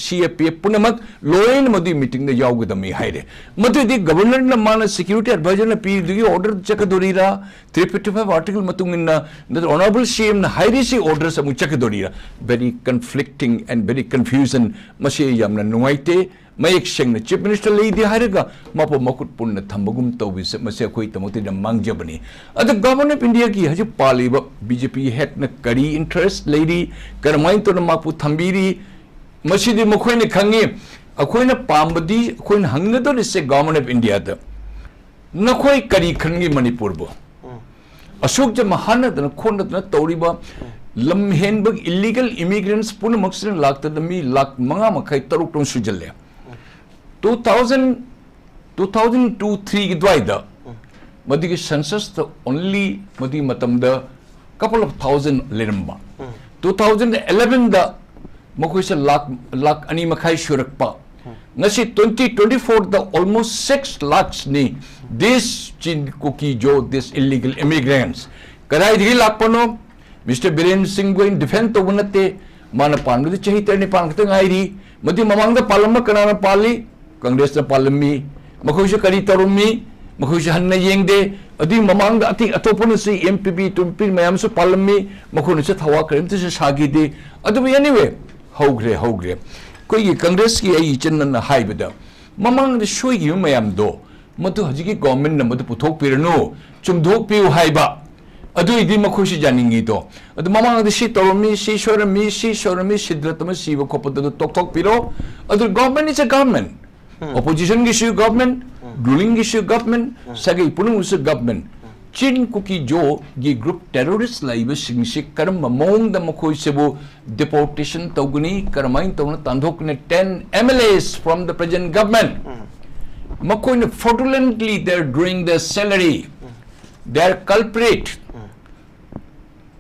C A P F ꯄꯨꯝꯅꯃꯛ ꯂꯣꯏꯅ ꯃꯗꯨꯒꯤ meeting ꯗ ꯌꯥꯎꯒꯗꯕꯅꯤ" ꯍꯥꯏꯔꯦ꯫ ꯃꯗꯨꯗꯤ ꯒꯚꯔꯅꯔꯅ ꯃꯥꯅ security advisor ꯅ ꯄꯤꯔꯤꯗꯨꯒꯤ order ꯆꯠꯀꯗꯣꯔꯤꯔꯥ? Three fifty-five article ꯃꯇꯨꯡ ꯏꯟꯅ ꯅꯠꯇ꯭ꯔꯒ honourable C M ꯅ ꯍꯥꯏꯔꯤꯁꯤ orders ꯑꯃꯨꯛ ꯆꯠꯀꯗꯣꯔꯤꯔꯥ? Very conflicting and very confusion꯫ ꯃꯁꯤ ꯌꯥꯝꯅ ꯅꯨꯡꯉꯥꯏꯇꯦ꯫ ꯃꯌꯦꯛ ꯁꯦꯡꯅ Chief Minister ꯂꯩꯗꯤ ꯍꯥꯏꯔꯒ ꯃꯥꯄꯨ ꯃꯈꯨꯠ ꯄꯨꯟꯅ ꯊꯝꯕꯒꯨꯝ ꯇꯧꯕꯁꯦ, ꯃꯁꯤ ꯑꯩꯈꯣꯏꯒꯤꯗꯃꯛꯇ ꯌꯥꯝ ꯃꯥꯡꯖꯕꯅꯤ꯫ ꯑꯗ Government of India ꯒꯤ ꯍꯧꯖꯤꯛ ꯄꯥꯜꯂꯤꯕ B J P head ꯅ ꯀꯔꯤ interest ꯂꯩꯔꯤ, ꯀꯔꯝꯍꯥꯏꯅ ꯇꯧꯅ ꯃꯥꯄꯨ ꯊꯝꯕꯤꯔꯤ, ꯃꯁꯤꯗꯤ ꯃꯈꯣꯏꯅ ꯈꯪꯉꯤ꯫ ꯑꯩꯈꯣꯏꯅ ꯄꯥꯝꯕꯗꯤ, ꯑꯩꯈꯣꯏꯅ ꯍꯪꯒꯗꯧꯔꯤꯁꯦ Government of India ꯗ, ꯅꯈꯣꯏ ꯀꯔꯤ ꯈꯟꯒꯦ ꯃꯅꯤꯄꯨꯔꯕꯨ? ꯑꯁꯨꯛ ꯌꯥꯝ ꯍꯥꯠꯅꯗꯅ ꯈꯣꯠꯅꯗꯅ ꯇꯧꯔꯤꯕ ꯂꯝ ꯍꯦꯟꯕ illegal immigrants ꯄꯨꯝꯅꯃꯛꯁꯤꯅ ꯂꯥꯛꯇꯗ ꯃꯤ ꯂꯥꯈ ꯃꯉꯥ ꯃꯈꯥꯏ ꯇꯔꯨꯛ ꯇꯪ ꯁꯨꯖꯜꯂꯦ꯫ Two thousand, two thousand two three ꯒꯤ ꯑꯗꯨꯋꯥꯏꯗ ꯃꯗꯨꯒꯤ census ꯇ only ꯃꯗꯨꯒꯤ ꯃꯇꯝꯗ couple of thousand ꯂꯩꯔꯝꯕ꯫ Two thousand eleven ꯗ ꯃꯈꯣꯏꯁꯦ ꯂꯥꯈ, ꯂꯥꯈ ꯑꯅꯤ ꯃꯈꯥꯏ ꯁꯨꯔꯛꯄ꯫ ꯉꯁꯤ twenty twenty-four ꯗ almost six lakhs ꯅꯤ, this Chin Kuki Zo, this illegal immigrants꯫ ꯀꯗꯥꯏꯗꯒꯤ ꯂꯥꯛꯄꯅꯣ? Mister ꯕꯤꯔꯦꯟ ꯁꯤꯡꯕꯨ ꯑꯩꯅ defend ꯇꯧꯕ ꯅꯠꯇꯦ꯫ ꯃꯥꯅ ꯄꯥꯟꯕꯗꯤ ꯆꯍꯤ ꯇꯔꯥꯅꯤꯄꯥꯟ ꯈꯛꯇ ꯉꯥꯏꯔꯤ꯫ ꯃꯗꯨ ꯃꯃꯥꯡꯗ ꯄꯥꯜꯂꯝꯕ ꯀꯅꯥꯅ ꯄꯥꯜꯂꯤ? ꯀꯪꯒ꯭ꯔꯦꯁꯅ ꯄꯥꯜꯂꯝꯃꯤ꯫ ꯃꯈꯣꯏꯁꯨ ꯀꯔꯤ ꯇꯧꯔꯝꯃꯤ? ꯃꯈꯣꯏꯁꯨ ꯍꯟꯅ ꯌꯦꯡꯗꯦ꯫ ꯑꯗꯨꯒꯤ ꯃꯃꯥꯡꯗ ꯑꯇꯩ ꯑꯇꯣꯞꯄꯅꯁꯨ, M P P ꯇꯨꯝꯄꯤ ꯃꯌꯥꯝꯁꯨ ꯄꯥꯜꯂꯝꯃꯤ꯫ ꯃꯈꯣꯏꯅꯁꯨ ꯊꯋꯥ ꯀꯔꯤꯝꯇꯁꯨ ꯁꯥꯈꯤꯗꯦ꯫ ꯑꯗꯨꯕꯨ anyway, ꯍꯧꯈ꯭ꯔꯦ, ꯍꯧꯈ꯭ꯔꯦ꯫ ꯑꯩꯈꯣꯏꯒꯤ ꯀꯪꯒ꯭ꯔꯦꯁꯀꯤ ꯑꯩ ꯏꯆꯟꯅ ꯍꯥꯏꯕꯗ, ꯃꯃꯥꯡꯗ ꯁꯣꯏꯈꯤꯕ ꯃꯌꯥꯝꯗꯣ, ꯃꯗꯨ ꯍꯧꯖꯤꯛꯀꯤ government ꯅ ꯃꯗꯨ ꯄꯨꯊꯣꯛꯄꯤꯔꯅꯨ, ꯆꯨꯝꯊꯣꯛꯄꯤꯌꯨ ꯍꯥꯏꯕ꯫ ꯑꯗꯨꯏꯗꯤ ꯃꯈꯣꯏꯁꯨ ꯌꯥꯅꯤꯡꯉꯤꯗꯣ꯫ ꯑꯗꯨ ꯃꯃꯥꯡꯗ ꯁꯤ ꯇꯧꯔꯝꯃꯤ, ꯁꯤ ꯁꯣꯏꯔꯝꯃꯤ, ꯁꯤ ꯁꯣꯏꯔꯝꯃꯤ, ꯁꯤꯗ꯭ꯔ ꯇꯧꯔꯝꯃꯤ, ꯁꯤꯕ ꯈꯣꯠꯄꯗꯨ ꯇꯣꯛꯊꯣꯛꯄꯤꯔꯣ꯫ ꯑꯗꯨ government is a government꯫ Opposition ꯒꯤꯁꯨ government, ruling ꯒꯤꯁꯨ government, ꯁꯥꯒꯩ ꯄꯨꯝꯅꯃꯛꯁꯨ government꯫ ꯆꯤꯟ ꯀꯨꯀꯤ ꯖꯣꯒꯤ group terrorist ꯂꯩꯕꯁꯤꯡꯁꯤ ꯀꯔꯝꯕ ꯃꯑꯣꯡꯗ ꯃꯈꯣꯏꯁꯤꯕꯨ deportation ꯇꯧꯒꯅꯤ, ꯀꯔꯝꯍꯥꯏꯅ ꯇꯧꯅ ꯇꯥꯟꯊꯣꯛꯀꯅꯤ? Ten M L As from the present government꯫ ꯃꯈꯣꯏꯅ fraudulently, they are drawing their salary, they are culprit꯫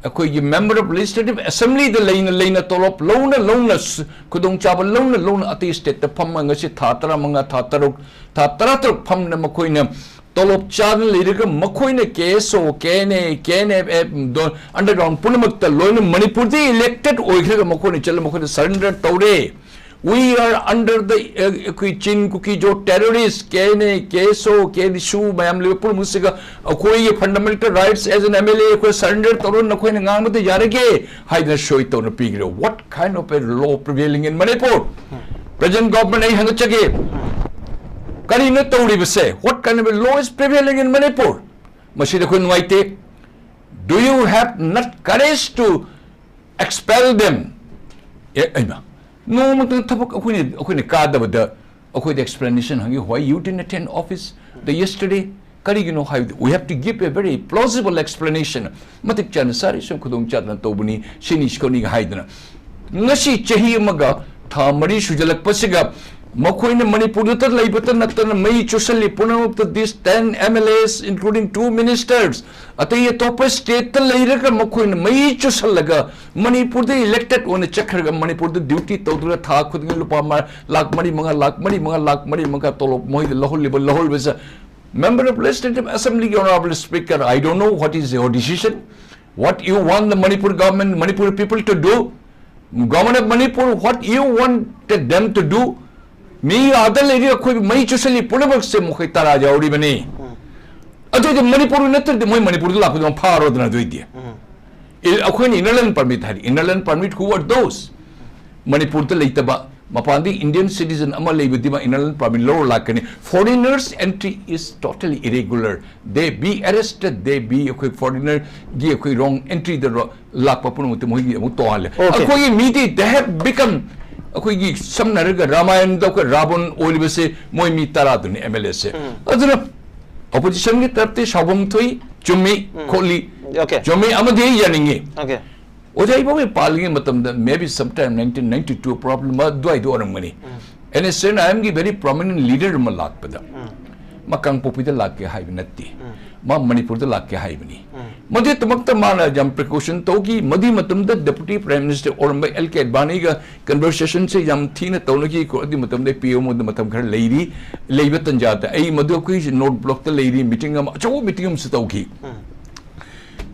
ꯑꯩꯈꯣꯏꯒꯤ member of legislative assembly ꯗ ꯂꯩꯅ ꯂꯩꯅ ꯇꯣꯂꯣꯞ ꯂꯧꯅ ꯂꯧꯅ ꯁ-, ꯈꯨꯗꯣꯡꯆꯥꯕ ꯂꯧꯅ ꯂꯧꯅ ꯑꯇꯩ state ꯇ ꯐꯝꯃ ꯉꯁꯤ ꯊꯥ ꯇꯔꯥꯃꯉꯥ, ꯊꯥ ꯇꯔꯨꯛ, ꯊꯥ ꯇꯔꯥꯇꯔꯨꯛ ꯐꯝꯅ ꯃꯈꯣꯏꯅ ꯇꯣꯂꯣꯞ ꯆꯥꯗꯅ ꯂꯩꯔꯒ ꯃꯈꯣꯏꯅ K S O, K N A, K N F F, ꯗꯣ, underground ꯄꯨꯝꯅꯃꯛꯇ ꯂꯣꯏꯅ ꯃꯅꯤꯄꯨꯔꯗ elected ꯑꯣꯏꯈ꯭ꯔꯒ ꯃꯈꯣꯏꯅ ꯆꯠꯂ ꯃꯈꯣꯏꯅ surrender ꯇꯧꯔꯦ꯫ We are under the, ꯑ, ꯑꯩꯈꯣꯏ ꯆꯤꯟ ꯀꯨꯀꯤ ꯖꯣ terrorist, K N A, K S O, K N S U ꯃꯌꯥꯝ ꯂꯩꯕ ꯄꯨꯝꯅꯃꯛꯁꯤꯒ ꯑꯩꯈꯣꯏꯒꯤ fundamental rights as an M L A ꯑꯩꯈꯣꯏ surrender ꯇꯧꯔꯣ, ꯅꯈꯣꯏꯅ ꯉꯥꯡꯕꯗ ꯌꯥꯔꯒꯦ ꯍꯥꯏꯗꯅ ꯁꯣꯏ ꯇꯧꯅ ꯄꯤꯈ꯭ꯔꯦ꯫ What kind of a law prevailing in Manipur? Present government ꯑꯩ ꯍꯪꯒꯠꯆꯒꯦ, ꯀꯔꯤꯅꯣ ꯇꯧꯔꯤꯕꯁꯦ? What kind of a law is prevailing in Manipur? ꯃꯁꯤꯗ ꯑꯩꯈꯣꯏ ꯅꯨꯡꯉꯥꯏꯇꯦ꯫ Do you have not courage to expel them? ꯑꯦ, ꯑꯩꯃ, ꯅꯣꯡꯃꯇ ꯊꯕꯛ ꯑꯩꯈꯣꯏꯅ, ꯑꯩꯈꯣꯏꯅ ꯀꯥꯗꯕꯗ ꯑꯩꯈꯣꯏꯗ explanation ꯍꯪꯉꯤ, "Why you didn't attend office the yesterday?" ꯀꯔꯤꯒꯤꯅꯣ ꯍꯥꯏꯕꯗꯤ, we have to give a very plausible explanation꯫ ꯃꯇꯤꯛ ꯆꯥꯅ ꯆꯥꯔꯤ, ꯁꯨꯝ ꯈꯨꯗꯣꯡ ꯆꯥꯗꯅ ꯇꯧꯕꯅꯤ, ꯁꯤꯅꯤ ꯁꯤꯈꯣꯠꯅꯤ ꯍꯥꯏꯗꯅ꯫ ꯉꯁꯤ ꯆꯍꯤ ꯑꯃꯒ ꯊꯥ ꯃꯔꯤ ꯁꯨꯖꯜꯂꯛꯄꯁꯤꯒ ꯃꯈꯣꯏꯅ ꯃꯅꯤꯄꯨꯔꯗꯇ ꯂꯩꯕꯇ ꯅꯠꯇꯅ ꯃꯩ ꯆꯨꯁꯜꯂꯤ ꯄꯨꯝꯅꯃꯛꯇ, these ten M L As, including two ministers, ꯑꯇꯩ ꯑꯇꯣꯞꯄ state ꯇ ꯂꯩꯔꯒ ꯃꯈꯣꯏꯅ ꯃꯩ ꯆꯨꯁꯜꯂꯒ ꯃꯅꯤꯄꯨꯔꯗ elected ꯑꯣꯏꯅ ꯆꯠꯈ꯭ꯔꯒ ꯃꯅꯤꯄꯨꯔꯗ duty ꯇꯧꯗꯨꯅ ꯊꯥ ꯈꯨꯗꯤꯡꯒꯤ ꯂꯨꯄꯥ ꯃ-, ꯂꯥꯈ ꯃꯔꯤ ꯃꯉꯥ, ꯂꯥꯈ ꯃꯔꯤ ꯃꯉꯥ, ꯂꯥꯈ ꯃꯔꯤ ꯃꯉꯥ ꯇꯣꯂꯣꯞ ꯃꯣꯏꯗ ꯂꯧꯍꯜꯂꯤꯕ, ꯂꯧꯍꯜꯂꯤꯕꯁꯦ, Member of Legislative Assembly, Honorable Speaker, I don't know what is your decision, what you want the Manipur government, Manipur people to do. Government of Manipur, what you wanted them to do? ꯃꯤ ꯑꯥꯗ ꯂꯩꯔꯤ ꯑꯩꯈꯣꯏ ꯃꯩ ꯆꯨꯁꯜꯂꯤ ꯄꯨꯝꯅꯃꯛꯁꯦ ꯃꯈꯣꯏ ꯇꯔꯥ ꯌꯥꯎꯔꯤꯕꯅꯤ꯫ ꯑꯗꯨꯗꯤ ꯃꯅꯤꯄꯨꯔ ꯅꯠꯇ꯭ꯔꯗꯤ ꯃꯣꯏ ꯃꯅꯤꯄꯨꯔꯗ ꯂꯥꯛꯄꯗꯣ ꯐꯥꯔꯣꯗꯅ ꯑꯗꯨꯏꯗꯤ꯫ ꯏ-, ꯑꯩꯈꯣꯏꯅ inner line permit ꯍꯥꯏꯔꯤ꯫ Inner line permit, who are those? ꯃꯅꯤꯄꯨꯔꯗ ꯂꯩꯇꯕ, ꯃꯄꯥꯟꯗ Indian citizen ꯑꯃ ꯂꯩꯕꯗꯤ ꯃꯥ inner line permit ꯂꯧꯔ ꯂꯥꯛꯀꯅꯤ꯫ Foreigners entry is totally irregular. They be arrested, they be, ꯑꯩꯈꯣꯏ foreigner ꯒꯤ ꯑꯩꯈꯣꯏ wrong entry ꯗ ꯔꯣ-, ꯂꯥꯛꯄ ꯄꯨꯝꯅꯃꯛꯇ ꯃꯣꯏꯒꯤ ꯑꯃꯨꯛ ꯇꯣꯉꯥꯜꯂꯦ꯫ Okay. ꯑꯩꯈꯣꯏꯒꯤ ꯃꯤꯗꯤ they have become, ꯑꯩꯈꯣꯏꯒꯤ ꯁꯝꯅ ꯍꯥꯏꯔꯒ ꯔꯥꯃꯥꯌꯟꯗ ꯑꯩꯈꯣꯏ ꯔꯥꯕꯟ ꯑꯣꯏꯔꯤꯕꯁꯦ ꯃꯣꯏ ꯃꯤ ꯇꯔꯥꯗꯨꯅꯤ M L A ꯁꯦ꯫ ꯎꯝ꯫ ꯑꯗꯨꯅ opposition ꯒꯤ ꯇꯔꯞꯇꯤ ꯁꯥꯎꯐꯝ ꯊꯣꯛꯏ, ꯆꯨꯝꯃꯤ, ꯎꯝ꯫ ꯈꯣꯠꯂꯤ, Okay. ꯆꯨꯝꯃꯤ ꯑꯃꯗꯤ ꯑꯩ ꯌꯥꯅꯤꯡꯉꯤ꯫ Okay. ꯑꯣꯖꯥ ꯏꯕꯣꯕꯤ ꯄꯥꯜꯂꯤꯉꯩ ꯃꯇꯝꯗ, maybe sometime nineteen ninety-two probably ꯑꯗꯨꯋꯥꯏꯗ ꯑꯣꯏꯔꯝꯒꯅꯤ꯫ ꯎꯝ꯫ N S C N I M ꯒꯤ very prominent leader ꯑꯃ ꯂꯥꯛꯄꯗ, ꯎꯝ꯫ ꯃꯥ ꯀꯥꯡꯄꯣꯛꯄꯤꯗ ꯂꯥꯛꯀꯦ ꯍꯥꯏꯕ ꯅꯠꯇꯦ, ꯎꯝ꯫ ꯃꯥ ꯃꯅꯤꯄꯨꯔꯗ ꯂꯥꯛꯀꯦ ꯍꯥꯏꯕꯅꯤ꯫ ꯎꯝ꯫ ꯃꯗꯨꯒꯤꯗꯃꯛꯇ ꯃꯥꯅ ꯌꯥꯝ precaution ꯇꯧꯈꯤ꯫ ꯃꯗꯨꯒꯤ ꯃꯇꯝꯗ Deputy Prime Minister ꯑꯣꯏꯔꯝꯕ L K Advani ꯒ conversation ꯁꯦ ꯌꯥꯝ ꯊꯤꯅ ꯇꯧꯅꯈꯤ꯫ ꯑꯗꯨ ꯃꯇꯝꯗ P M ꯗ ꯃꯇꯝ ꯈꯔ ꯂꯩꯔꯤ, ꯂꯩꯕ ꯇꯟꯖꯥꯗ ꯑꯩ ꯃꯗꯨ ꯑꯩꯈꯣꯏ North Block ꯇ ꯂꯩꯔꯤ, meeting ꯑꯃ, ꯑꯆꯧꯕ meeting ꯑꯃꯁꯨ ꯇꯧꯈꯤ꯫ ꯎꯝ꯫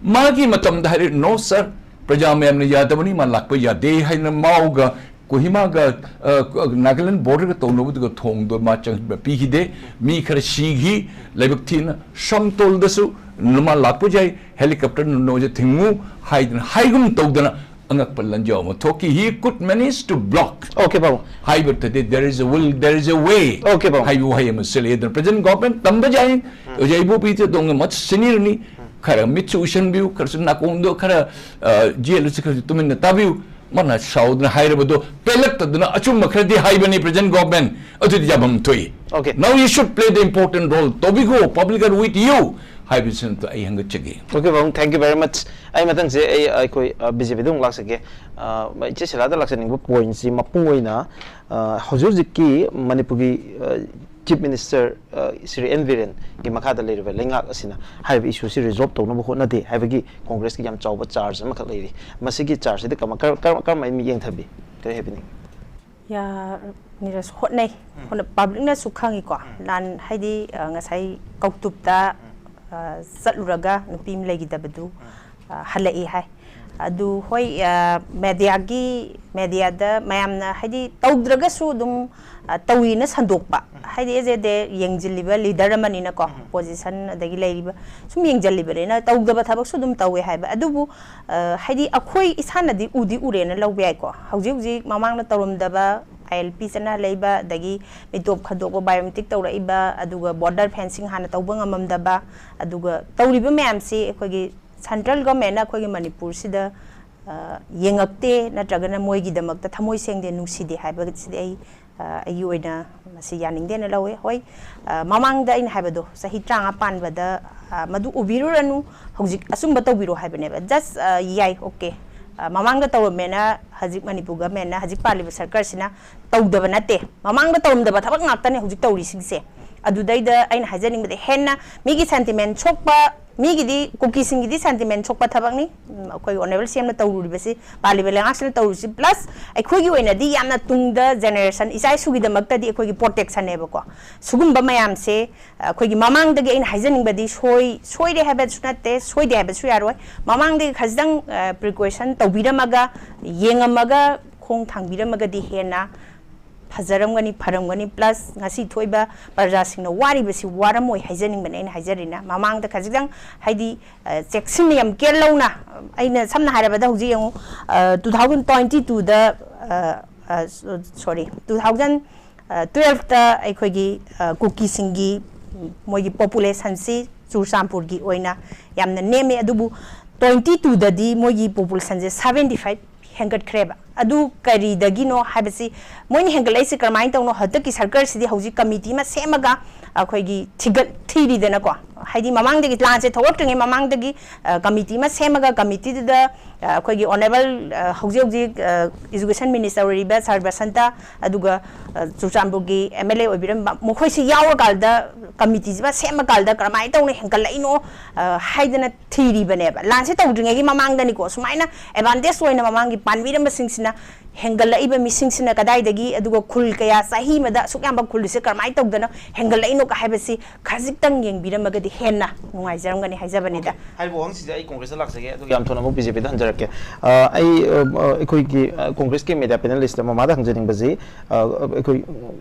ꯃꯥꯒꯤ ꯃꯇꯝꯗ ꯍꯥꯏꯔꯦ, "No sir, ꯄ꯭ꯔꯖꯥ ꯃꯌꯥꯝꯅ ꯌꯥꯗꯕꯅꯤ, ꯃꯥ ꯂꯥꯛꯄ ꯌꯥꯗꯦ" ꯍꯥꯏꯅ ꯃꯥꯎꯒ ꯀꯣꯍꯤꯃꯥꯒ, ꯑ, ꯅꯥꯒꯥꯂꯦꯟ border ꯒ ꯇꯧꯅꯕꯗꯨꯒ ꯊꯣꯡꯗꯣ ꯃꯥ ꯆꯪ-, ꯄꯤꯈꯤꯗꯦ꯫ ꯃꯤ ꯈꯔ ꯁꯤꯈꯤ, ꯂꯥꯏꯕꯛ ꯊꯤꯅ꯫ ꯁꯝꯇꯣꯜꯗꯁꯨ ꯃꯥ ꯂꯥꯛꯄ ꯌꯥꯏ, helicopter ꯅꯣꯏꯁꯦ ꯊꯤꯡꯉꯨ ꯍꯥꯏꯗꯅ, ꯍꯥꯏꯒꯨꯝ ꯇꯧꯗꯅ ꯑꯉꯛꯄ ꯂꯥꯟꯖꯥꯎ ꯑꯃ ꯊꯣꯛꯈꯤ꯫ He could manage to block. Okay, ꯄꯥꯕꯨꯡ꯫ ꯍꯥꯏꯕ ꯇꯗꯤ, there is a will, there is a way. Okay, ꯄꯥꯕꯨꯡ꯫ ꯍꯥꯏꯕ ꯋꯥꯍꯩ ꯑꯃ ꯁꯤꯜꯂꯛꯑꯦ꯫ ꯑꯗꯨꯅ President Government ꯇꯝꯕ ꯌꯥꯏ꯫ ꯎꯝ꯫ ꯑꯣꯖꯥ ꯏꯕꯣꯕꯤꯁꯦ ꯑꯗꯣꯝꯒꯤ ꯃꯁ senior ꯅꯤ꯫ ꯎꯝ꯫ ꯈꯔ ꯃꯤꯠꯁꯨ ꯎꯏꯁꯟꯕꯤꯌꯨ, ꯈꯔꯁꯨ ꯅꯥꯀꯣꯡꯗꯣ ꯈꯔ, ꯑ, ꯖꯦꯜꯂꯁꯨ ꯈꯔꯁꯨ ꯇꯨꯃꯤꯟꯅ ꯇꯥꯕꯤꯌꯨ꯫ ꯃꯥꯅ ꯁꯥꯎꯗꯅ ꯍꯥꯏꯔꯕꯗꯣ ꯄꯦꯜꯂꯛꯇꯗꯅ ꯑꯆꯨꯝꯕ ꯈꯔꯗꯤ ꯍꯥꯏꯕꯅꯤ President Government꯫ ꯑꯗꯨꯗꯤ ꯌꯥꯐꯝ ꯊꯣꯛꯏ꯫ Okay. Now you should play the important role. ꯇꯧꯕꯤꯈꯣ, public are with you. ꯍꯥꯏꯕꯁꯤꯃꯇ ꯑꯩ ꯍꯪꯒꯠꯆꯒꯦ꯫ Okay, ꯄꯥꯕꯨꯡ, thank you very much꯫ ꯑꯩ ꯃꯊꯪꯁꯦ ꯑꯩ ꯑꯩꯈꯣꯏ ꯕꯤ ꯖꯦ ꯄꯤꯗ ꯑꯃꯨꯛ ꯂꯥꯛꯆꯒꯦ꯫ ꯑ, ꯏꯆꯦ ꯁꯤꯂꯥꯗ ꯂꯥꯛꯆꯅꯤꯡꯕ ꯄꯣꯏꯟꯠꯁꯤ ꯃꯄꯨꯡ ꯑꯣꯏꯅ, ꯑ, ꯍꯧꯖꯤꯛ ꯍꯧꯖꯤꯛꯀꯤ ꯃꯅꯤꯄꯨꯔꯒꯤ, ꯑ, ꯆꯤꯐ ꯃꯤꯅꯤꯁꯇꯔ, ꯑ, ꯁ꯭ꯔꯤ ꯑꯦꯟ ꯕꯤꯔꯦꯟꯒꯤ ꯃꯈꯥꯗ ꯂꯩꯔꯤꯕ ꯂꯩꯉꯥꯛ ꯑꯁꯤꯅ ꯍꯥꯏꯔꯤꯕ ꯏꯁꯨꯁꯤ ꯔꯤꯖꯣꯜꯕ ꯇꯧꯅꯕ ꯍꯣꯠꯅꯗꯦ ꯍꯥꯏꯕꯒꯤ ꯀꯣꯡꯒ꯭ꯔꯦꯁꯀꯤ ꯌꯥꯝ ꯆꯥꯎꯕ ꯆꯥꯔꯖ ꯑꯃꯈꯛ ꯂꯩꯔꯤ꯫ ꯃꯁꯤꯒꯤ ꯆꯥꯔꯖꯁꯤꯗ ꯀꯃ-, ꯀꯔꯝ-, ꯀꯔꯝ-, ꯀꯔꯝꯍꯥꯏꯅ ꯃꯤꯠꯌꯦꯡ ꯊꯝꯕꯤ? ꯀꯔꯤ ꯍꯥꯏꯕꯤꯅꯤꯡꯉꯤ? ꯌꯥ, ꯅꯤꯔꯖ, ꯍꯣꯠꯅꯩ꯫ ꯍꯣꯠꯅ-, ꯄꯕ꯭ꯂꯤꯛꯅꯁꯨ ꯈꯪꯉꯤꯀꯣ꯫ ꯂꯥꯟ ꯍꯥꯏꯗꯤ, ꯑ, ꯉꯁꯥꯏ ꯀꯧꯇꯨꯞꯇ, ꯑ, ꯆꯠꯂꯨꯔꯒ ꯅꯨꯄꯤ ꯑꯃ ꯂꯩꯈꯤꯗꯕꯗꯨ, ꯑ, ꯍꯜꯂꯛꯏ ꯍꯥꯏ꯫ ꯑꯗꯨ ꯍꯣꯏ, ꯑ, ꯃꯦꯗꯤꯌꯥꯒꯤ, ꯃꯦꯗꯤꯌꯥꯗ ꯃꯌꯥꯝꯅ ꯍꯥꯏꯗꯤ ꯇꯧꯗ꯭ꯔꯒꯁꯨ ꯑꯗꯨꯝ, ꯑ, ꯇꯧꯏꯅ ꯁꯟꯗꯣꯛꯄ꯫ ꯍꯥꯏꯗꯤ ꯑꯦꯖ ꯑꯦ ꯗꯦ ꯌꯦꯡꯁꯤꯜꯂꯤꯕ ꯂꯤꯗꯔ ꯑꯃꯅꯤꯅꯀꯣ, ꯑꯣꯄꯣꯖꯤꯁꯟ ꯑꯗꯒꯤ ꯂꯩꯔꯤꯕ ꯁꯨꯝ ꯌꯦꯡꯁꯤꯜꯂꯤꯕꯅꯤꯅ ꯇꯧꯗꯕ ꯊꯕꯛꯁꯨ ꯑꯗꯨꯝ ꯇꯧꯋꯦ ꯍꯥꯏꯕ꯫ ꯑꯗꯨꯕꯨ, ꯑ, ꯍꯥꯏꯗꯤ ꯑꯩꯈꯣꯏ ꯏꯁꯥꯅꯗꯤ ꯎꯗꯤ ꯎꯔꯦꯅ ꯂꯧꯕ ꯌꯥꯏꯀꯣ꯫ ꯍꯧꯖꯤꯛ ꯍꯧꯖꯤꯛ ꯃꯃꯥꯡꯗ ꯇꯧꯔꯝꯗꯕ ꯑꯥꯏ ꯑꯦꯜ ꯄꯤ ꯆꯠꯅꯍꯜꯂꯛꯏꯕ, ꯑꯗꯒꯤ ꯃꯤꯇꯣꯞ ꯈꯟꯗꯣꯛꯄ, ꯕꯥꯏꯑꯣꯃꯦꯇ꯭ꯔꯤꯛ ꯇꯧꯔꯛꯏꯕ, ꯑꯗꯨꯒ ꯕꯣꯔꯗꯔ ꯐꯦꯟꯁꯤꯡ ꯍꯥꯟꯅ ꯇꯧꯕ ꯉꯝꯃꯝꯗꯕ, ꯑꯗꯨꯒ ꯇꯧꯔꯤꯕ ꯃꯌꯥꯝꯁꯤ ꯑꯩꯈꯣꯏꯒꯤ ꯁꯦꯟꯇ꯭ꯔꯦꯜ ꯒꯣꯔꯃꯦꯟꯅ ꯑꯩꯈꯣꯏꯒꯤ ꯃꯅꯤꯄꯨꯔꯁꯤꯗ, ꯑ, ꯌꯦꯡꯉꯛꯇꯦ, ꯅꯠꯇ꯭ꯔꯒꯅ ꯃꯣꯏꯒꯤꯗꯃꯛꯇ ꯊꯃꯣꯏ ꯁꯦꯡꯗꯦ, ꯅꯨꯡꯁꯤꯗꯦ ꯍꯥꯏꯕꯁꯤꯗꯤ ꯑꯩ, ꯑ, ꯑꯩꯒꯤ ꯑꯣꯏꯅ ꯃꯁꯤ ꯌꯥꯅꯤꯡꯗꯦꯅ ꯂꯧꯋꯦ꯫ ꯍꯣꯏ, ꯑ, ꯃꯃꯥꯡꯗ ꯑꯩꯅ ꯍꯥꯏꯕꯗꯣ, ꯆꯍꯤ ꯇꯔꯥꯃꯉꯥ ꯄꯥꯟꯕꯗ, ꯑ, ꯃꯗꯨ ꯎꯕꯤꯔꯨꯔꯅꯨ, ꯍꯧꯖꯤꯛ ꯑꯆꯨꯝꯕ ꯇꯧꯕꯤꯔꯣ ꯍꯥꯏꯕꯅꯦꯕ꯫ ꯖꯁ, ꯑ, ꯌꯥꯏ, ꯑꯣꯀꯦ, ꯑ, ꯃꯃꯥꯡꯗ ꯇꯧꯔꯝꯃꯦꯅ ꯍꯧꯖꯤꯛ ꯃꯅꯤꯄꯨꯔ ꯒꯃꯦꯟꯅ, ꯍꯧꯖꯤꯛ ꯄꯥꯜꯂꯤꯕ ꯁꯔꯀꯥꯔꯁꯤꯅ ꯇꯧꯗꯕ ꯅꯠꯇꯦ꯫ ꯃꯃꯥꯡꯗ ꯇꯧꯔꯝꯗꯕ ꯊꯕꯛ ꯉꯥꯛꯇꯅꯦ ꯍꯧꯖꯤꯛ ꯇꯧꯔꯤꯁꯤꯡꯁꯦ꯫ ꯑꯗꯨꯗꯩꯗ ꯑꯩꯅ ꯍꯥꯏꯖꯅꯤꯡꯕꯗꯤ, ꯍꯦꯟꯅ ꯃꯤꯒꯤ ꯁꯦꯟꯇꯤꯃꯦꯟ ꯁꯣꯛꯄ, ꯃꯤꯒꯤꯗꯤ, ꯀꯨꯀꯤꯁꯤꯡꯒꯤꯗꯤ ꯁꯦꯟꯇꯤꯃꯦꯟ ꯁꯣꯛꯄ ꯊꯕꯛꯅꯤ꯫ ꯎꯝ, ꯑꯩꯈꯣꯏꯒꯤ ꯑꯣꯅꯔꯦꯕꯜ ꯁꯤ ꯑꯦꯝꯅ ꯇꯧꯔꯨꯔꯤꯕꯁꯤ, ꯄꯥꯜꯂꯤꯕ ꯂꯩꯉꯥꯛꯁꯤꯅ ꯇꯧꯔꯤꯁꯤ, ꯄ꯭ꯂꯁ ꯑꯩꯈꯣꯏꯒꯤ ꯑꯣꯏꯅꯗꯤ ꯌꯥꯝꯅ ꯇꯨꯡꯗ ꯖꯦꯅꯦꯔꯦꯁꯟ, ꯏꯆꯥ ꯏꯁꯨꯒꯤꯗꯃꯛꯇꯗꯤ ꯑꯩꯈꯣꯏꯒꯤ ꯄ꯭ꯔꯣꯇꯦꯛꯁꯟꯅꯦꯕꯀꯣ꯫ ꯁꯤꯒꯨꯝꯕ ꯃꯌꯥꯝꯁꯦ, ꯑ, ꯑꯩꯈꯣꯏꯒꯤ ꯃꯃꯥꯡꯗꯒꯤ, ꯑꯩꯅ ꯍꯥꯏꯖꯅꯤꯡꯕꯗꯤ, ꯁꯣꯏ-, ꯁꯣꯏꯔꯦ ꯍꯥꯏꯕꯁꯨ ꯅꯠꯇꯦ, ꯁꯣꯏꯗꯦ ꯍꯥꯏꯕꯁꯨ ꯌꯥꯔꯣꯏ꯫ ꯃꯃꯥꯡꯗꯒꯤ ꯈꯖꯤꯛꯇꯪ, ꯑ, ꯄ꯭ꯔꯤꯀꯣꯁꯟ ꯇꯧꯕꯤꯔꯝꯃꯒ, ꯌꯦꯡꯉꯝꯃꯒ, ꯈꯣꯡ ꯊꯥꯡꯕꯤꯔꯝꯃꯒꯗꯤ ꯍꯦꯟꯅ ꯐꯖꯔꯝꯒꯅꯤ, ꯐꯔꯝꯒꯅꯤ꯫ ꯄ꯭ꯂꯁ ꯉꯁꯤ ꯊꯣꯛꯏꯕ ꯄ꯭ꯔꯖꯥꯁꯤꯡꯅ ꯋꯥꯔꯤꯕꯁꯤ ꯋꯥꯔꯝꯃꯣꯏ ꯍꯥꯏꯖꯅꯤꯡꯕꯅꯦ ꯑꯩꯅ ꯍꯥꯏꯖꯔꯤꯅ꯫ ꯃꯃꯥꯡꯗ ꯈꯖꯤꯛꯇꯪ ꯍꯥꯏꯗꯤ, ꯑ, ꯆꯦꯛꯁꯤꯟꯅ, ꯌꯥꯝ ꯀꯦꯌꯔ ꯂꯧꯅ, ꯑꯩꯅ ꯁꯝꯅ ꯍꯥꯏꯔꯕꯗ ꯍꯧꯖꯤꯛ ꯌꯦꯡꯉꯨ, ꯑ, ꯇꯨ ꯊꯥꯎꯖꯟ ꯇ꯭ꯋꯦꯟꯇꯤ ꯇꯨꯗ, ꯑ, ꯑ, ꯁꯣ-, ꯁꯣꯔꯤ, ꯇꯨ ꯊꯥꯎꯖꯟ ꯇꯨꯋꯦꯜꯐꯇ ꯑꯩꯈꯣꯏꯒꯤ, ꯑ, ꯀꯨꯀꯤꯁꯤꯡꯒꯤ ꯃꯣꯏꯒꯤ ꯄꯣꯄꯨꯂꯦꯁꯟꯁꯤ ꯆꯨꯔꯆꯥꯟꯄꯨꯔꯒꯤ ꯑꯣꯏꯅ ꯌꯥꯝꯅ ꯅꯦꯝꯃꯤ, ꯑꯗꯨꯕꯨ ꯇ꯭ꯋꯦꯟꯇꯤ ꯇꯨꯗꯗꯤ ꯃꯣꯏꯒꯤ ꯄꯣꯄꯨꯂꯦꯁꯟꯁꯦ ꯁꯚꯦꯟꯇꯤ ꯐꯥꯏꯚ ꯍꯦꯟꯒꯠꯈ꯭ꯔꯦꯕ꯫ ꯑꯗꯨ ꯀꯔꯤꯗꯒꯤꯅꯣ ꯍꯥꯏꯕꯁꯤ, ꯃꯣꯏꯅ ꯍꯦꯟꯒꯠꯂꯛꯏꯁꯤ ꯀꯔꯝꯍꯥꯏꯅ ꯇꯧꯅꯣ? ꯍꯟꯗꯛꯀꯤ ꯁꯔꯀꯥꯔꯁꯤꯗꯤ ꯍꯧꯖꯤꯛ ꯀꯃꯤꯇꯤ ꯑꯃ ꯁꯦꯝꯃꯒ ꯑꯩꯈꯣꯏꯒꯤ ꯊꯤꯒꯠ ꯊꯤꯔꯤꯗꯅꯀꯣ, ꯍꯥꯏꯗꯤ ꯃꯃꯥꯡꯗꯒꯤ ꯂꯥꯟꯁꯦ ꯊꯣꯛꯂꯛꯇ꯭ꯔꯤꯉꯩ ꯃꯃꯥꯡꯗꯒꯤ, ꯑ, ꯀꯃꯤꯇꯤ ꯑꯃ ꯁꯦꯝꯃꯒ, ꯀꯃꯤꯇꯤꯗꯨꯗ, ꯑ, ꯑꯩꯈꯣꯏꯒꯤ ꯑꯣꯅꯔꯦꯕꯜ, ꯑ, ꯍꯧꯖꯤꯛ ꯍꯧꯖꯤꯛ, ꯑ, ꯏꯖꯨꯀꯦꯁꯟ ꯃꯤꯅꯤꯁꯇꯔ ꯑꯣꯏꯔꯤꯕ ꯁꯥꯔ ꯕꯁꯟꯇ, ꯑꯗꯨꯒ, ꯑ, ꯆꯨꯔꯆꯥꯟꯄꯨꯔꯒꯤ ꯑꯦꯝ ꯑꯦꯜ ꯑꯦ ꯑꯣꯏꯕꯤꯔꯝꯕ ꯃꯈꯣꯏꯁꯤ ꯌꯥꯎꯔꯀꯥꯟꯗ, ꯀꯃꯤꯇꯤꯁꯤꯃ ꯁꯦꯝꯃꯀꯥꯟꯗ ꯀꯔꯝꯍꯥꯏꯅ ꯇꯧꯅ ꯍꯦꯟꯒꯠꯂꯛꯏꯅꯣ, ꯑ, ꯍꯥꯏꯗꯅ ꯊꯤꯔꯤꯕꯅꯦꯕ꯫ ꯂꯥꯟꯁꯦ ꯇꯧꯗ꯭ꯔꯤꯉꯩꯒꯤ ꯃꯃꯥꯡꯗꯅꯤꯀꯣ, ꯁꯨꯃꯥꯏꯅ ꯑꯦꯗꯚꯥꯟꯇꯦꯖ ꯑꯣꯏꯅ ꯃꯃꯥꯡꯒꯤ ꯄꯥꯟꯕꯤꯔꯝꯕꯁꯤꯡꯁꯤꯅ, ꯍꯦꯟꯒꯠꯂꯛꯏꯕ ꯃꯤꯁꯤꯡꯁꯤꯅ ꯀꯗꯥꯏꯗꯒꯤ, ꯑꯗꯨꯒ ꯈꯨꯜ ꯀꯌꯥ, ꯆꯍꯤ ꯑꯃꯗ ꯑꯁꯨꯛ ꯌꯥꯝꯕ ꯈꯨꯜꯁꯦ ꯀꯔꯝꯍꯥꯏꯅ ꯇꯧꯗꯅ ꯍꯦꯟꯒꯠꯂꯛꯏꯅꯣ ꯍꯥꯏꯕꯁꯤ ꯈꯖꯤꯛꯇꯪ ꯌꯦꯡꯕꯤꯔꯝꯃꯒꯗꯤ ꯍꯦꯟꯅ ꯅꯨꯡꯉꯥꯏꯖꯔꯝꯒꯅꯤ ꯍꯥꯏꯖꯕꯅꯤꯗ꯫ ꯍꯥꯏꯔꯤꯕ ꯋꯥꯍꯪꯁꯤꯗ ꯑꯩ ꯀꯣꯡꯒ꯭ꯔꯦꯁꯇ ꯂꯥꯛꯆꯒꯦ, ꯑꯗꯨꯒ ꯌꯥꯝ ꯊꯨꯅ ꯑꯃꯨꯛ ꯕꯤ ꯖꯦ ꯄꯤꯗ ꯍꯟꯖꯔꯛꯀꯦ꯫ ꯑ, ꯑꯩ, ꯑ, ꯑ, ꯑꯩꯈꯣꯏꯒꯤ, ꯑ, ꯀꯣꯡꯒ꯭ꯔꯦꯁꯀꯤ ꯃꯦꯗꯤꯌꯥ ꯄꯦꯅꯦꯂꯤꯁꯇ ꯃꯃꯥꯗ ꯍꯪꯖꯅꯤꯡꯕꯁꯤ, ꯑ, ꯑꯩꯈꯣꯏ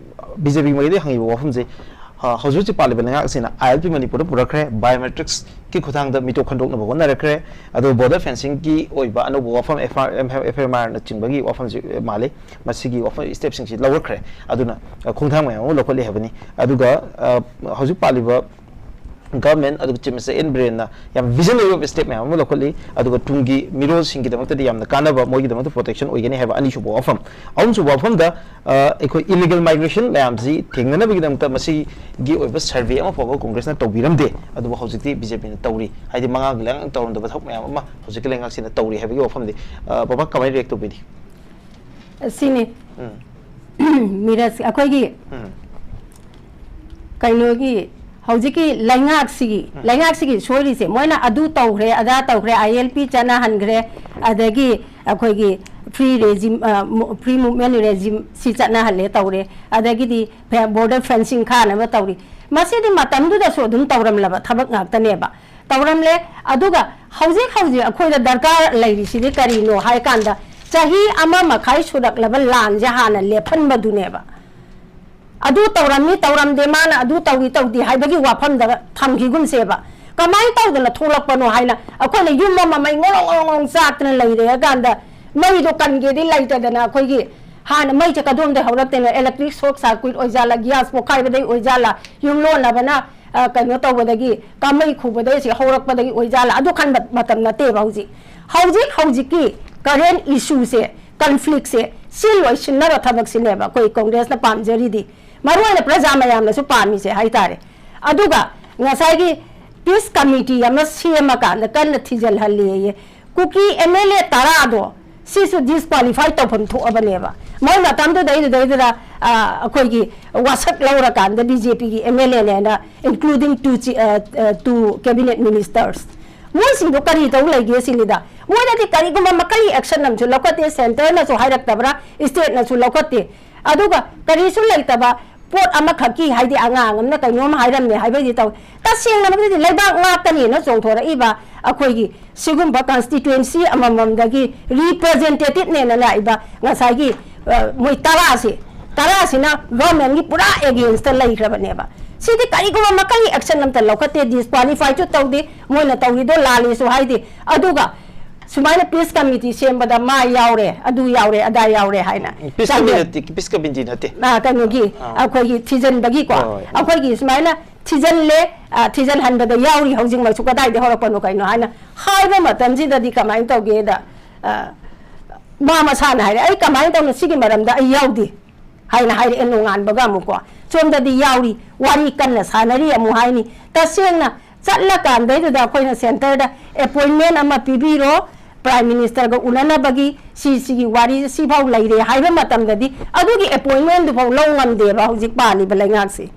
ꯕꯤ ꯖꯦ ꯄꯤ ꯃꯥꯏꯀꯩꯗꯒꯤ ꯍꯪꯉꯤꯕ ꯋꯥꯐꯝꯁꯦ, ꯑ, ꯍꯧꯖꯤꯛ ꯍꯧꯖꯤꯛ ꯄꯥꯜꯂꯤꯕ ꯂꯩꯉꯥꯛꯁꯤꯅ ꯑꯥꯏ ꯑꯦꯜ ꯄꯤ ꯃꯅꯤꯄꯨꯔꯗ ꯄꯨꯔꯛꯈ꯭ꯔꯦ, ꯕꯥꯏꯑꯣꯃꯦꯇ꯭ꯔꯤꯛꯁꯀꯤ ꯈꯨꯠꯊꯥꯡꯗ ꯃꯤꯇꯣꯞ ꯈꯟꯗꯣꯛꯅꯕ ꯍꯣꯠꯅꯔꯛꯈ꯭ꯔꯦ, ꯑꯗꯨꯒ ꯕꯣꯔꯗꯔ ꯐꯦꯟꯁꯤꯡꯒꯤ ꯑꯣꯏꯕ ꯑꯅꯧꯕ ꯋꯥꯐꯝ, ꯑꯦꯐ ꯑꯥꯔ, ꯑꯦꯝ ꯑꯦꯐ ꯑꯥꯏ ꯑꯥꯔꯅꯆꯤꯡꯕꯒꯤ ꯋꯥꯐꯝꯁꯤ ꯃꯥꯜꯂꯤ꯫ ꯃꯁꯤꯒꯤ ꯋꯥꯐꯝ, ꯏꯁꯇꯦꯞꯁꯤꯡꯁꯤ ꯂꯧꯔꯛꯈ꯭ꯔꯦ꯫ ꯑꯗꯨꯅ, ꯑ, ꯈꯣꯡꯊꯥꯡ ꯃꯌꯥꯝ ꯑꯃ ꯂꯧꯈꯠꯂꯤ ꯍꯥꯏꯕꯅꯤ꯫ ꯑꯗꯨꯒ, ꯑ, ꯍꯧꯖꯤꯛ ꯄꯥꯜꯂꯤꯕ ꯒꯚꯔꯟꯃꯦꯟꯠ ꯑꯗꯨꯒ ꯆꯤꯐ ꯃꯤꯅꯤꯁꯇꯔ ꯑꯦꯟ ꯕꯤꯔꯦꯟꯅ ꯌꯥꯝ ꯚꯤꯖꯟ ꯑꯣꯏꯕ ꯁ꯭ꯇꯦꯞ ꯃꯌꯥꯝ ꯑꯃ ꯂꯧꯈꯠꯂꯤ, ꯑꯗꯨꯒ ꯇꯨꯡꯒꯤ ꯃꯤꯔꯣꯜꯁꯤꯡꯒꯤꯗꯃꯛꯇꯗꯤ ꯌꯥꯝꯅ ꯀꯥꯟꯅꯕ, ꯃꯣꯏꯒꯤꯗꯃꯛꯇ ꯄ꯭ꯔꯣꯇꯦꯛꯁꯟ ꯑꯣꯏꯒꯅꯤ ꯍꯥꯏꯕ ꯑꯅꯤꯁꯨꯕ ꯋꯥꯐꯝ꯫ ꯑꯍꯨꯝꯁꯨꯕ ꯋꯥꯐꯝꯗ, ꯑ, ꯑꯩꯈꯣꯏ ꯏꯂꯤꯒꯦꯜ ꯃꯥꯏꯒ꯭ꯔꯦꯁꯟ ꯃꯌꯥꯝꯁꯤ ꯊꯦꯡꯅꯅꯕꯒꯤꯗꯃꯛꯇ ꯃꯁꯤꯒꯤ ꯑꯣꯏꯕ ꯁꯔꯚꯦ ꯑꯃ ꯐꯥꯎꯕ ꯀꯣꯡꯒ꯭ꯔꯦꯁꯅ ꯇꯧꯕꯤꯔꯝꯗꯦ, ꯑꯗꯨꯕꯨ ꯍꯧꯖꯤꯛꯇꯤ ꯕꯤ ꯖꯦ ꯄꯤꯅ ꯇꯧꯔꯤ꯫ ꯍꯥꯏꯗꯤ ꯃꯉꯥꯒꯤ ꯂꯩꯉꯥꯛꯅ ꯇꯧꯔꯝꯗꯕ ꯊꯕꯛ ꯃꯌꯥꯝ ꯑꯃ ꯍꯧꯖꯤꯛꯀꯤ ꯂꯩꯉꯥꯛꯁꯤꯅ ꯇꯧꯔꯤ ꯍꯥꯏꯕꯒꯤ ꯋꯥꯐꯝꯗꯤ, ꯑ, ꯕꯕꯥ ꯀꯃꯥꯏꯅ ꯔꯤꯌꯦꯛ ꯇꯧꯕꯤꯅꯤ? ꯁꯤꯅꯤ꯫ ꯎꯝ꯫ ꯃꯤꯔꯁ ꯑꯩꯈꯣꯏꯒꯤ ꯎꯝ꯫ ꯀꯩꯅꯣꯒꯤ ꯍꯧꯖꯤꯛꯀꯤ ꯂꯩꯉꯥꯛꯁꯤꯒꯤ, ꯎꯝ꯫ ꯂꯩꯉꯥꯛꯁꯤꯒꯤ ꯁꯣꯏꯔꯤꯁꯦ, ꯃꯣꯏꯅ ꯑꯗꯨ ꯇꯧꯈ꯭ꯔꯦ, ꯑꯗꯥ ꯇꯧꯈ꯭ꯔꯦ, ꯑꯥꯏ ꯑꯦꯜ ꯄꯤ ꯆꯠꯅꯍꯟꯈ꯭ꯔꯦ, ꯑꯗꯒꯤ ꯑꯩꯈꯣꯏꯒꯤ ꯐ꯭ꯔꯤ ꯔꯦꯖꯤꯝ, ꯑ, ꯃꯣ-, ꯐ꯭ꯔꯤ ꯃꯨꯚꯃꯦꯟ ꯔꯦꯖꯤꯝ ꯁꯤ ꯆꯠꯅꯍꯜꯂꯦ ꯇꯧꯔꯦ, ꯑꯗꯒꯤꯗꯤ ꯐꯦ-, ꯕꯣꯔꯗꯔ ꯐꯦꯟꯁꯤꯡ ꯈꯥꯅꯕ ꯇꯧꯔꯤ꯫ ꯃꯁꯤꯗꯤ ꯃꯇꯝꯗꯨꯗꯁꯨ ꯑꯗꯨꯝ ꯇꯧꯔꯝꯂꯕ ꯊꯕꯛ ꯉꯥꯛꯇꯅꯦꯕ꯫ ꯇꯧꯔꯝꯂꯦ꯫ ꯑꯗꯨꯒ ꯍꯧꯖꯤꯛ ꯍꯧꯖꯤꯛ ꯑꯩꯈꯣꯏꯗ ꯗꯔꯀꯥꯔ ꯂꯩꯔꯤꯁꯤꯗꯤ ꯀꯔꯤꯅꯣ ꯍꯥꯏ ꯀꯥꯟꯗ, ꯆꯍꯤ ꯑꯃ ꯃꯈꯥꯏ ꯁꯨꯔꯛꯂꯕ ꯂꯥꯟꯁꯦ ꯍꯥꯟꯅ ꯂꯦꯞꯍꯟꯕꯗꯨꯅꯦꯕ꯫ ꯑꯗꯨ ꯇꯧꯔꯝꯃꯤ, ꯇꯧꯔꯝꯗꯦ, ꯃꯥꯅ ꯑꯗꯨ ꯇꯧꯏ, ꯇꯧꯗꯦ ꯍꯥꯏꯕꯒꯤ ꯋꯥꯐꯝꯗ ꯊꯝꯈꯤꯒꯨꯝꯁꯦꯕ꯫ ꯀꯃꯥꯏꯅ ꯇꯧꯗꯅ ꯊꯣꯛꯂꯛꯄꯅꯣ ꯍꯥꯏꯅ ꯑꯩꯈꯣꯏꯅ ꯌꯨꯝ ꯑꯃ ꯃꯩ ꯉꯣꯔꯣꯡ ꯉꯣꯔꯣꯡ ꯉꯣꯔꯣꯡ ꯆꯥꯛꯇꯅ ꯂꯩꯔꯦ ꯀꯥꯟꯗ, ꯃꯩꯗꯣ ꯀꯟꯒꯦꯗꯤ ꯂꯩꯇꯗꯅ ꯑꯩꯈꯣꯏꯒꯤ ꯍꯥꯟꯅ ꯃꯩꯁꯦ ꯀꯗꯣꯝꯗꯒꯤ ꯍꯧꯔꯛꯇꯣꯏꯅꯣ? ꯏꯂꯦꯛꯇ꯭ꯔꯤꯛ ꯁꯣꯔꯠ ꯁꯥꯔꯀ꯭ꯋꯤꯠ ꯑꯣꯏꯖꯥꯠꯂ, ꯒ꯭ꯌꯥꯁ ꯄꯣꯈꯥꯏꯕꯗꯒꯤ ꯑꯣꯏꯖꯥꯠꯂ, ꯌꯨꯝꯂꯣꯟꯅꯕꯅ, ꯑ, ꯀꯩꯅꯣ ꯇꯧꯕꯗꯒꯤ, ꯀꯥꯃꯩ ꯈꯨꯕꯗꯒꯤ ꯁꯤ ꯍꯧꯔꯛꯄꯗꯒꯤ ꯑꯣꯏꯖꯥꯠꯂ? ꯑꯗꯨ ꯈꯟꯕ ꯃꯇꯝ ꯅꯠꯇꯦꯕ ꯍꯧꯖꯤꯛ꯫ ꯍꯧꯖꯤꯛ ꯍꯧꯖꯤꯛꯀꯤ ꯀꯔꯦꯟ ꯏꯁꯨꯁꯦ ꯀꯟꯐ꯭ꯂꯤꯛꯁꯦ ꯁꯤ ꯂꯣꯏꯁꯤꯟꯅꯕ ꯊꯕꯛꯁꯤꯅꯦꯕ ꯑꯩꯈꯣꯏ ꯀꯣꯡꯒ꯭ꯔꯦꯁꯅ ꯄꯥꯝꯖꯔꯤꯗꯤ, ꯃꯔꯨꯑꯣꯏꯅ ꯄ꯭ꯔꯖꯥ ꯃꯌꯥꯝꯅꯁꯨ ꯄꯥꯝꯃꯤꯁꯦ ꯍꯥꯏꯇꯥꯔꯦ꯫ ꯑꯗꯨꯒ ꯉꯁꯥꯏꯒꯤ ꯄꯤꯁ ꯀꯃꯤꯇꯤ ꯑꯃ ꯁꯦꯝꯃꯀꯥꯟꯗ ꯀꯟꯅ ꯊꯤꯖꯤꯜꯍꯜꯂꯦꯌꯦ꯫ ꯀꯨꯀꯤ ꯑꯦꯝ ꯑꯦꯜ ꯑꯦ ꯇꯔꯥꯗꯣ ꯁꯤꯁꯨ ꯗꯤꯁꯀ꯭ꯋꯥꯂꯤꯐꯥꯏ ꯇꯧꯐꯝ ꯊꯣꯛꯑꯕꯅꯦꯕ꯫ ꯃꯣꯏ ꯃꯇꯝꯗꯨꯗꯩꯗꯨꯗꯩꯗꯨꯗ, ꯑ, ꯑꯩꯈꯣꯏꯒꯤ ꯋꯥꯁꯛ ꯂꯧꯔꯀꯥꯟꯗ ꯕꯤ ꯖꯦ ꯄꯤꯒꯤ ꯑꯦꯝ ꯑꯦꯜ ꯑꯦꯅꯦꯅ, including two chi-, ꯑ, ꯑ, two cabinet ministers, ꯃꯣꯏꯁꯤꯡꯗꯣ ꯀꯔꯤ ꯇꯧ ꯂꯩꯒꯦ ꯁꯤꯅꯤꯗ꯫ ꯃꯣꯏꯅꯗꯤ ꯀꯔꯤꯒꯨꯝꯕ ꯃꯈꯜꯒꯤ ꯑꯦꯛꯁꯟ ꯑꯃꯁꯨ ꯂꯧꯈꯠꯇꯦ, ꯁꯦꯟꯇꯔꯅꯁꯨ ꯍꯥꯏꯔꯛꯇꯕ꯭ꯔꯥ, ꯏꯁꯇꯦꯠꯅꯁꯨ ꯂꯧꯈꯠꯇꯦ꯫ ꯑꯗꯨꯒ ꯀꯔꯤꯁꯨ ꯂꯩꯇꯕ ꯄꯣꯠ ꯑꯃꯈꯛꯀꯤ, ꯍꯥꯏꯗꯤ ꯑꯉꯥꯡ ꯑꯃꯅ ꯀꯩꯅꯣꯝ ꯍꯥꯏꯔꯝꯃꯦ ꯍꯥꯏꯕꯩꯗꯤ ꯇꯧ-, ꯇꯁꯦꯡꯅꯃꯛꯇꯗꯤ ꯂꯩꯕꯥꯛ ꯉꯥꯛꯀꯅꯤꯅ ꯆꯣꯡꯊꯣꯔꯛꯏꯕ ꯑꯩꯈꯣꯏꯒꯤ ꯁꯤꯒꯨꯝꯕ ꯀꯟꯁꯇꯤꯇ꯭ꯋꯦꯟꯁꯤ ꯑꯃꯃꯝꯗꯒꯤ ꯔꯤꯄ꯭ꯔꯖꯦꯟꯇꯦꯇꯤꯚꯅꯦꯅ ꯂꯥꯛꯏꯕ ꯉꯁꯥꯏꯒꯤ, ꯑ, ꯃꯣꯏ ꯇꯔꯥꯁꯤ, ꯇꯔꯥꯁꯤꯅ ꯒꯚꯔꯟꯃꯦꯟꯒꯤ ꯄꯨꯔꯥ ꯑꯦꯒꯦꯟꯁꯇ ꯂꯩꯈ꯭ꯔꯕꯅꯦꯕ꯫ ꯁꯤꯗꯤ ꯀꯔꯤꯒꯨꯝꯕ ꯃꯈꯜꯒꯤ ꯑꯦꯛꯁꯟ ꯑꯝꯇ ꯂꯧꯈꯠꯇꯦ, ꯗꯤꯁꯀ꯭ꯋꯥꯂꯤꯐꯥꯏꯁꯨ ꯇꯧꯗꯦ, ꯃꯣꯏꯅ ꯇꯧꯔꯤꯗꯣ ꯂꯥꯜꯂꯤꯁꯨ ꯍꯥꯏꯗꯦ꯫ ꯑꯗꯨꯒ ꯁꯨꯃꯥꯏꯅ ꯄꯤꯁ ꯀꯃꯤꯇꯤ ꯁꯦꯝꯕꯗ ꯃꯥ ꯌꯥꯎꯔꯦ, ꯑꯗꯨ ꯌꯥꯎꯔꯦ, ꯑꯗꯥ ꯌꯥꯎꯔꯦ ꯍꯥꯏꯅ ꯄꯤꯁ ꯀꯃꯤꯇꯤ ꯆꯥꯡꯌꯦꯡ-, ꯅꯠꯇꯦ, ꯄꯤꯁ ꯀꯃꯤꯇꯤ ꯅꯠꯇꯦ꯫ ꯑ, ꯀꯩꯅꯣꯒꯤ, ꯑꯥ꯫ ꯑꯩꯈꯣꯏꯒꯤ ꯊꯤꯖꯤꯟꯕꯒꯤ ꯀꯣ, ꯍꯣꯏ, ꯍꯣꯏ꯫ ꯑꯩꯈꯣꯏꯒꯤ ꯁꯨꯃꯥꯏꯅ ꯊꯤꯖꯤꯜꯂꯦ, ꯑ, ꯊꯤꯖꯤꯜꯍꯟꯕꯗ ꯌꯥꯎꯔꯤ ꯍꯧꯖꯤꯛꯃꯛꯁꯨ꯫ ꯀꯗꯥꯏꯗ ꯍꯧꯔꯛꯄꯅꯣ ꯀꯩꯅꯣ ꯍꯥꯏꯅ ꯍꯥꯏꯕ ꯃꯇꯝꯁꯤꯗꯗꯤ ꯀꯃꯥꯏꯅ ꯇꯧꯒꯦꯗ, ꯑ, ꯃꯥ ꯃꯁꯥꯅ ꯍꯥꯏꯔꯦ, "ꯑꯩ ꯀꯃꯥꯏꯅ ꯇꯧꯅ ꯁꯤꯒꯤ ꯃꯔꯝꯗ ꯑꯩ ꯌꯥꯎꯗꯦ" ꯍꯥꯏꯅ ꯍꯥꯏꯔꯛꯑꯦ ꯅꯣꯡꯉꯥꯟꯕꯒ ꯑꯃꯨꯛꯀꯣ꯫ ꯁꯣꯝꯗꯗꯤ ꯌꯥꯎꯔꯤ, ꯋꯥꯔꯤ ꯀꯟꯅ ꯁꯥꯟꯅꯔꯤ ꯑꯃꯨꯛ ꯍꯥꯏꯅꯤ꯫ ꯇꯁꯦꯡꯅ ꯆꯠꯂꯀꯥꯟꯗꯩꯗꯨꯗ ꯑꯩꯈꯣꯏꯅ ꯁꯦꯟꯇꯔꯗ ꯑꯦꯄꯣꯏꯟꯃꯦꯟ ꯑꯃ ꯄꯤꯕꯤꯔꯣ, ꯄ꯭ꯔꯥꯏꯝ ꯃꯤꯅꯤꯁꯇꯔꯒ ꯎꯅꯅꯕꯒꯤ, ꯁꯤ, ꯁꯤꯒꯤ ꯋꯥꯔꯤ ꯁꯤꯐꯥꯎ ꯂꯩꯔꯦ ꯍꯥꯏꯕ ꯃꯇꯝꯗꯗꯤ ꯑꯗꯨꯒꯤ ꯑꯦꯄꯣꯏꯟꯃꯦꯟꯗꯨꯐꯥꯎ ꯂꯧ ꯉꯝꯗꯦꯕ ꯍꯧꯖꯤꯛ ꯄꯥꯜꯂꯤꯕ ꯂꯩꯉꯥꯛꯁꯦ꯫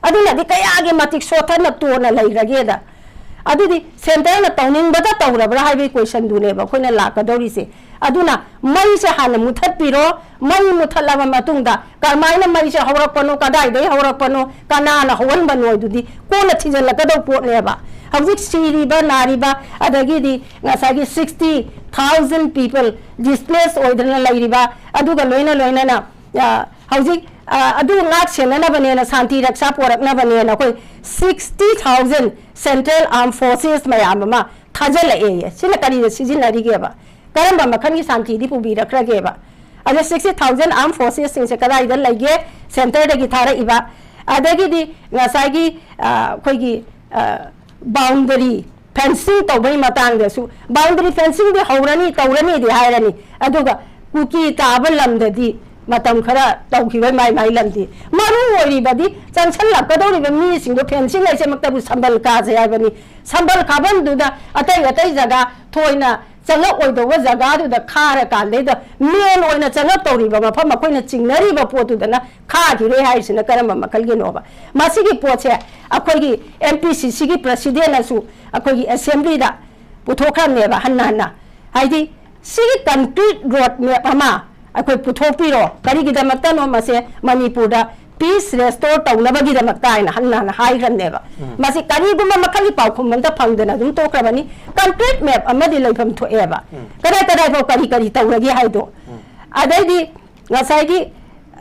ꯑꯗꯨꯅꯗꯤ ꯀꯌꯥꯒꯤ ꯃꯇꯤꯛ ꯁꯣꯠꯊꯅ ꯇꯣꯟꯅ ꯂꯩꯔꯒꯦꯗ꯫ ꯑꯗꯨꯗꯤ ꯁꯦꯟꯇꯔꯅ ꯇꯧꯅꯤꯡꯕꯗ ꯇꯧꯔꯕ꯭ꯔꯥ ꯍꯥꯏꯕꯒꯤ ꯀꯣꯏꯁꯟꯗꯨꯅꯦꯕ ꯑꯩꯈꯣꯏꯅ ꯂꯥꯛꯀꯗꯧꯔꯤꯁꯦ꯫ ꯑꯗꯨꯅ ꯃꯩꯁꯦ ꯍꯥꯟꯅ ꯃꯨꯊꯠꯄꯤꯔꯣ, ꯃꯩ ꯃꯨꯊꯠꯂꯕ ꯃꯇꯨꯡꯗ ꯀꯔꯝꯍꯥꯏꯅ ꯃꯩꯁꯦ ꯍꯧꯔꯛꯄꯅꯣ, ꯀꯗꯥꯏꯗꯒꯤ ꯍꯧꯔꯛꯄꯅꯣ, ꯀꯅꯥꯅ ꯍꯧꯍꯟꯕꯅꯣ ꯍꯥꯏꯗꯨꯗꯤ ꯀꯣꯟꯅ ꯊꯤꯖꯤꯜꯂꯛꯀꯗꯧꯕ ꯄꯣꯠꯅꯦꯕ꯫ ꯍꯧꯖꯤꯛ ꯁꯤꯔꯤꯕ, ꯅꯥꯔꯤꯕ, ꯑꯗꯒꯤꯗꯤ ꯉꯁꯥꯏꯒꯤ sixty thousand people displace ꯑꯣꯏꯗꯅ ꯂꯩꯔꯤꯕ, ꯑꯗꯨꯒ ꯂꯣꯏꯅ ꯂꯣꯏꯅꯅ, ꯑ, ꯍꯧꯖꯤꯛ, ꯑ, ꯑꯗꯨ ꯉꯥꯛ ꯁꯦꯟꯅꯅꯕꯅꯦꯅ, ꯁꯥꯟꯇꯤ ꯔꯛꯁꯥ ꯄꯣꯔꯛꯅꯕꯅꯦꯅ ꯑꯩꯈꯣꯏ sixty thousand Central Armed Forces ꯃꯌꯥꯝ ꯑꯃ ꯊꯥꯖꯤꯜꯂꯛꯑꯦꯌꯦ꯫ ꯁꯤꯅ ꯀꯔꯤꯗ ꯁꯤꯖꯤꯟꯅꯔꯤꯒꯦꯕ? ꯀꯔꯝꯕ ꯃꯈꯜꯒꯤ ꯁꯥꯟꯇꯤꯗꯤ ꯄꯨꯕꯤꯔꯛꯈ꯭ꯔꯒꯦꯕ? ꯑꯗ sixty thousand armed forcesꯁꯤꯡꯁꯦ ꯀꯗꯥꯏꯗ ꯂꯩꯒꯦ? ꯁꯦꯟꯇꯔꯗꯒꯤ ꯊꯥꯔꯛꯏꯕ꯫ ꯑꯗꯒꯤꯗꯤ ꯉꯁꯥꯏꯒꯤ, ꯑ, ꯑꯩꯈꯣꯏꯒꯤ, ꯑ, boundary fencing ꯇꯧꯕꯒꯤ ꯃꯇꯥꯡꯗꯁꯨ, boundary fencingꯗꯤ ꯍꯧꯔꯅꯤ, ꯇꯧꯔꯅꯤꯗꯤ ꯍꯥꯏꯔꯅꯤ, ꯑꯗꯨꯒ ꯀꯨꯀꯤ ꯇꯥꯕ ꯂꯝꯗꯗꯤ ꯃꯇꯝ ꯈꯔ ꯇꯧꯈꯤꯕ ꯃꯥꯏ ꯃꯥꯏ ꯂꯝꯗꯤ꯫ ꯃꯔꯨ ꯑꯣꯏꯔꯤꯕꯗꯤ ꯆꯪꯁꯜꯂꯛꯀꯗꯧꯔꯤꯕ ꯃꯤꯁꯤꯡꯗꯣ fencing ꯂꯩꯁꯦꯃꯛꯇꯕꯨ ꯁꯝꯕꯜ ꯀꯥꯁꯦ ꯍꯥꯏꯕꯅꯤ꯫ ꯁꯝꯕꯜ ꯀꯥꯐꯝꯗꯨꯗ ꯑꯇꯩ ꯑꯇꯩ ꯖꯒꯥ ꯊꯣꯏꯅ ꯆꯪꯉꯛꯑꯣꯏꯗꯧꯕ ꯖꯒꯥꯗꯨꯗ ꯈꯥꯔꯀꯥꯟꯗꯩꯗ main ꯑꯣꯏꯅ ꯆꯪꯉꯛꯇꯧꯔꯤꯕ ꯃꯐꯝ ꯑꯩꯈꯣꯏꯅ ꯆꯤꯡꯅꯔꯤꯕ ꯄꯣꯠꯇꯨꯗꯅ ꯈꯥꯈꯤꯔꯦ ꯍꯥꯏꯔꯤꯁꯤꯅ ꯀꯔꯝꯕ ꯃꯈꯜꯒꯤꯅꯣꯕ? ꯃꯁꯤꯒꯤ ꯄꯣꯠꯁꯦ ꯑꯩꯈꯣꯏꯒꯤ M P C C ꯒꯤ president ꯅꯁꯨ ꯑꯩꯈꯣꯏꯒꯤ assembly ꯗ ꯄꯨꯊꯣꯛꯈ꯭ꯔꯕꯅꯦꯕ ꯍꯟꯅ ꯍꯟꯅ꯫ ꯍꯥꯏꯗꯤ ꯁꯤꯒꯤ concrete road map ꯑꯃ ꯑꯩꯈꯣꯏ ꯄꯨꯊꯣꯛꯄꯤꯔꯣ, ꯀꯔꯤꯒꯤꯗꯃꯛꯇꯅꯣ ꯃꯁꯦ ꯃꯅꯤꯄꯨꯔꯗ peace restore ꯇꯧꯅꯕꯒꯤꯗꯃꯛꯇ ꯍꯥꯏꯅ ꯍꯟꯅ ꯍꯟꯅ ꯍꯥꯏꯈ꯭ꯔꯕꯅꯦꯕ꯫ ꯎꯝ꯫ ꯃꯁꯤ ꯀꯔꯤꯒꯨꯝꯕ ꯃꯈꯜꯒꯤ ꯄꯥꯎꯈꯨꯝ ꯑꯝꯇ ꯐꯪꯗꯅ ꯑꯗꯨꯝ ꯇꯣꯛꯈ꯭ꯔꯕꯅꯤ꯫ Concrete map ꯑꯃꯗꯤ ꯂꯩꯐꯝ ꯊꯣꯛꯑꯦꯕ꯫ ꯎꯝ꯫ ꯀꯗꯥꯏ ꯀꯗꯥꯏꯐꯥꯎ ꯀꯔꯤ ꯀꯔꯤ ꯇꯧꯔꯒꯦ ꯍꯥꯏꯗꯣ꯫ ꯎꯝ꯫ ꯑꯗꯩꯗꯤ ꯉꯁꯥꯏꯒꯤ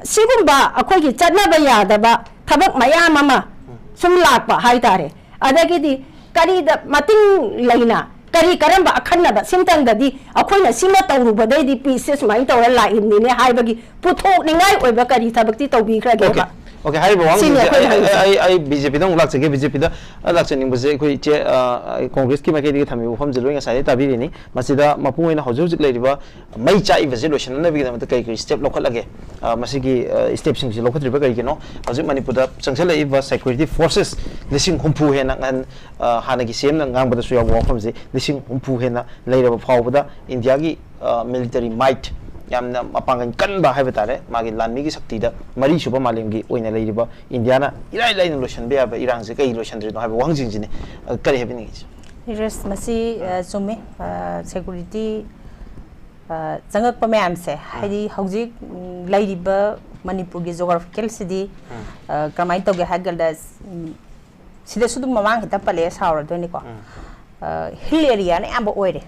ꯁꯤꯒꯨꯝꯕ ꯑꯩꯈꯣꯏꯒꯤ ꯆꯠꯅꯕ ꯌꯥꯗꯕ ꯊꯕꯛ ꯃꯌꯥꯝ ꯑꯃ ꯎꯝ꯫ ꯁꯨꯝ ꯂꯥꯛꯄ ꯍꯥꯏꯇꯥꯔꯦ꯫ ꯑꯗꯒꯤꯗꯤ ꯀꯔꯤꯗ ꯃꯇꯤꯡ ꯂꯩꯅ ꯀꯔꯤ ꯀꯔꯝꯕ ꯑꯈꯟꯅꯕ ꯁꯤꯝꯇꯪꯗꯗꯤ ꯑꯩꯈꯣꯏꯅ ꯁꯤꯃ ꯇꯧꯔꯨꯕꯗꯩꯗꯤ peace ꯁꯦ ꯁꯨꯃꯥꯏꯅ ꯇꯧꯔ ꯂꯥꯛꯏꯕꯅꯤꯅꯦ ꯍꯥꯏꯕꯒꯤ ꯄꯨꯊꯣꯛꯅꯤꯡꯉꯥꯏ ꯑꯣꯏꯕ ꯀꯔꯤ ꯊꯕꯛꯇꯤ ꯇꯧꯕꯤꯈ꯭ꯔꯒꯦꯕ? Okay꯫ Okay, ꯍꯥꯏꯔꯤꯕ ꯁꯤꯅꯤ ꯋꯥꯍꯪꯁꯤꯡꯁꯦ ꯑꯩꯈꯣꯏꯅ ꯑꯩ ꯑꯩ- ꯍꯪꯉꯤꯁꯦ꯫ ꯑꯩ ꯑꯩ B J P ꯗ ꯑꯃꯨꯛ ꯂꯥꯛꯆꯒꯦ꯫ B J P ꯗ ꯂꯥꯛꯆꯅꯤꯡꯕꯁꯦ ꯑꯩꯈꯣꯏ ꯏꯆꯦ, ꯑ, Congress ꯀꯤ ꯃꯥꯏꯀꯩꯗꯒꯤ ꯊꯝꯕꯤꯕ ꯋꯥꯐꯝꯁꯦ ꯂꯣꯏ ꯉꯁꯥꯏꯗꯩ ꯇꯥꯕꯤꯔꯤꯅꯤ꯫ ꯃꯁꯤꯗ ꯃꯄꯨꯡ ꯑꯣꯏꯅ ꯍꯧꯖꯤꯛ ꯍꯧꯖꯤꯛ ꯂꯩꯔꯤꯕ ꯃꯩ ꯆꯥꯛꯏꯕꯁꯦ ꯂꯣꯏꯁꯤꯟꯅꯅꯕꯒꯤꯗꯃꯛꯇ ꯀꯔꯤ ꯀꯔꯤ step ꯂꯧꯈꯠꯂꯒꯦ? ꯑ, ꯃꯁꯤꯒꯤ, ꯑ, step ꯁꯤꯡꯁꯤ ꯂꯧꯈꯠꯇ꯭ꯔꯤꯕ ꯀꯔꯤꯒꯤꯅꯣ? ꯍꯧꯖꯤꯛ ꯃꯅꯤꯄꯨꯔꯗ ꯆꯪꯁꯤꯜꯂꯛꯏꯕ security forces ꯂꯤꯁꯤꯡ ꯍꯨꯝꯐꯨ ꯍꯦꯟꯅ ꯉꯍꯥꯟ, ꯑ, ꯍꯥꯟꯅꯒꯤ C M ꯅ ꯉꯥꯡꯕꯗꯁꯨ ꯌꯥꯎꯕ ꯋꯥꯐꯝꯁꯦ, ꯂꯤꯁꯤꯡ ꯍꯨꯝꯐꯨ ꯍꯦꯟꯅ ꯂꯩꯔꯕ ꯐꯥꯎꯕꯗ ꯏꯟꯗꯤꯌꯥꯒꯤ, ꯑ, military might, ꯌꯥꯝꯅ ꯃꯄꯥꯡꯒꯜ ꯀꯟꯕ ꯍꯥꯏꯕ ꯇꯥꯔꯦ, ꯃꯥꯒꯤ ꯂꯥꯟꯃꯤꯒꯤ ꯁꯛꯇꯤꯗ ꯃꯔꯤꯁꯨꯕ ꯃꯥꯂꯦꯝꯒꯤ ꯑꯣꯏꯅ ꯂꯩꯔꯤꯕ ꯏꯟꯗꯤꯌꯥꯅ ꯏꯔꯥꯏ ꯂꯥꯏꯅ ꯂꯣꯏꯁꯤꯟꯕ ꯌꯥꯕ ꯏꯔꯥꯡꯁꯦ ꯀꯩ ꯂꯣꯏꯁꯤꯟꯗ꯭ꯔꯤꯅꯣ ꯍꯥꯏꯕ ꯋꯥꯍꯪꯁꯤꯡꯁꯤꯅꯤ꯫ ꯑ, ꯀꯔꯤ ꯍꯥꯏꯕꯤꯅꯤꯡꯉꯤ? ꯔꯤꯁ ꯃꯁꯤ ꯑ, ꯆꯨꯝꯃꯤ꯫ ꯑ, security, ꯑ, ꯆꯪꯉꯛꯄ ꯃꯌꯥꯝꯁꯦ, ꯍꯥꯏꯗꯤ ꯍꯧꯖꯤꯛ, ꯎꯝ, ꯂꯩꯔꯤꯕ ꯃꯅꯤꯄꯨꯔꯒꯤ geographical ꯁꯤꯗꯤ, ꯑ, ꯀꯔꯝꯍꯥꯏꯅ ꯇꯧꯒꯦ ꯍꯥꯏ ꯀꯥꯟꯗ, ꯎꯝ, ꯁꯤꯗꯁꯨ ꯑꯗꯨꯝ ꯃꯃꯥꯡ ꯈꯤꯇꯪ ꯄꯜꯂꯛꯑꯦ, ꯁꯥꯎꯔꯗꯣꯏꯅꯤꯀꯣ꯫ ꯑ, hill area ꯅ ꯑꯌꯥꯝꯕ ꯑꯣꯏꯔꯦ꯫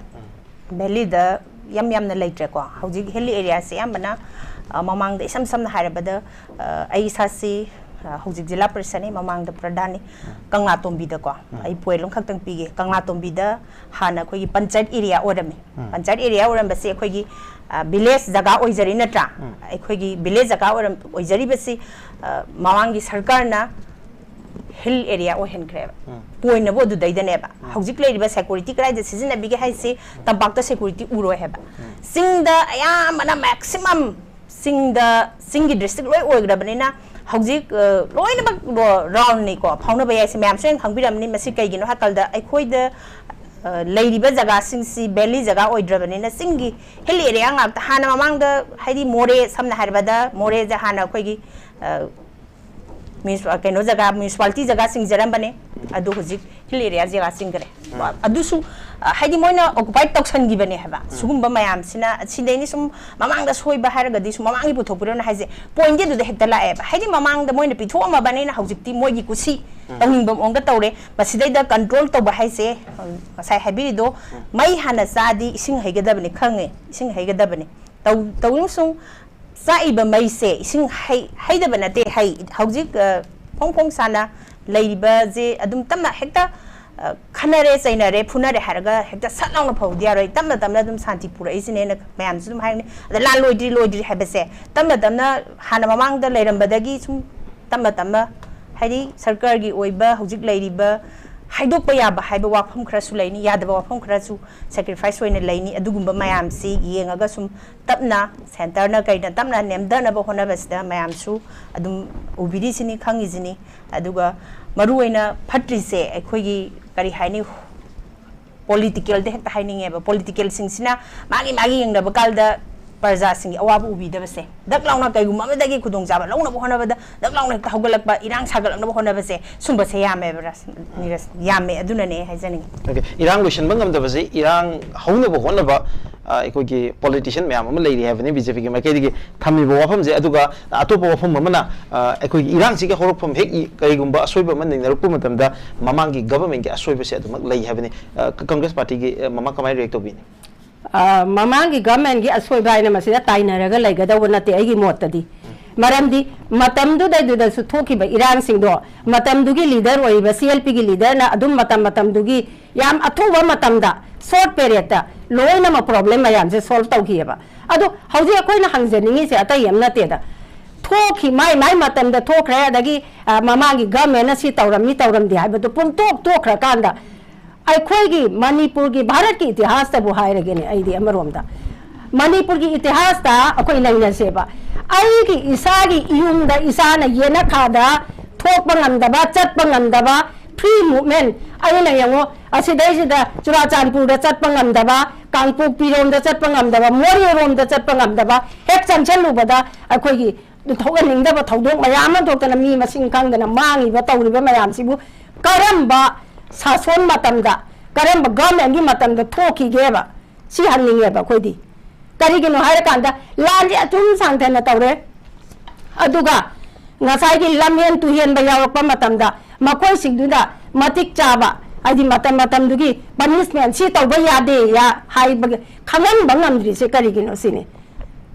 Valley ꯗ ꯌꯥꯝ ꯌꯥꯝꯅ ꯂꯩꯇ꯭ꯔꯦꯀꯣ꯫ ꯍꯧꯖꯤꯛ hill area ꯁꯦ ꯑꯌꯥꯝꯕꯅ, ꯑ, ꯃꯃꯥꯡꯗ ꯏꯁꯝ ꯁꯝꯅ ꯍꯥꯏꯔꯕꯗ, ꯑ, ꯑꯩ ꯏꯁꯥꯁꯤ, ꯑ, ꯍꯧꯖꯤꯛ ꯖꯤꯂꯥ ꯄꯔꯤꯁꯠꯅꯤ, ꯃꯃꯥꯡꯗ ꯄ꯭ꯔꯙꯥꯟꯅꯤ꯫ ꯀꯪꯂꯥꯇꯣꯝꯕꯤꯗꯀꯣ, ꯑꯩ ꯄꯣꯏꯟ ꯑꯃꯈꯛꯇꯪ ꯄꯤꯒꯦ꯫ ꯀꯪꯂꯥꯇꯣꯝꯕꯤꯗ ꯍꯥꯟꯅ ꯑꯩꯈꯣꯏꯒꯤ ꯄꯟꯆꯥꯌꯠ area ꯑꯣꯏꯔꯝꯃꯤ꯫ ꯄꯟꯆꯥꯌꯠ area ꯑꯣꯏꯔꯝꯕꯁꯦ ꯑꯩꯈꯣꯏꯒꯤ, ꯑ, village ꯖꯒꯥ ꯑꯣꯏꯖꯔꯤ ꯅꯠꯇ꯭ꯔꯥ? ꯑꯩꯈꯣꯏꯒꯤ village ꯖꯒꯥ ꯑꯣꯏꯔꯝ-, ꯑꯣꯏꯖꯔꯤꯕꯁꯤ, ꯑ, ꯃꯃꯥꯡꯒꯤ ꯁꯔꯀꯥꯔꯅ ꯍꯤꯜ ꯑꯦꯔꯤꯌꯥ ꯑꯣꯏꯍꯟꯈ꯭ꯔꯦꯕ꯫ ꯄꯣꯏꯟꯠꯅꯕꯨ ꯑꯗꯨꯗꯩꯗꯅꯦꯕ꯫ ꯍꯧꯖꯤꯛ ꯂꯩꯔꯤꯕ ꯁꯦꯀꯨꯔꯤꯇꯤ ꯀꯗꯥꯏꯗ ꯁꯤꯖꯤꯟꯅꯕꯤꯒꯦ ꯍꯥꯏꯁꯤ ꯇꯝꯄꯥꯛꯇ ꯁꯦꯀꯨꯔꯤꯇꯤ ꯎꯔꯣꯏ ꯍꯥꯏꯕ꯫ ꯆꯤꯡꯗ ꯑꯌꯥꯝꯕꯅ ꯃꯦꯛꯁꯤꯃꯝ ꯆꯤꯡꯗ, ꯆꯤꯡꯒꯤ ꯗꯤꯁꯇ꯭ꯔꯤꯛ ꯂꯣꯏ ꯑꯣꯏꯈ꯭ꯔꯕꯅꯤꯅ ꯍꯧꯖꯤꯛ, ꯑ, ꯂꯣꯏꯅꯃꯛ ꯔꯣ-, ꯔꯥꯎꯟꯅꯤꯀꯣ ꯐꯥꯎꯅꯕ ꯌꯥꯏꯁꯦ꯫ ꯃꯌꯥꯝꯁꯨ ꯌꯥꯝ ꯈꯪꯕꯤꯔꯝꯅꯤ꯫ ꯃꯁꯤ ꯀꯩꯒꯤꯅꯣ ꯍꯥꯏ ꯀꯥꯟꯗ ꯑꯩꯈꯣꯏꯗ, ꯑ, ꯂꯩꯔꯤꯕ ꯖꯒꯥꯁꯤꯡꯁꯤ ꯚꯦꯂꯤ ꯖꯒꯥ ꯑꯣꯏꯗ꯭ꯔꯕꯅꯤꯅ ꯆꯤꯡꯒꯤ ꯍꯤꯜ ꯑꯦꯔꯤꯌꯥ ꯉꯥꯛꯇ꯫ ꯍꯥꯟꯅ ꯃꯃꯥꯡꯗ ꯍꯥꯏꯗꯤ ꯃꯣꯔꯦ, ꯁꯝꯅ ꯍꯥꯏꯔꯕꯗ ꯃꯣꯔꯦꯁꯦ ꯍꯥꯟꯅ ꯑꯩꯈꯣꯏꯒꯤ, ꯑ, ꯃ꯭ꯌꯨꯅꯤꯁꯤꯄꯥ-, ꯀꯩꯅꯣ ꯖꯒꯥ, ꯃ꯭ꯌꯨꯅꯤꯁꯤꯄꯥꯂꯤꯇꯤ ꯖꯒꯥ ꯆꯤꯡꯖꯔꯝꯕꯅꯦ꯫ ꯑꯗꯨ ꯍꯧꯖꯤꯛ ꯍꯤꯜ ꯑꯦꯔꯤꯌꯥ ꯖꯒꯥ ꯆꯤꯡꯈ꯭ꯔꯦ꯫ ꯑꯗꯨꯁꯨ, ꯑ, ꯍꯥꯏꯗꯤ ꯃꯣꯏꯅ ꯑꯣꯀꯨꯄꯥꯏ ꯇꯧꯁꯟꯈꯤꯕꯅꯦ ꯍꯥꯏꯕ꯫ ꯁꯤꯒꯨꯝꯕ ꯃꯌꯥꯝꯁꯤꯅ, ꯁꯤꯗꯩꯅꯤ ꯁꯨꯝ ꯃꯃꯥꯡꯗ ꯁꯣꯏꯕ ꯍꯥꯏꯔꯒꯗꯤ ꯁꯨꯝ ꯃꯃꯥꯡꯒꯤ ꯄꯨꯊꯣꯛꯄꯤꯔꯣꯅ ꯍꯥꯏꯁꯦ꯫ ꯄꯣꯏꯟꯠꯇꯤ ꯑꯗꯨꯗ ꯍꯦꯛꯇ ꯂꯥꯛꯑꯦꯕ꯫ ꯍꯥꯏꯗꯤ ꯃꯃꯥꯡꯗ ꯃꯣꯏꯅ ꯄꯤꯊꯣꯛꯑꯝꯃꯕꯅꯤꯅ ꯍꯧꯖꯤꯛꯇꯤ ꯃꯣꯏꯒꯤ ꯀꯨꯁꯤ ꯇꯧꯅꯤꯡꯕ ꯃꯑꯣꯡꯗ ꯇꯧꯔꯦ꯫ ꯃꯁꯤꯗꯩꯗ ꯀꯟꯇ꯭ꯔꯣꯜ ꯇꯧꯕ ꯍꯥꯏꯁꯦ, ꯉꯁꯥꯏ ꯍꯥꯏꯕꯤꯔꯤꯗꯣ, ꯃꯩ ꯍꯥꯟꯅ ꯆꯥꯗꯤ ꯏꯁꯤꯡ ꯍꯩꯒꯗꯕꯅꯤ ꯈꯪꯉꯦ, ꯏꯁꯤꯡ ꯍꯩꯒꯗꯕꯅꯤ꯫ ꯇꯧ-, ꯇꯧꯔꯤꯁꯨ ꯆꯥꯛꯏꯕ ꯃꯩꯁꯦ ꯏꯁꯤꯡ ꯍꯩ-, ꯍꯩꯗꯕ ꯅꯠꯇꯦ, ꯍꯩ꯫ ꯍꯧꯖꯤꯛ, ꯑ, ꯐꯣꯡ ꯐꯣꯡ ꯁꯥꯅ ꯂꯩꯔꯤꯕꯁꯦ ꯑꯗꯨꯝ ꯇꯞꯅ ꯍꯦꯛꯇ, ꯑ, ꯈꯟꯅꯔꯦ, ꯆꯩꯅꯔꯦ, ꯐꯨꯅꯔꯦ ꯍꯥꯏꯔꯒ ꯍꯦꯛꯇ ꯁꯠ ꯂꯥꯎꯅ ꯐꯧꯗꯤ ꯌꯥꯔꯣꯏ꯫ ꯇꯞꯅ ꯇꯞꯅ ꯑꯗꯨꯝ ꯁꯥꯟꯇꯤ ꯄꯨꯔꯛꯏꯁꯤꯅꯦꯅ ꯃꯌꯥꯝꯁꯨ ꯑꯗꯨꯝ ꯍꯥꯏꯅꯤ꯫ ꯑꯗ ꯂꯥꯟ ꯂꯣꯏꯗ꯭ꯔꯤ, ꯂꯣꯏꯗ꯭ꯔꯤ ꯍꯥꯏꯕꯁꯦ ꯇꯞꯅ ꯇꯞꯅ ꯍꯥꯟꯅ ꯃꯃꯥꯡꯗ ꯂꯩꯔꯝꯕꯗꯒꯤ ꯁꯨꯝ ꯇꯞꯅ ꯇꯞꯅ, ꯍꯥꯏꯗꯤ ꯁꯔꯀꯥꯔꯒꯤ ꯑꯣꯏꯕ ꯍꯧꯖꯤꯛ ꯂꯩꯔꯤꯕ ꯍꯥꯏꯗꯣꯛꯄ ꯌꯥꯕ ꯍꯥꯏꯕ ꯋꯥꯐꯝ ꯈꯔꯁꯨ ꯂꯩꯅꯤ, ꯌꯥꯗꯕ ꯋꯥꯐꯝ ꯈꯔꯁꯨ ꯁꯦꯀ꯭ꯔꯤꯐꯥꯏꯁ ꯑꯣꯏꯅ ꯂꯩꯅꯤ꯫ ꯑꯗꯨꯒꯨꯝꯕ ꯃꯌꯥꯝꯁꯤ ꯌꯦꯡꯉꯒ ꯁꯨꯝ ꯇꯞꯅ ꯁꯦꯟꯇꯔꯅ ꯀꯩꯅ ꯇꯞꯅ ꯅꯦꯝꯊꯅꯕ ꯍꯣꯠꯅꯕꯁꯤꯗ ꯃꯌꯥꯝꯁꯨ ꯑꯗꯨꯝ ꯎꯕꯤꯔꯤꯁꯤꯅꯤ, ꯈꯪꯉꯤꯁꯤꯅꯤ꯫ ꯑꯗꯨꯒ ꯃꯔꯨꯑꯣꯏꯅ ꯐꯠꯇ꯭ꯔꯤꯁꯦ ꯑꯩꯈꯣꯏꯒꯤ, ꯀꯔꯤ ꯍꯥꯏꯅꯤ, ꯄꯣꯂꯤꯇꯤꯀꯦꯜꯗ ꯍꯦꯛꯇ ꯍꯥꯏꯅꯤꯡꯉꯦꯕ꯫ ꯄꯣꯂꯤꯇꯤꯀꯦꯜꯁꯤꯡꯁꯤꯅ ꯃꯥꯒꯤ ꯃꯥꯒꯤ ꯌꯦꯡꯅꯕ ꯀꯥꯟꯗ ꯄ꯭ꯔꯖꯥꯁꯤꯡꯒꯤ ꯑꯋꯥꯕ ꯎꯕꯤꯗꯕꯁꯦ, ꯗꯛ ꯂꯥꯎꯅ ꯀꯩꯒꯨꯝꯕ ꯑꯃꯗꯒꯤ ꯈꯨꯗꯣꯡꯆꯥꯕ ꯂꯧꯅꯕ ꯍꯣꯠꯅꯕꯗ ꯗꯛ ꯂꯥꯎꯅ ꯍꯦꯛꯇ ꯍꯧꯒꯠꯂꯛꯄ, ꯏꯔꯥꯡ ꯁꯥꯒꯠꯂꯛꯅꯕ ꯍꯣꯠꯅꯕꯁꯦ, ꯁꯨꯝꯕꯁꯦ ꯌꯥꯝꯃꯦꯕ, ꯔꯥꯁ-, ꯅꯤꯔꯖ, ꯌꯥꯝꯃꯦ꯫ ꯑꯗꯨꯅꯅꯦ ꯍꯥꯏꯖꯅꯤꯡꯉꯤ꯫ ꯑꯣꯀꯦ, ꯏꯔꯥꯡ ꯂꯣꯏꯁꯤꯟꯕ ꯉꯝꯗꯕꯁꯦ, ꯏꯔꯥꯡ ꯍꯧꯅꯕ ꯍꯣꯠꯅꯕ, ꯑ, ꯑꯩꯈꯣꯏꯒꯤ ꯄꯣꯂꯤꯇꯤꯁꯤꯌꯟ ꯃꯌꯥꯝ ꯑꯃ ꯂꯩꯔꯤ ꯍꯥꯏꯕꯅꯤ ꯕꯤ ꯖꯦ ꯄꯤꯒꯤ ꯃꯥꯏꯀꯩꯗꯒꯤ ꯊꯝꯃꯤꯕ ꯋꯥꯐꯝꯁꯦ꯫ ꯑꯗꯨꯒ ꯑꯇꯣꯞꯄ ꯋꯥꯐꯝ ꯑꯃꯅ, ꯑ, ꯑꯩꯈꯣꯏꯒꯤ ꯏꯔꯥꯡꯁꯤꯒꯤ ꯍꯧꯔꯛꯐꯝ ꯍꯦꯛ ꯏ-, ꯀꯔꯤꯒꯨꯝꯕ ꯑꯁꯣꯏꯕ ꯑꯃ ꯅꯩꯅꯔꯛꯄ ꯃꯇꯝꯗ ꯃꯃꯥꯡꯒꯤ ꯒꯚꯔꯟꯃꯦꯟꯠꯀꯤ ꯑꯁꯣꯏꯕꯁꯦ ꯑꯗꯨꯃꯛ ꯂꯩ ꯍꯥꯏꯕꯅꯤ꯫ ꯑ, ꯀ-, ꯀꯪꯒ꯭ꯔꯦꯁ ꯄꯥꯔꯇꯤꯒꯤ, ꯑ, ꯃꯃꯥ ꯀꯃꯥꯏꯅ ꯔꯤꯌꯦꯛ ꯇꯧꯕꯤꯅꯤ? ꯑ, ꯃꯃꯥꯡꯒꯤ ꯒꯚꯔꯟꯃꯦꯟꯠꯀꯤ ꯑꯁꯣꯏꯕ ꯍꯥꯏꯅ ꯃꯁꯤꯗ ꯇꯥꯏꯅꯔꯒ ꯂꯩꯒꯗꯧꯕ ꯅꯠꯇꯦ ꯑꯩꯒꯤ ꯃꯣꯠꯇꯗꯤ꯫ ꯃꯔꯝꯗꯤ ꯃꯇꯝꯗꯨꯗꯩꯗꯨꯗꯁꯨ ꯊꯣꯛꯈꯤꯕ ꯏꯔꯥꯡꯁꯤꯡꯗꯣ ꯃꯇꯝꯗꯨꯒꯤ ꯂꯤꯗꯔ ꯑꯣꯏꯔꯤꯕ ꯁꯤ ꯑꯦꯜ ꯄꯤꯒꯤ ꯂꯤꯗꯔꯅ ꯑꯗꯨꯝ ꯃꯇꯝ ꯃꯇꯝꯗꯨꯒꯤ ꯌꯥꯝ ꯑꯊꯨꯕ ꯃꯇꯝꯗ, ꯁꯣꯔꯠ ꯄꯦꯔꯦꯠꯇ ꯂꯣꯏꯅꯃꯛ ꯄ꯭ꯔꯣꯕ꯭ꯂꯦꯝ ꯃꯌꯥꯝꯁꯦ ꯁꯣꯜꯕ ꯇꯧꯈꯤꯑꯕ꯫ ꯑꯗꯣ ꯍꯧꯖꯤꯛ ꯑꯩꯈꯣꯏꯅ ꯍꯪꯖꯅꯤꯡꯉꯤꯁꯦ ꯑꯇꯩ ꯑꯃ ꯅꯠꯇꯦꯗ, ꯇꯣꯛꯈꯤ, ꯃꯥꯏ ꯃꯥꯏ ꯃꯇꯝꯗ ꯊꯣꯛꯈ꯭ꯔꯦ꯫ ꯑꯗꯒꯤ, ꯑ, ꯃꯃꯥꯡꯒꯤ ꯒꯚꯔꯟꯃꯦꯟꯅ ꯁꯤ ꯇꯧꯔꯝꯃꯤ ꯇꯧꯔꯝꯗꯦ ꯍꯥꯏꯕꯗꯨ ꯄꯨꯡꯇꯣꯛ ꯇꯣꯛꯈ꯭ꯔꯀꯥꯟꯗ, ꯑꯩꯈꯣꯏꯒꯤ ꯃꯅꯤꯄꯨꯔꯒꯤ, ꯚꯥꯔꯠꯀꯤ ꯏꯇꯤꯍꯥꯁꯇꯕꯨ ꯍꯥꯏꯔꯒꯦꯅꯦ, ꯑꯩꯗꯤ ꯑꯃꯔꯣꯝꯗ ꯃꯅꯤꯄꯨꯔꯒꯤ ꯏꯇꯤꯍꯥꯁꯇ ꯑꯩꯈꯣꯏ ꯅꯩꯅꯁꯦꯕ꯫ ꯑꯩꯒꯤ ꯏꯁꯥꯒꯤ ꯏꯌꯨꯝꯗ ꯏꯁꯥꯅ ꯌꯦꯅꯈꯥꯗ ꯊꯣꯛꯄ ꯉꯝꯗꯕ, ꯆꯠꯄ ꯉꯝꯗꯕ, free movement, ꯑꯩꯅ ꯌꯦꯡꯉꯣ, ꯑꯁꯤꯗꯩꯁꯤꯗ ꯆꯨꯔꯥꯆꯥꯟꯄꯨꯔꯗ ꯆꯠꯄ ꯉꯝꯗꯕ, ꯀꯥꯡꯄꯣꯛꯄꯤꯔꯣꯝꯗ ꯆꯠꯄ ꯉꯝꯗꯕ, ꯃꯣꯔꯦꯔꯣꯝꯗ ꯆꯠꯄ ꯉꯝꯗꯕ, ꯍꯦꯛ ꯆꯪꯁꯤꯜꯂꯨꯕꯗ ꯑꯩꯈꯣꯏꯒꯤ ꯊꯣꯛꯍꯟꯅꯤꯡꯗꯕ ꯊꯧꯗꯣꯛ ꯃꯌꯥꯝ ꯑꯃ ꯊꯣꯛꯇꯅ, ꯃꯤ ꯃꯁꯤꯡ ꯈꯪꯗꯅ ꯃꯥꯡꯉꯤꯕ, ꯇꯧꯔꯤꯕ ꯃꯌꯥꯝꯁꯤꯕꯨ ꯀꯔꯝꯕ ꯁꯥꯁꯣꯟ ꯃꯇꯝꯗ, ꯀꯔꯝꯕ ꯒꯚꯔꯟꯃꯦꯟꯒꯤ ꯃꯇꯝꯗ ꯊꯣꯛꯈꯤꯒꯦꯕ? ꯁꯤ ꯍꯪꯅꯤꯡꯉꯦꯕ ꯑꯩꯈꯣꯏꯗꯤ꯫ ꯀꯔꯤꯒꯤꯅꯣ ꯍꯥꯏꯔꯀꯥꯟꯗ, ꯂꯥꯟꯁꯦ ꯑꯗꯨꯝ ꯁꯥꯡꯊꯅ ꯇꯧꯔꯦ, ꯑꯗꯨꯒ ꯉꯁꯥꯏꯒꯤ ꯂꯝꯍꯦꯟ ꯇꯨꯍꯦꯟꯕ ꯌꯥꯎꯔꯛꯄ ꯃꯇꯝꯗ ꯃꯈꯣꯏꯁꯤꯡꯗꯨꯗ ꯃꯇꯤꯛ ꯆꯥꯕ, ꯍꯥꯏꯗꯤ ꯃꯇꯝ ꯃꯇꯝꯗꯨꯒꯤ ꯄꯅꯤꯁꯃꯦꯟ ꯁꯤ ꯇꯧꯕ ꯌꯥꯗꯦ ꯌꯥ-, ꯍꯥꯏꯕꯒꯤ ꯈꯪꯍꯟꯕ ꯉꯝꯗ꯭ꯔꯤꯁꯦ ꯀꯔꯤꯒꯤꯅꯣ ꯁꯤꯅꯤ꯫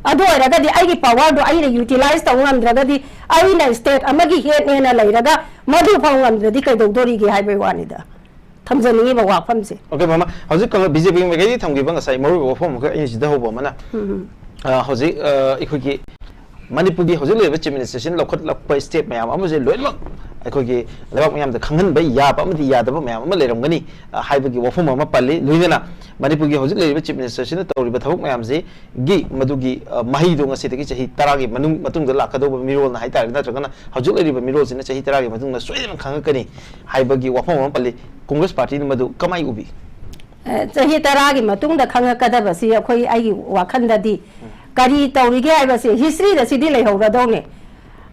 ꯑꯗꯨ ꯑꯣꯏꯔꯒꯗꯤ ꯑꯩꯒꯤ ꯄꯋꯥꯔꯗꯣ ꯑꯩꯅ ꯌꯨꯇꯤꯂꯥꯏꯁ ꯇꯧ ꯉꯝꯗ꯭ꯔꯒꯗꯤ, ꯑꯩꯅ ꯁ꯭ꯇꯦꯠ ꯑꯃꯒꯤ ꯍꯦꯠꯅꯦꯅ ꯂꯩꯔꯒ ꯃꯗꯨ ꯐꯥꯎ ꯉꯝꯗ꯭ꯔꯗꯤ ꯀꯩꯗꯧꯗꯣꯔꯤꯒꯦ ꯍꯥꯏꯕꯒꯤ ꯋꯥꯅꯤꯗ꯫ ꯊꯝꯖꯅꯤꯡꯉꯤꯕ ꯋꯥꯐꯝꯁꯦ꯫ ꯑꯣꯀꯦ, ꯃꯃꯥ, ꯍꯧꯖꯤꯛ ꯀꯩꯅꯣ, ꯕꯤ ꯖꯦ ꯄꯤ ꯃꯥꯏꯀꯩꯗꯒꯤ ꯊꯝꯈꯤꯕ ꯉꯁꯥꯏ ꯃꯔꯨꯑꯣꯏꯕ ꯋꯥꯐꯝ ꯑꯃꯈꯛ ꯑꯩꯅ ꯁꯤꯗ ꯍꯧꯕ ꯑꯃꯅ, ꯎꯝ, ꯎꯝ꯫ ꯑ, ꯍꯧꯖꯤꯛ, ꯑ, ꯑꯩꯈꯣꯏꯒꯤ ꯃꯅꯤꯄꯨꯔꯒꯤ ꯍꯧꯖꯤꯛ ꯂꯩꯔꯤꯕ ꯆꯤꯐ ꯃꯤꯅꯤꯁꯇꯔꯁꯤꯅ ꯂꯧꯈꯠꯂꯛꯄ ꯁ꯭ꯇꯦꯞ ꯃꯌꯥꯝ ꯑꯃꯁꯦ ꯂꯣꯏꯅꯃꯛ ꯑꯩꯈꯣꯏꯒꯤ ꯂꯩꯕꯥꯛ ꯃꯌꯥꯝꯗ ꯈꯪꯍꯟꯕ ꯌꯥꯕ ꯑꯃꯗꯤ ꯌꯥꯗꯕ ꯃꯌꯥꯝ ꯑꯃ ꯂꯩꯔꯝꯒꯅꯤ, ꯑ, ꯍꯥꯏꯕꯒꯤ ꯋꯥꯐꯝ ꯑꯃ ꯄꯜꯂꯤ꯫ ꯂꯣꯏꯅꯅ ꯃꯅꯤꯄꯨꯔꯒꯤ ꯍꯧꯖꯤꯛ ꯂꯩꯔꯤꯕ ꯆꯤꯐ ꯃꯤꯅꯤꯁꯇꯔꯁꯤꯅ ꯇꯧꯔꯤꯕ ꯊꯕꯛ ꯃꯌꯥꯝꯁꯤꯒꯤ ꯃꯗꯨꯒꯤ, ꯑ, ꯃꯍꯩꯗꯣ ꯉꯁꯤꯗꯒꯤ ꯆꯍꯤ ꯇꯔꯥꯒꯤ ꯃꯅꯨꯡ, ꯃꯇꯨꯡꯗ ꯂꯥꯛꯀꯗꯧꯕ ꯃꯤꯔꯣꯜꯅ ꯍꯥꯏꯇꯥꯔꯦ, ꯅꯠꯇ꯭ꯔꯒꯅ ꯍꯧꯖꯤꯛ ꯂꯩꯔꯤꯕ ꯃꯤꯔꯣꯜꯁꯤꯅ ꯆꯍꯤ ꯇꯔꯥꯒꯤ ꯃꯇꯨꯡꯗ ꯁꯣꯏꯗꯅ ꯈꯪꯉꯛꯀꯅꯤ ꯍꯥꯏꯕꯒꯤ ꯋꯥꯐꯝ ꯑꯃ ꯄꯜꯂꯤ꯫ ꯀꯣꯡꯒ꯭ꯔꯦꯁ ꯄꯥꯔꯇꯤꯅ ꯃꯗꯨ ꯀꯃꯥꯏ ꯎꯕꯤ? ꯑꯦ, ꯆꯍꯤ ꯇꯔꯥꯒꯤ ꯃꯇꯨꯡꯗ ꯈꯪꯉꯛꯀꯗꯕꯁꯤ ꯑꯩꯈꯣꯏ, ꯑꯩꯒꯤ ꯋꯥꯈꯜꯗꯗꯤ ꯀꯔꯤ ꯇꯧꯔꯤꯒꯦ ꯍꯥꯏꯕꯁꯤ ꯍꯤꯁꯇ꯭ꯔꯤꯗ ꯁꯤꯗꯤ ꯂꯩꯍꯧꯔꯗꯧꯅꯦ꯫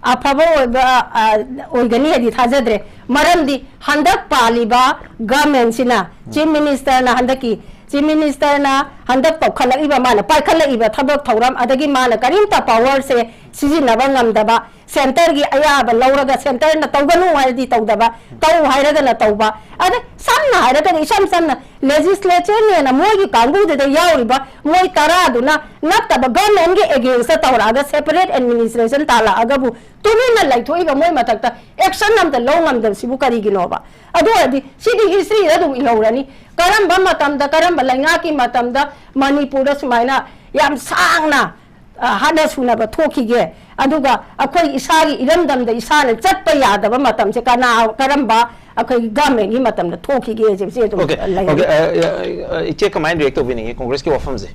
ꯑꯐꯕ ꯑꯣꯏꯕ, ꯑ, ꯑꯣꯏꯒꯅꯤ ꯍꯥꯏꯗꯤ ꯊꯥꯖꯗ꯭ꯔꯦ꯫ ꯃꯔꯝꯗꯤ ꯍꯟꯗꯛ ꯄꯥꯜꯂꯤꯕ ꯒꯚꯔꯟꯃꯦꯟꯁꯤꯅ, ꯆꯤꯐ ꯃꯤꯅꯤꯁꯇꯔꯅ ꯍꯟꯗꯛꯀꯤ, ꯆꯤꯐ ꯃꯤꯅꯤꯁꯇꯔꯅ ꯍꯟꯗꯛ ꯇꯧꯈꯠꯂꯛꯏꯕ, ꯃꯥꯅ ꯄꯥꯏꯈꯠꯂꯛꯏꯕ ꯊꯕꯛ ꯊꯧꯔꯝ, ꯑꯗꯒꯤ ꯃꯥꯅ ꯀꯔꯤꯝꯇ ꯄꯋꯥꯔꯁꯦ ꯁꯤꯖꯤꯟꯅꯕ ꯉꯝꯗꯕ, ꯁꯦꯟꯇꯔꯒꯤ ꯑꯌꯥꯕ ꯂꯧꯔꯒ ꯁꯦꯟꯇꯔꯅ ꯇꯧꯒꯅꯨ ꯍꯥꯏꯔꯗꯤ ꯇꯧꯗꯕ, ꯇꯧ ꯍꯥꯏꯔꯒꯅ ꯇꯧꯕ꯫ ꯑꯗ ꯁꯝꯅ ꯍꯥꯏꯔꯒꯗꯤ, ꯏꯁꯝ ꯁꯝꯅ ꯂꯦꯖꯤꯁꯂꯦꯆꯔꯅꯦꯅ ꯃꯣꯏꯒꯤ ꯀꯥꯡꯕꯨꯗꯨꯗ ꯌꯥꯎꯔꯤꯕ ꯃꯣꯏ ꯇꯔꯥꯗꯨꯅ ꯅꯠꯇꯕ ꯒꯚꯔꯟꯃꯦꯟꯒꯤ ꯑꯦꯒꯦꯟꯁꯇ ꯇꯧꯔꯛꯑꯒ, ꯁꯦꯄꯔꯦꯠ ꯑꯦꯗꯃꯤꯅꯤꯁꯇ꯭ꯔꯦꯁꯟ ꯇꯥꯜꯂꯛꯑꯒꯕꯨ ꯇꯨꯃꯤꯟꯅ ꯂꯩꯊꯣꯛꯏꯕ ꯃꯣꯏ ꯃꯊꯛꯇ ꯑꯦꯛꯁꯟ ꯑꯝꯇ ꯂꯧ ꯉꯝꯗꯕꯁꯤꯕꯨ ꯀꯔꯤꯒꯤꯅꯣꯕ? ꯑꯗꯨ ꯑꯣꯏꯔꯗꯤ ꯁꯤꯗꯤ ꯍꯤꯁꯇ꯭ꯔꯤꯗ ꯑꯗꯨꯝ ꯏꯍꯧꯔꯅꯤ꯫ ꯀꯔꯝꯕ ꯃꯇꯝꯗ, ꯀꯔꯝꯕ ꯂꯩꯉꯥꯛꯀꯤ ꯃꯇꯝꯗ ꯃꯅꯤꯄꯨꯔꯗ ꯁꯨꯃꯥꯏꯅ ꯌꯥꯝ ꯁꯥꯡꯅ ꯑ, ꯍꯥꯠꯅ ꯁꯨꯅꯕ ꯊꯣꯛꯈꯤꯒꯦ, ꯑꯗꯨꯒ ꯑꯩꯈꯣꯏ ꯏꯁꯥꯒꯤ ꯏꯔꯝꯗꯝꯗ ꯏꯁꯥꯅ ꯆꯠꯄ ꯌꯥꯗꯕ ꯃꯇꯝꯁꯦ ꯀꯅꯥ, ꯀꯔꯝꯕ ꯑꯩꯈꯣꯏꯒꯤ ꯒꯃꯦꯟꯒꯤ ꯃꯇꯝꯗ ꯊꯣꯛꯈꯤꯒꯦ ꯍꯥꯏꯕꯁꯦ ꯑꯗꯨꯝ ꯑꯣꯀꯦ ꯂꯩꯔꯦ꯫ ꯑꯣꯀꯦ, ꯑ, ꯑ, ꯑ, ꯏꯆꯦ ꯀꯃꯥꯏꯅ ꯔꯤꯌꯦꯛ ꯇꯧꯕꯤꯅꯤꯡꯉꯤ ꯀꯣꯡꯒ꯭ꯔꯦꯁꯀꯤ ꯋꯥꯐꯝꯁꯦ?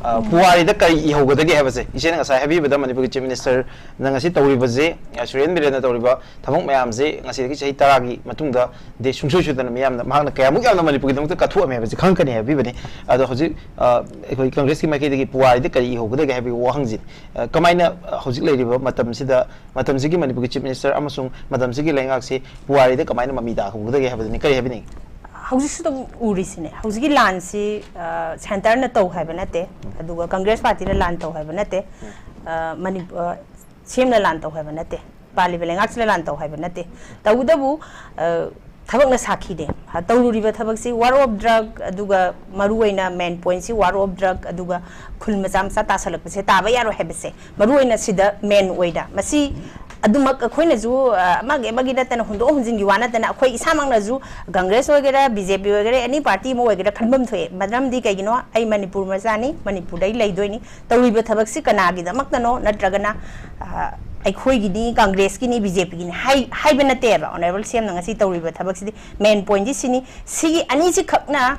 ꯑ, ꯄꯨꯋꯥꯔꯤꯗ ꯀꯔꯤ ꯏꯍꯧꯒꯗꯒꯦ ꯍꯥꯏꯕꯁꯦ ꯏꯆꯦꯅ ꯉꯁꯥꯏ ꯍꯥꯏꯕꯤꯕꯗ ꯃꯅꯤꯄꯨꯔꯒꯤ ꯆꯤꯐ ꯃꯤꯅꯤꯁꯇꯔꯅ ꯉꯁꯤ ꯇꯧꯔꯤꯕꯁꯦ, ꯑ, ꯁꯨꯔꯦꯟ ꯕꯤꯔꯦꯟꯅ ꯇꯧꯔꯤꯕ ꯊꯕꯛ ꯃꯌꯥꯝꯁꯦ ꯉꯁꯤꯗꯒꯤ ꯆꯍꯤ ꯇꯔꯥꯒꯤ ꯃꯇꯨꯡꯗ ꯗꯤ ꯁꯨꯡꯁꯣꯏ ꯁꯣꯏꯗꯅ ꯃꯤꯌꯥꯝꯅ ꯃꯍꯥꯛꯅ ꯀꯌꯥꯃꯨꯛ ꯌꯥꯝꯅ ꯃꯅꯤꯄꯨꯔꯒꯤꯗꯃꯛꯇ ꯀꯠꯊꯣꯛꯑꯝꯃꯦ ꯍꯥꯏꯕꯁꯦ ꯈꯪꯉꯛꯀꯅꯤ ꯍꯥꯏꯕꯤꯕꯅꯤ꯫ ꯑꯗꯣ ꯍꯧꯖꯤꯛ, ꯑ, ꯑꯩꯈꯣꯏ ꯀꯪꯒ꯭ꯔꯦꯁꯀꯤ ꯃꯥꯏꯀꯩꯗꯒꯤ ꯄꯨꯋꯥꯔꯤꯗ ꯀꯔꯤ ꯏꯍꯧꯒꯗꯒꯦ ꯍꯥꯏꯕꯒꯤ ꯋꯥꯍꯪꯁꯤꯅꯤ꯫ ꯑ, ꯀꯃꯥꯏꯅ, ꯑ, ꯍꯧꯖꯤꯛ ꯂꯩꯔꯤꯕ ꯃꯇꯝꯁꯤꯗ, ꯃꯇꯝꯁꯤꯒꯤ ꯃꯅꯤꯄꯨꯔꯒꯤ ꯆꯤꯐ ꯃꯤꯅꯤꯁꯇꯔ ꯑꯃꯁꯨꯡ ꯃꯇꯝꯁꯤꯒꯤ ꯂꯩꯉꯥꯛꯁꯤ ꯄꯨꯋꯥꯔꯤꯗ ꯀꯃꯥꯏꯅ ꯃꯃꯤ ꯇꯥꯍꯧꯒꯗꯒꯦ ꯍꯥꯏꯕꯗꯨꯅꯤ꯫ ꯀꯔꯤ ꯍꯥꯏꯕꯤꯅꯤꯡꯉꯤ? ꯍꯧꯖꯤꯛꯁꯨ ꯑꯗꯨꯝ ꯎꯔꯤꯁꯤꯅꯦ꯫ ꯍꯧꯖꯤꯛꯀꯤ ꯂꯥꯟꯁꯤ, ꯑ, ꯁꯦꯟꯇꯔꯅ ꯇꯧ ꯍꯥꯏꯕ ꯅꯠꯇꯦ, ꯑꯗꯨꯒ ꯀꯪꯒ꯭ꯔꯦꯁ ꯄꯥꯔꯇꯤꯅ ꯂꯥꯟ ꯇꯧ ꯍꯥꯏꯕ ꯅꯠꯇꯦ, ꯑ, ꯃꯅꯤ-, ꯑ, ꯁꯤ ꯑꯦꯝꯅ ꯂꯥꯟ ꯇꯧ ꯍꯥꯏꯕ ꯅꯠꯇꯦ, ꯄꯥꯜꯂꯤꯕ ꯂꯩꯉꯥꯛꯁꯤꯅ ꯂꯥꯟ ꯇꯧ ꯍꯥꯏꯕ ꯅꯠꯇꯦ꯫ ꯇꯧꯕꯇꯕꯨ, ꯑ, ꯊꯕꯛꯅ ꯁꯥꯈꯤꯅꯦ꯫ ꯍ-, ꯇꯧꯔꯨꯔꯤꯕ ꯊꯕꯛꯁꯤ war of drug, ꯑꯗꯨꯒ ꯃꯔꯨꯑꯣꯏꯅ main pointꯁꯤ war of drug, ꯑꯗꯨꯒ ꯈꯨꯜ ꯃꯆꯥ ꯃꯆꯥ ꯇꯥꯁꯜꯂꯛꯄꯁꯦ ꯇꯥꯕ ꯌꯥꯔꯣꯏ ꯍꯥꯏꯕꯁꯦ ꯃꯔꯨꯑꯣꯏꯅ ꯁꯤꯗ main ꯑꯣꯏꯅ꯫ ꯃꯁꯤ ꯑꯗꯨꯃꯛ ꯑꯩꯈꯣꯏꯅꯁꯨ, ꯑ, ꯑꯃꯒꯤ ꯑꯃꯒꯤ ꯅꯠꯇꯅ ꯍꯨꯟꯗꯣꯛ ꯍꯨꯟꯖꯤꯟꯒꯤ ꯋꯥ ꯅꯠꯇꯅ ꯑꯩꯈꯣꯏ ꯏꯁꯥꯃꯛꯅꯁꯨ ꯀꯪꯒ꯭ꯔꯦꯁ ꯑꯣꯏꯒꯦꯔꯥ, ꯕꯤ ꯖꯦ ꯄꯤ ꯑꯣꯏꯒꯦꯔꯥ, any party ꯑꯃ ꯑꯣꯏꯒꯦꯔꯥ ꯈꯟꯐꯝ ꯊꯣꯛꯑꯦ꯫ ꯃꯔꯝꯗꯤ ꯀꯩꯒꯤꯅꯣ? ꯑꯩ ꯃꯅꯤꯄꯨꯔ ꯃꯆꯥꯅꯤ, ꯃꯅꯤꯄꯨꯔꯗ ꯑꯩ ꯂꯩꯗꯣꯏꯅꯤ꯫ ꯇꯧꯔꯤꯕ ꯊꯕꯛꯁꯤ ꯀꯅꯥꯒꯤꯗꯃꯛꯇꯅꯣ ꯅꯠꯇ꯭ꯔꯒꯅ, ꯑ, ꯑꯩꯈꯣꯏꯒꯤꯅꯤ, ꯀꯪꯒ꯭ꯔꯦꯁꯀꯤꯅꯤ, ꯕꯤ ꯖꯦ ꯄꯤꯒꯤꯅꯤ ꯍꯥꯏ-, ꯍꯥꯏꯕ ꯅꯠꯇꯦꯕ꯫ ꯑꯣꯅꯔꯦꯕꯜ ꯁꯤ ꯑꯦꯝꯅ ꯉꯁꯤ ꯇꯧꯔꯤꯕ ꯊꯕꯛꯁꯤꯗꯤ main pointꯗꯤ ꯁꯤꯅꯤ꯫ ꯁꯤꯒꯤ ꯑꯅꯤꯁꯤꯈꯛꯅ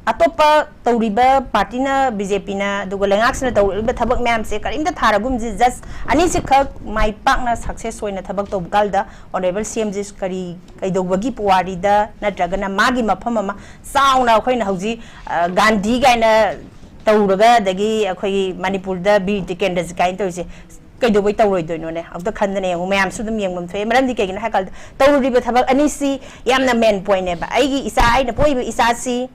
ꯑꯇꯣꯞꯄ ꯇꯧꯔꯤꯕ ꯄꯥꯔꯇꯤꯅ, ꯕꯤ ꯖꯦ ꯄꯤꯅ, ꯑꯗꯨꯒ ꯂꯩꯉꯥꯛꯁꯤꯅ ꯇꯧꯔꯛꯂꯤꯕ ꯊꯕꯛ ꯃꯌꯥꯝꯁꯦ ꯀꯔꯤꯝꯇ ꯊꯥꯔꯒꯨꯝꯁꯤ, just ꯑꯅꯤꯁꯤꯈꯛ ꯃꯥꯏ ꯄꯥꯛꯅ success ꯑꯣꯏꯅ ꯊꯕꯛ ꯇꯧꯕ ꯀꯥꯟꯗ ꯑꯣꯅꯔꯦꯕꯜ ꯁꯤ ꯑꯦꯝꯁꯤ ꯀꯔꯤ, ꯀꯩꯗꯧꯕꯒꯤ ꯄꯨꯋꯥꯔꯤꯗ ꯅꯠꯇ꯭ꯔꯒꯅ ꯃꯥꯒꯤ ꯃꯐꯝ ꯑꯃ ꯆꯥꯎꯅ ꯑꯩꯈꯣꯏꯅ ꯍꯧꯖꯤꯛ, ꯑ, ꯒꯥꯟꯙꯤ ꯀꯥꯏꯅ ꯇꯧꯔꯒ, ꯑꯗꯒꯤ ꯑꯩꯈꯣꯏꯒꯤ ꯃꯅꯤꯄꯨꯔꯗ ꯕꯤꯔ ꯇꯤꯀꯦꯟꯗ꯭ꯔꯖꯤꯠ ꯀꯥꯏꯅ ꯇꯧꯔꯤꯁꯦ ꯀꯩꯗꯧꯕꯩ ꯇꯧꯔꯣꯏꯗꯣꯏꯅꯣꯅꯦ? ꯑꯝꯇ ꯈꯟꯗꯅ ꯌꯦꯡꯉꯨ, ꯃꯌꯥꯝꯁꯨ ꯑꯗꯨꯝ ꯌꯦꯡꯐꯝ ꯊꯣꯛꯑꯦ꯫ ꯃꯔꯝꯗꯤ ꯀꯩꯒꯤꯅꯣ ꯍꯥꯏ ꯀꯥꯟꯗ ꯇꯧꯔꯨꯔꯤꯕ ꯊꯕꯛ ꯑꯅꯤꯁꯤ ꯌꯥꯝꯅ main pointꯅꯦꯕ꯫ ꯑꯩꯒꯤ ꯏꯆꯥ, ꯑꯩꯅ ꯄꯣꯛꯏꯕ ꯏꯆꯥꯁꯤ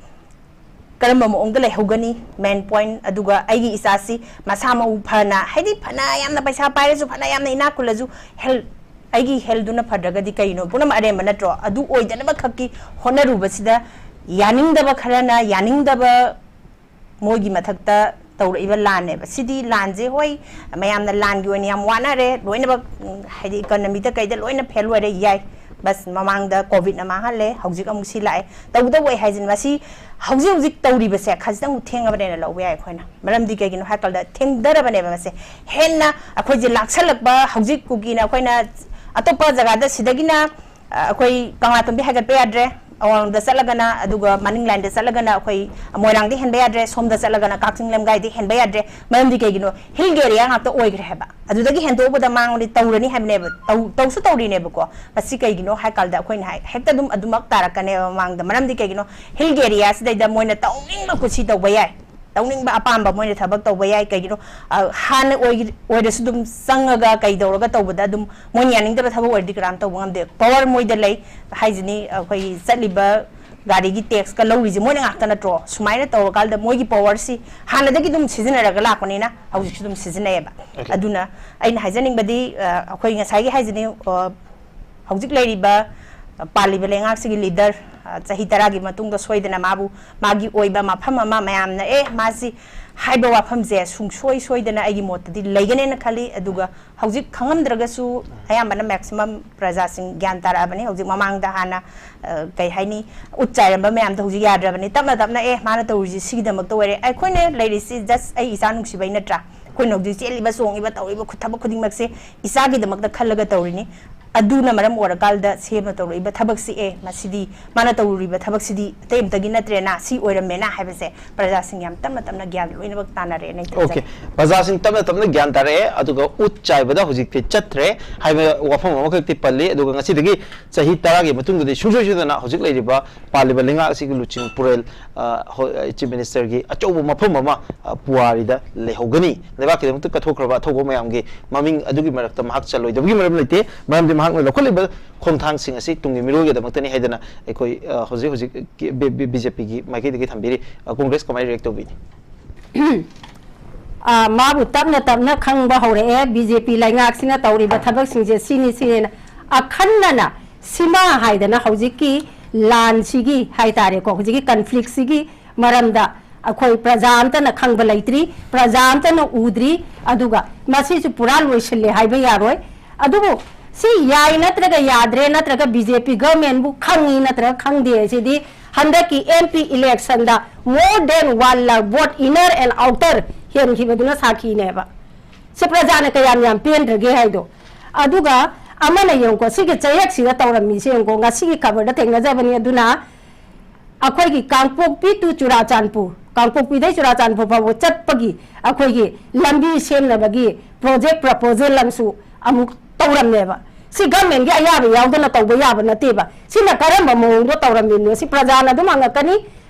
ꯀꯔꯝꯕ ꯃꯑꯣꯡꯗ ꯂꯩꯍꯧꯒꯅꯤ, main point, ꯑꯗꯨꯒ ꯑꯩꯒꯤ ꯏꯆꯥꯁꯤ ꯃꯁꯥ ꯃꯎ ꯐꯅ, ꯍꯥꯏꯗꯤ ꯐꯅ ꯌꯥꯝꯅ ꯄꯩꯁꯥ ꯄꯥꯏꯔꯁꯨ, ꯐꯅ ꯌꯥꯝꯅ ꯏꯅꯥꯛ ꯈꯨꯜꯂꯁꯨ, health, ꯑꯩꯒꯤ healthꯗꯨꯅ ꯐꯗ꯭ꯔꯒꯗꯤ ꯀꯩꯅꯣ? ꯄꯨꯝꯅꯃꯛ ꯑꯔꯦꯝꯕ ꯅꯠꯇ꯭ꯔꯣ? ꯑꯗꯨ ꯑꯣꯏꯗꯅꯕ ꯈꯛꯀꯤ ꯍꯣꯠꯅꯔꯨꯕꯁꯤꯗ ꯌꯥꯅꯤꯡꯗꯕ ꯈꯔꯅ, ꯌꯥꯅꯤꯡꯗꯕ ꯃꯣꯏꯒꯤ ꯃꯊꯛꯇ ꯇꯧꯔꯛꯏꯕ ꯂꯥꯟꯅꯦꯕ꯫ ꯁꯤꯗꯤ ꯂꯥꯟꯁꯦ, ꯍꯣꯏ, ꯃꯌꯥꯝꯅ ꯂꯥꯟꯒꯤ ꯑꯣꯏꯅ ꯌꯥꯝ ꯋꯥꯅꯔꯦ, ꯂꯣꯏꯅꯃꯛ, ꯎꯝ, ꯍꯥꯏꯗꯤ economyꯗ ꯀꯩꯗ ꯂꯣꯏꯅ fail ꯑꯣꯏꯔꯦ, ꯌꯥꯏ꯫ ꯕꯁ ꯃꯃꯥꯡꯗ ꯀꯣꯚꯤꯗꯅ ꯃꯥꯡꯍꯜꯂꯦ, ꯍꯧꯖꯤꯛ ꯑꯃꯨꯛ ꯁꯤ ꯂꯥꯛꯑꯦ꯫ ꯇꯧꯗꯧꯕ ꯑꯩ ꯍꯥꯏꯁꯤꯅ ꯃꯁꯤ ꯍꯧꯖꯤꯛ ꯍꯧꯖꯤꯛ ꯇꯧꯔꯤꯕꯁꯦ ꯈꯖꯤꯛꯇꯪ ꯊꯦꯡꯉꯕꯅꯦꯅ ꯂꯧꯕ ꯌꯥꯏ ꯑꯩꯈꯣꯏꯅ꯫ ꯃꯔꯝꯗꯤ ꯀꯩꯒꯤꯅꯣ ꯍꯥꯏ ꯀꯥꯟꯗ ꯊꯦꯡꯊꯔꯕꯅꯦꯕ ꯃꯁꯦ꯫ ꯍꯦꯟꯅ ꯑꯩꯈꯣꯏꯁꯦ ꯂꯥꯛꯁꯜꯂꯛꯄ ꯍꯧꯖꯤꯛ ꯀꯨꯀꯤꯅ ꯑꯩꯈꯣꯏꯅ ꯑꯇꯣꯞꯄ ꯖꯒꯥꯗ ꯁꯤꯗꯒꯤꯅ, ꯑ, ꯑꯩꯈꯣꯏ ꯀꯪꯂꯥꯇꯣꯝꯕꯤ ꯍꯥꯏꯒꯠꯄ ꯌꯥꯗ꯭ꯔꯦ, ꯑꯋꯥꯡꯂꯣꯝꯗ ꯆꯠꯂꯒꯅ, ꯑꯗꯨꯒ ꯃꯅꯤꯡ ꯂꯥꯏꯟꯗ ꯆꯠꯂꯒꯅ ꯑꯩꯈꯣꯏ ꯃꯣꯏꯔꯥꯡꯗꯤ ꯍꯦꯟꯕ ꯌꯥꯗ꯭ꯔꯦ, ꯁꯣꯝꯗ ꯆꯠꯂꯒꯅ ꯀꯛꯆꯤꯡ ꯂꯝꯒꯥꯏꯗꯤ ꯍꯦꯟꯕ ꯌꯥꯗ꯭ꯔꯦ꯫ ꯃꯔꯝꯗꯤ ꯀꯩꯒꯤꯅꯣ? ꯍꯤꯜ ꯑꯦꯔꯤꯌꯥ ꯉꯥꯛꯇ ꯑꯣꯏꯈ꯭ꯔꯦ ꯍꯥꯏꯕ꯫ ꯑꯗꯨꯗꯒꯤ ꯍꯦꯟꯗꯣꯛꯎꯕꯗ ꯃꯥꯡꯕꯗꯤ ꯇꯧꯔꯅꯤ ꯍꯥꯏꯕꯅꯦꯕ, ꯇꯧ-, ꯇꯧꯁꯨ ꯇꯧꯔꯤꯅꯦꯕꯀꯣ꯫ ꯃꯁꯤ ꯀꯩꯒꯤꯅꯣ ꯍꯥꯏ ꯀꯥꯟꯗ ꯑꯩꯈꯣꯏꯅ ꯍꯥꯏ, ꯍꯦꯛꯇ ꯑꯗꯨꯝ ꯑꯗꯨꯃꯛ ꯇꯥꯔꯛꯀꯅꯦꯕ ꯃꯃꯥꯡꯗ꯫ ꯃꯔꯝꯗꯤ ꯀꯩꯒꯤꯅꯣ? ꯍꯤꯜ ꯑꯦꯔꯤꯌꯥꯁꯤꯗꯩꯗ ꯃꯣꯏꯅ ꯇꯧꯅꯤꯡꯕ ꯀꯨꯁꯤ ꯇꯧꯕ ꯌꯥꯏ, ꯇꯧꯅꯤꯡꯕ ꯑꯄꯥꯝꯕ ꯃꯣꯏꯅ ꯊꯕꯛ ꯇꯧꯕ ꯌꯥꯏ꯫ ꯀꯩꯒꯤꯅꯣ? ꯑ, ꯍꯥꯟꯅ ꯑꯣꯏ-, ꯑꯣꯏꯔꯁꯨ ꯑꯗꯨꯝ ꯆꯪꯉꯒ ꯀꯩ ꯇꯧꯔꯒ ꯇꯧꯕꯗ ꯑꯗꯨꯝ ꯃꯣꯏꯅ ꯌꯥꯅꯤꯡꯗꯕ ꯊꯕꯛ ꯑꯣꯏꯔꯗꯤ ꯀꯅꯥꯝ ꯇꯧꯕ ꯉꯝꯗꯦ꯫ ꯄꯋꯥꯔ ꯃꯣꯏꯗ ꯂꯩ ꯍꯥꯏꯁꯤꯅꯤ꯫ ꯑꯩꯈꯣꯏꯒꯤ ꯆꯠꯂꯤꯕ ꯒꯥꯔꯤꯒꯤ ꯇꯦꯛꯁꯀ ꯂꯧꯔꯤꯁꯦ ꯃꯣꯏꯅ ꯉꯥꯛꯇ ꯅꯠꯇ꯭ꯔꯣ? ꯁꯨꯃꯥꯏꯅ ꯇꯧꯔꯀꯥꯟꯗ ꯃꯣꯏꯒꯤ ꯄꯋꯥꯔꯁꯤ ꯍꯥꯟꯅꯗꯒꯤ ꯑꯗꯨꯝ ꯁꯤꯖꯤꯟꯅꯔꯒ ꯂꯥꯛꯄꯅꯤꯅ ꯍꯧꯖꯤꯛꯁꯨ ꯑꯗꯨꯝ ꯁꯤꯖꯤꯟꯅꯩꯌꯦꯕ꯫ Okay. ꯑꯗꯨꯅ ꯑꯩꯅ ꯍꯥꯏꯖꯅꯤꯡꯕꯗꯤ, ꯑ, ꯑꯩꯈꯣꯏ ꯉꯁꯥꯏꯒꯤ ꯍꯥꯏꯁꯤꯅꯤ, ꯑ, ꯍꯧꯖꯤꯛ ꯂꯩꯔꯤꯕ, ꯑ, ꯄꯥꯜꯂꯤꯕ ꯂꯩꯉꯥꯛꯁꯤꯒꯤ ꯂꯤꯗꯔ, ꯑ, ꯆꯍꯤ ꯇꯔꯥꯒꯤ ꯃꯇꯨꯡꯗ ꯁꯣꯏꯗꯅ ꯃꯥꯕꯨ ꯃꯥꯒꯤ ꯑꯣꯏꯕ ꯃꯐꯝ ꯑꯃ ꯃꯌꯥꯝꯅ, "ꯑꯦ, ꯃꯥꯁꯤ" ꯍꯥꯏꯕ ꯋꯥꯐꯝꯁꯦ ꯁꯨꯡꯁꯣꯏ ꯁꯣꯏꯗꯅ ꯑꯩꯒꯤ ꯃꯣꯠꯇꯗꯤ ꯂꯩꯒꯅꯦꯅ ꯈꯜꯂꯤ꯫ ꯑꯗꯨꯒ ꯍꯧꯖꯤꯛ ꯈꯪꯉꯝꯗ꯭ꯔꯒꯁꯨ ꯑꯌꯥꯝꯕꯅ maximum ꯄ꯭ꯔꯖꯥꯁꯤꯡ ꯒ꯭ꯌꯥꯟ ꯇꯥꯔꯛꯑꯕꯅꯤ꯫ ꯍꯧꯖꯤꯛ ꯃꯃꯥꯡꯗ ꯍꯥꯟꯅ, ꯑ, ꯀꯩ ꯍꯥꯏꯅꯤ, ꯎꯠ ꯆꯥꯏꯔꯝꯕ ꯃꯌꯥꯝꯗꯣ ꯍꯧꯖꯤꯛ ꯌꯥꯗ꯭ꯔꯕꯅꯤ꯫ ꯇꯞꯅ ꯇꯞꯅ, "ꯑꯦ, ꯃꯥꯅ ꯇꯧꯔꯤꯁꯤ ꯁꯤꯒꯤꯗꯃꯛꯇ ꯑꯣꯏꯔꯦ"꯫ ꯑꯩꯈꯣꯏꯅ ꯂꯩꯔꯤꯁꯤ just ꯑꯩ ꯏꯆꯥ ꯅꯨꯡꯁꯤꯕꯩ ꯅꯠꯇ꯭ꯔꯥ? ꯑꯩꯈꯣꯏꯅ ꯍꯧꯖꯤꯛ ꯆꯦꯜꯂꯤꯕ, ꯆꯣꯡꯉꯤꯕ, ꯇꯧꯔꯤꯕ ꯈꯨ-, ꯊꯕꯛ ꯈꯨꯗꯤꯡꯃꯛꯁꯦ ꯏꯆꯥꯒꯤꯗꯃꯛꯇ ꯈꯜꯂꯒ ꯇꯧꯔꯤꯅꯤ꯫ ꯑꯗꯨꯅ ꯃꯔꯝ ꯑꯣꯏꯔꯀꯥꯟꯗ ꯁꯦꯝꯅ ꯇꯧꯔꯛꯏꯕ ꯊꯕꯛꯁꯤ, "ꯑꯦ, ꯃꯁꯤꯗꯤ ꯃꯥꯅ ꯇꯧꯔꯨꯔꯤꯕ ꯊꯕꯛꯁꯤꯗꯤ ꯑꯇꯩ ꯑꯃꯇꯒꯤ ꯅꯠꯇ꯭ꯔꯦꯅ, ꯁꯤ ꯑꯣꯏꯔꯝꯃꯦꯅ" ꯍꯥꯏꯕꯁꯦ ꯄ꯭ꯔꯖꯥꯁꯤꯡ ꯌꯥꯝ ꯇꯞꯅ ꯇꯞꯅ ꯒ꯭ꯌꯥꯟ ꯂꯣꯏꯅꯃꯛ ꯇꯥꯅꯔꯦꯅ ꯑꯩ ꯊꯝꯖꯒꯦ꯫ Okay, ꯄ꯭ꯔꯖꯥꯁꯤꯡ ꯇꯞꯅ ꯇꯞꯅ ꯒ꯭ꯌꯥꯟ ꯇꯥꯔꯛꯑꯦ, ꯑꯗꯨꯒ ꯎꯠ ꯆꯥꯏꯕꯗ ꯍꯧꯖꯤꯛꯇꯤ ꯆꯠꯇ꯭ꯔꯦ ꯍꯥꯏꯕ ꯋꯥꯐꯝ ꯑꯃꯈꯛꯇꯤ ꯄꯜꯂꯤ꯫ ꯑꯗꯨꯒ ꯉꯁꯤꯗꯒꯤ ꯆꯍꯤ ꯇꯔꯥꯒꯤ ꯃꯇꯨꯡꯗꯗꯤ ꯁꯨꯡꯁꯣꯏ ꯁꯣꯏꯗꯅ ꯍꯧꯖꯤꯛ ꯂꯩꯔꯤꯕ ꯄꯥꯜꯂꯤꯕ ꯂꯩꯉꯥꯛ ꯑꯁꯤꯒꯤ ꯂꯨꯆꯤꯡ ꯄꯨꯔꯦꯜ, ꯑ, ꯍꯣ-, ꯑ, ꯆꯤꯐ ꯃꯤꯅꯤꯁꯇꯔꯒꯤ ꯑꯆꯧꯕ ꯃꯐꯝ ꯑꯃ, ꯑ, ꯄꯨꯋꯥꯔꯤꯗ ꯂꯩꯍꯧꯒꯅꯤ꯫ ꯂꯩꯕꯥꯛꯀꯤꯗꯃꯛꯇ ꯀꯠꯊꯣꯛꯈ꯭ꯔꯕ ꯑꯊꯧꯕ ꯃꯌꯥꯝꯒꯤ ꯃꯃꯤꯡ ꯑꯗꯨꯒꯤ ꯃꯔꯛꯇ ꯃꯍꯥꯛ ꯆꯜꯂꯣꯏꯗꯕꯒꯤ ꯃꯔꯝ ꯂꯩꯇꯦ꯫ ꯃꯔꯝꯗꯤ ꯃꯍꯥꯛꯅ ꯂꯧꯈꯠꯂꯤꯕ ꯈꯣꯡꯊꯥꯡꯁꯤꯡ ꯑꯁꯤ ꯇꯨꯡꯒꯤ ꯃꯤꯔꯣꯜꯒꯤꯗꯃꯛꯇꯅꯤ ꯍꯥꯏꯗꯅ ꯑꯩꯈꯣꯏ, ꯑ, ꯍꯧꯖꯤꯛ ꯍꯧꯖꯤꯛ ꯕꯤ-, ꯕꯤ-, ꯕꯤ ꯖꯦ ꯄꯤꯒꯤ ꯃꯥꯏꯀꯩꯗꯒꯤ ꯊꯝꯕꯤꯔꯤ꯫ ꯑ, ꯀꯣꯡꯒ꯭ꯔꯦꯁ ꯀꯃꯥꯏꯅ ꯔꯤꯌꯦꯛ ꯇꯧꯕꯤꯅꯤ? ꯑ, ꯃꯥꯕꯨ ꯇꯞꯅ ꯇꯞꯅ ꯈꯪꯕ ꯍꯧꯔꯛꯑꯦ꯫ ꯕꯤ ꯖꯦ ꯄꯤ ꯂꯩꯉꯥꯛꯁꯤꯅ ꯇꯧꯔꯤꯕ ꯊꯕꯛꯁꯤꯡꯁꯦ ꯁꯤꯅꯤ ꯁꯤꯅꯦꯅ ꯑꯈꯟꯅꯅ ꯁꯤꯃꯥ ꯍꯥꯏꯗꯅ ꯍꯧꯖꯤꯛꯀꯤ ꯂꯥꯟꯁꯤꯒꯤ ꯍꯥꯏꯇꯥꯔꯦꯀꯣ, ꯍꯧꯖꯤꯛꯀꯤ ꯀꯟꯐ꯭ꯂꯤꯛꯁꯤꯒꯤ ꯃꯔꯝꯗ ꯑꯩꯈꯣꯏ ꯄ꯭ꯔꯖꯥ ꯑꯝꯇꯅ ꯈꯪꯕ ꯂꯩꯇ꯭ꯔꯤ, ꯄ꯭ꯔꯖꯥ ꯑꯝꯇꯅ ꯎꯗ꯭ꯔꯤ꯫ ꯑꯗꯨꯒ ꯃꯁꯤꯁꯨ ꯄꯨꯔꯥ ꯂꯣꯏꯁꯤꯜꯂꯦ ꯍꯥꯏꯕ ꯌꯥꯔꯣꯏ꯫ ꯑꯗꯨꯕꯨ ꯁꯤ ꯌꯥꯏ ꯅꯠꯇ꯭ꯔꯒ ꯌꯥꯗ꯭ꯔꯦ, ꯅꯠꯇ꯭ꯔꯒ ꯕꯤ ꯖꯦ ꯄꯤ ꯒꯚꯔꯟꯃꯦꯟꯕꯨ ꯈꯪꯉꯤ ꯅꯠꯇ꯭ꯔꯒ ꯈꯪꯗꯦ, ꯁꯤꯗꯤ ꯍꯟꯗꯛꯀꯤ ꯑꯦꯝ ꯄꯤ ꯏꯂꯦꯛꯁꯟꯗ more than one lakh vote, inner and outer, ꯍꯦꯟꯈꯤꯕꯗꯨꯅ ꯁꯥꯈꯤꯅꯦꯕ꯫ ꯁꯤ ꯄ꯭ꯔꯖꯥꯅ ꯀꯌꯥꯝ ꯌꯥꯝ ꯄꯦꯟꯗ꯭ꯔꯒꯦ ꯍꯥꯏꯗꯣ꯫ ꯑꯗꯨꯒ ꯑꯃꯅ ꯌꯦꯡꯉꯨꯀꯣ, ꯁꯤꯒꯤ ꯆꯌꯦꯠꯁꯤꯗ ꯇꯧꯔꯝꯃꯤꯁꯦ ꯌꯦꯡꯉꯨꯀꯣ, ꯉꯁꯤꯒꯤ ꯈꯕꯔꯗ ꯊꯦꯡꯅꯖꯕꯅꯤ꯫ ꯑꯗꯨꯅ ꯑꯩꯈꯣꯏꯒꯤ ꯀꯥꯡꯄꯣꯛꯄꯤ to ꯆꯨꯔꯥꯆꯥꯟꯄꯨꯔ, ꯀꯥꯡꯄꯣꯛꯄꯤꯗꯩ ꯆꯨꯔꯥꯆꯥꯟꯄꯨꯔ ꯐꯥꯎꯕ ꯆꯠꯄꯒꯤ ꯑꯩꯈꯣꯏꯒꯤ ꯂꯝꯕꯤ ꯁꯦꯝꯅꯕꯒꯤ project proposal ꯑꯃꯁꯨ ꯑꯃꯨꯛ ꯇꯧꯔꯝꯃꯦꯕ꯫ ꯁꯤ ꯒꯚꯔꯟꯃꯦꯟꯒꯤ ꯑꯌꯥꯕ ꯌꯥꯎꯗꯅ ꯇꯧꯕ ꯌꯥꯕ ꯅꯠꯇꯦꯕ꯫ ꯁꯤꯅ ꯀꯔꯝꯕ ꯃꯑꯣꯡꯗ ꯇꯧꯔꯝꯃꯤꯅꯣ, ꯁꯤ ꯄ꯭ꯔꯖꯥꯅ ꯑꯗꯨꯝ ꯍꯪꯉꯛꯀꯅꯤ꯫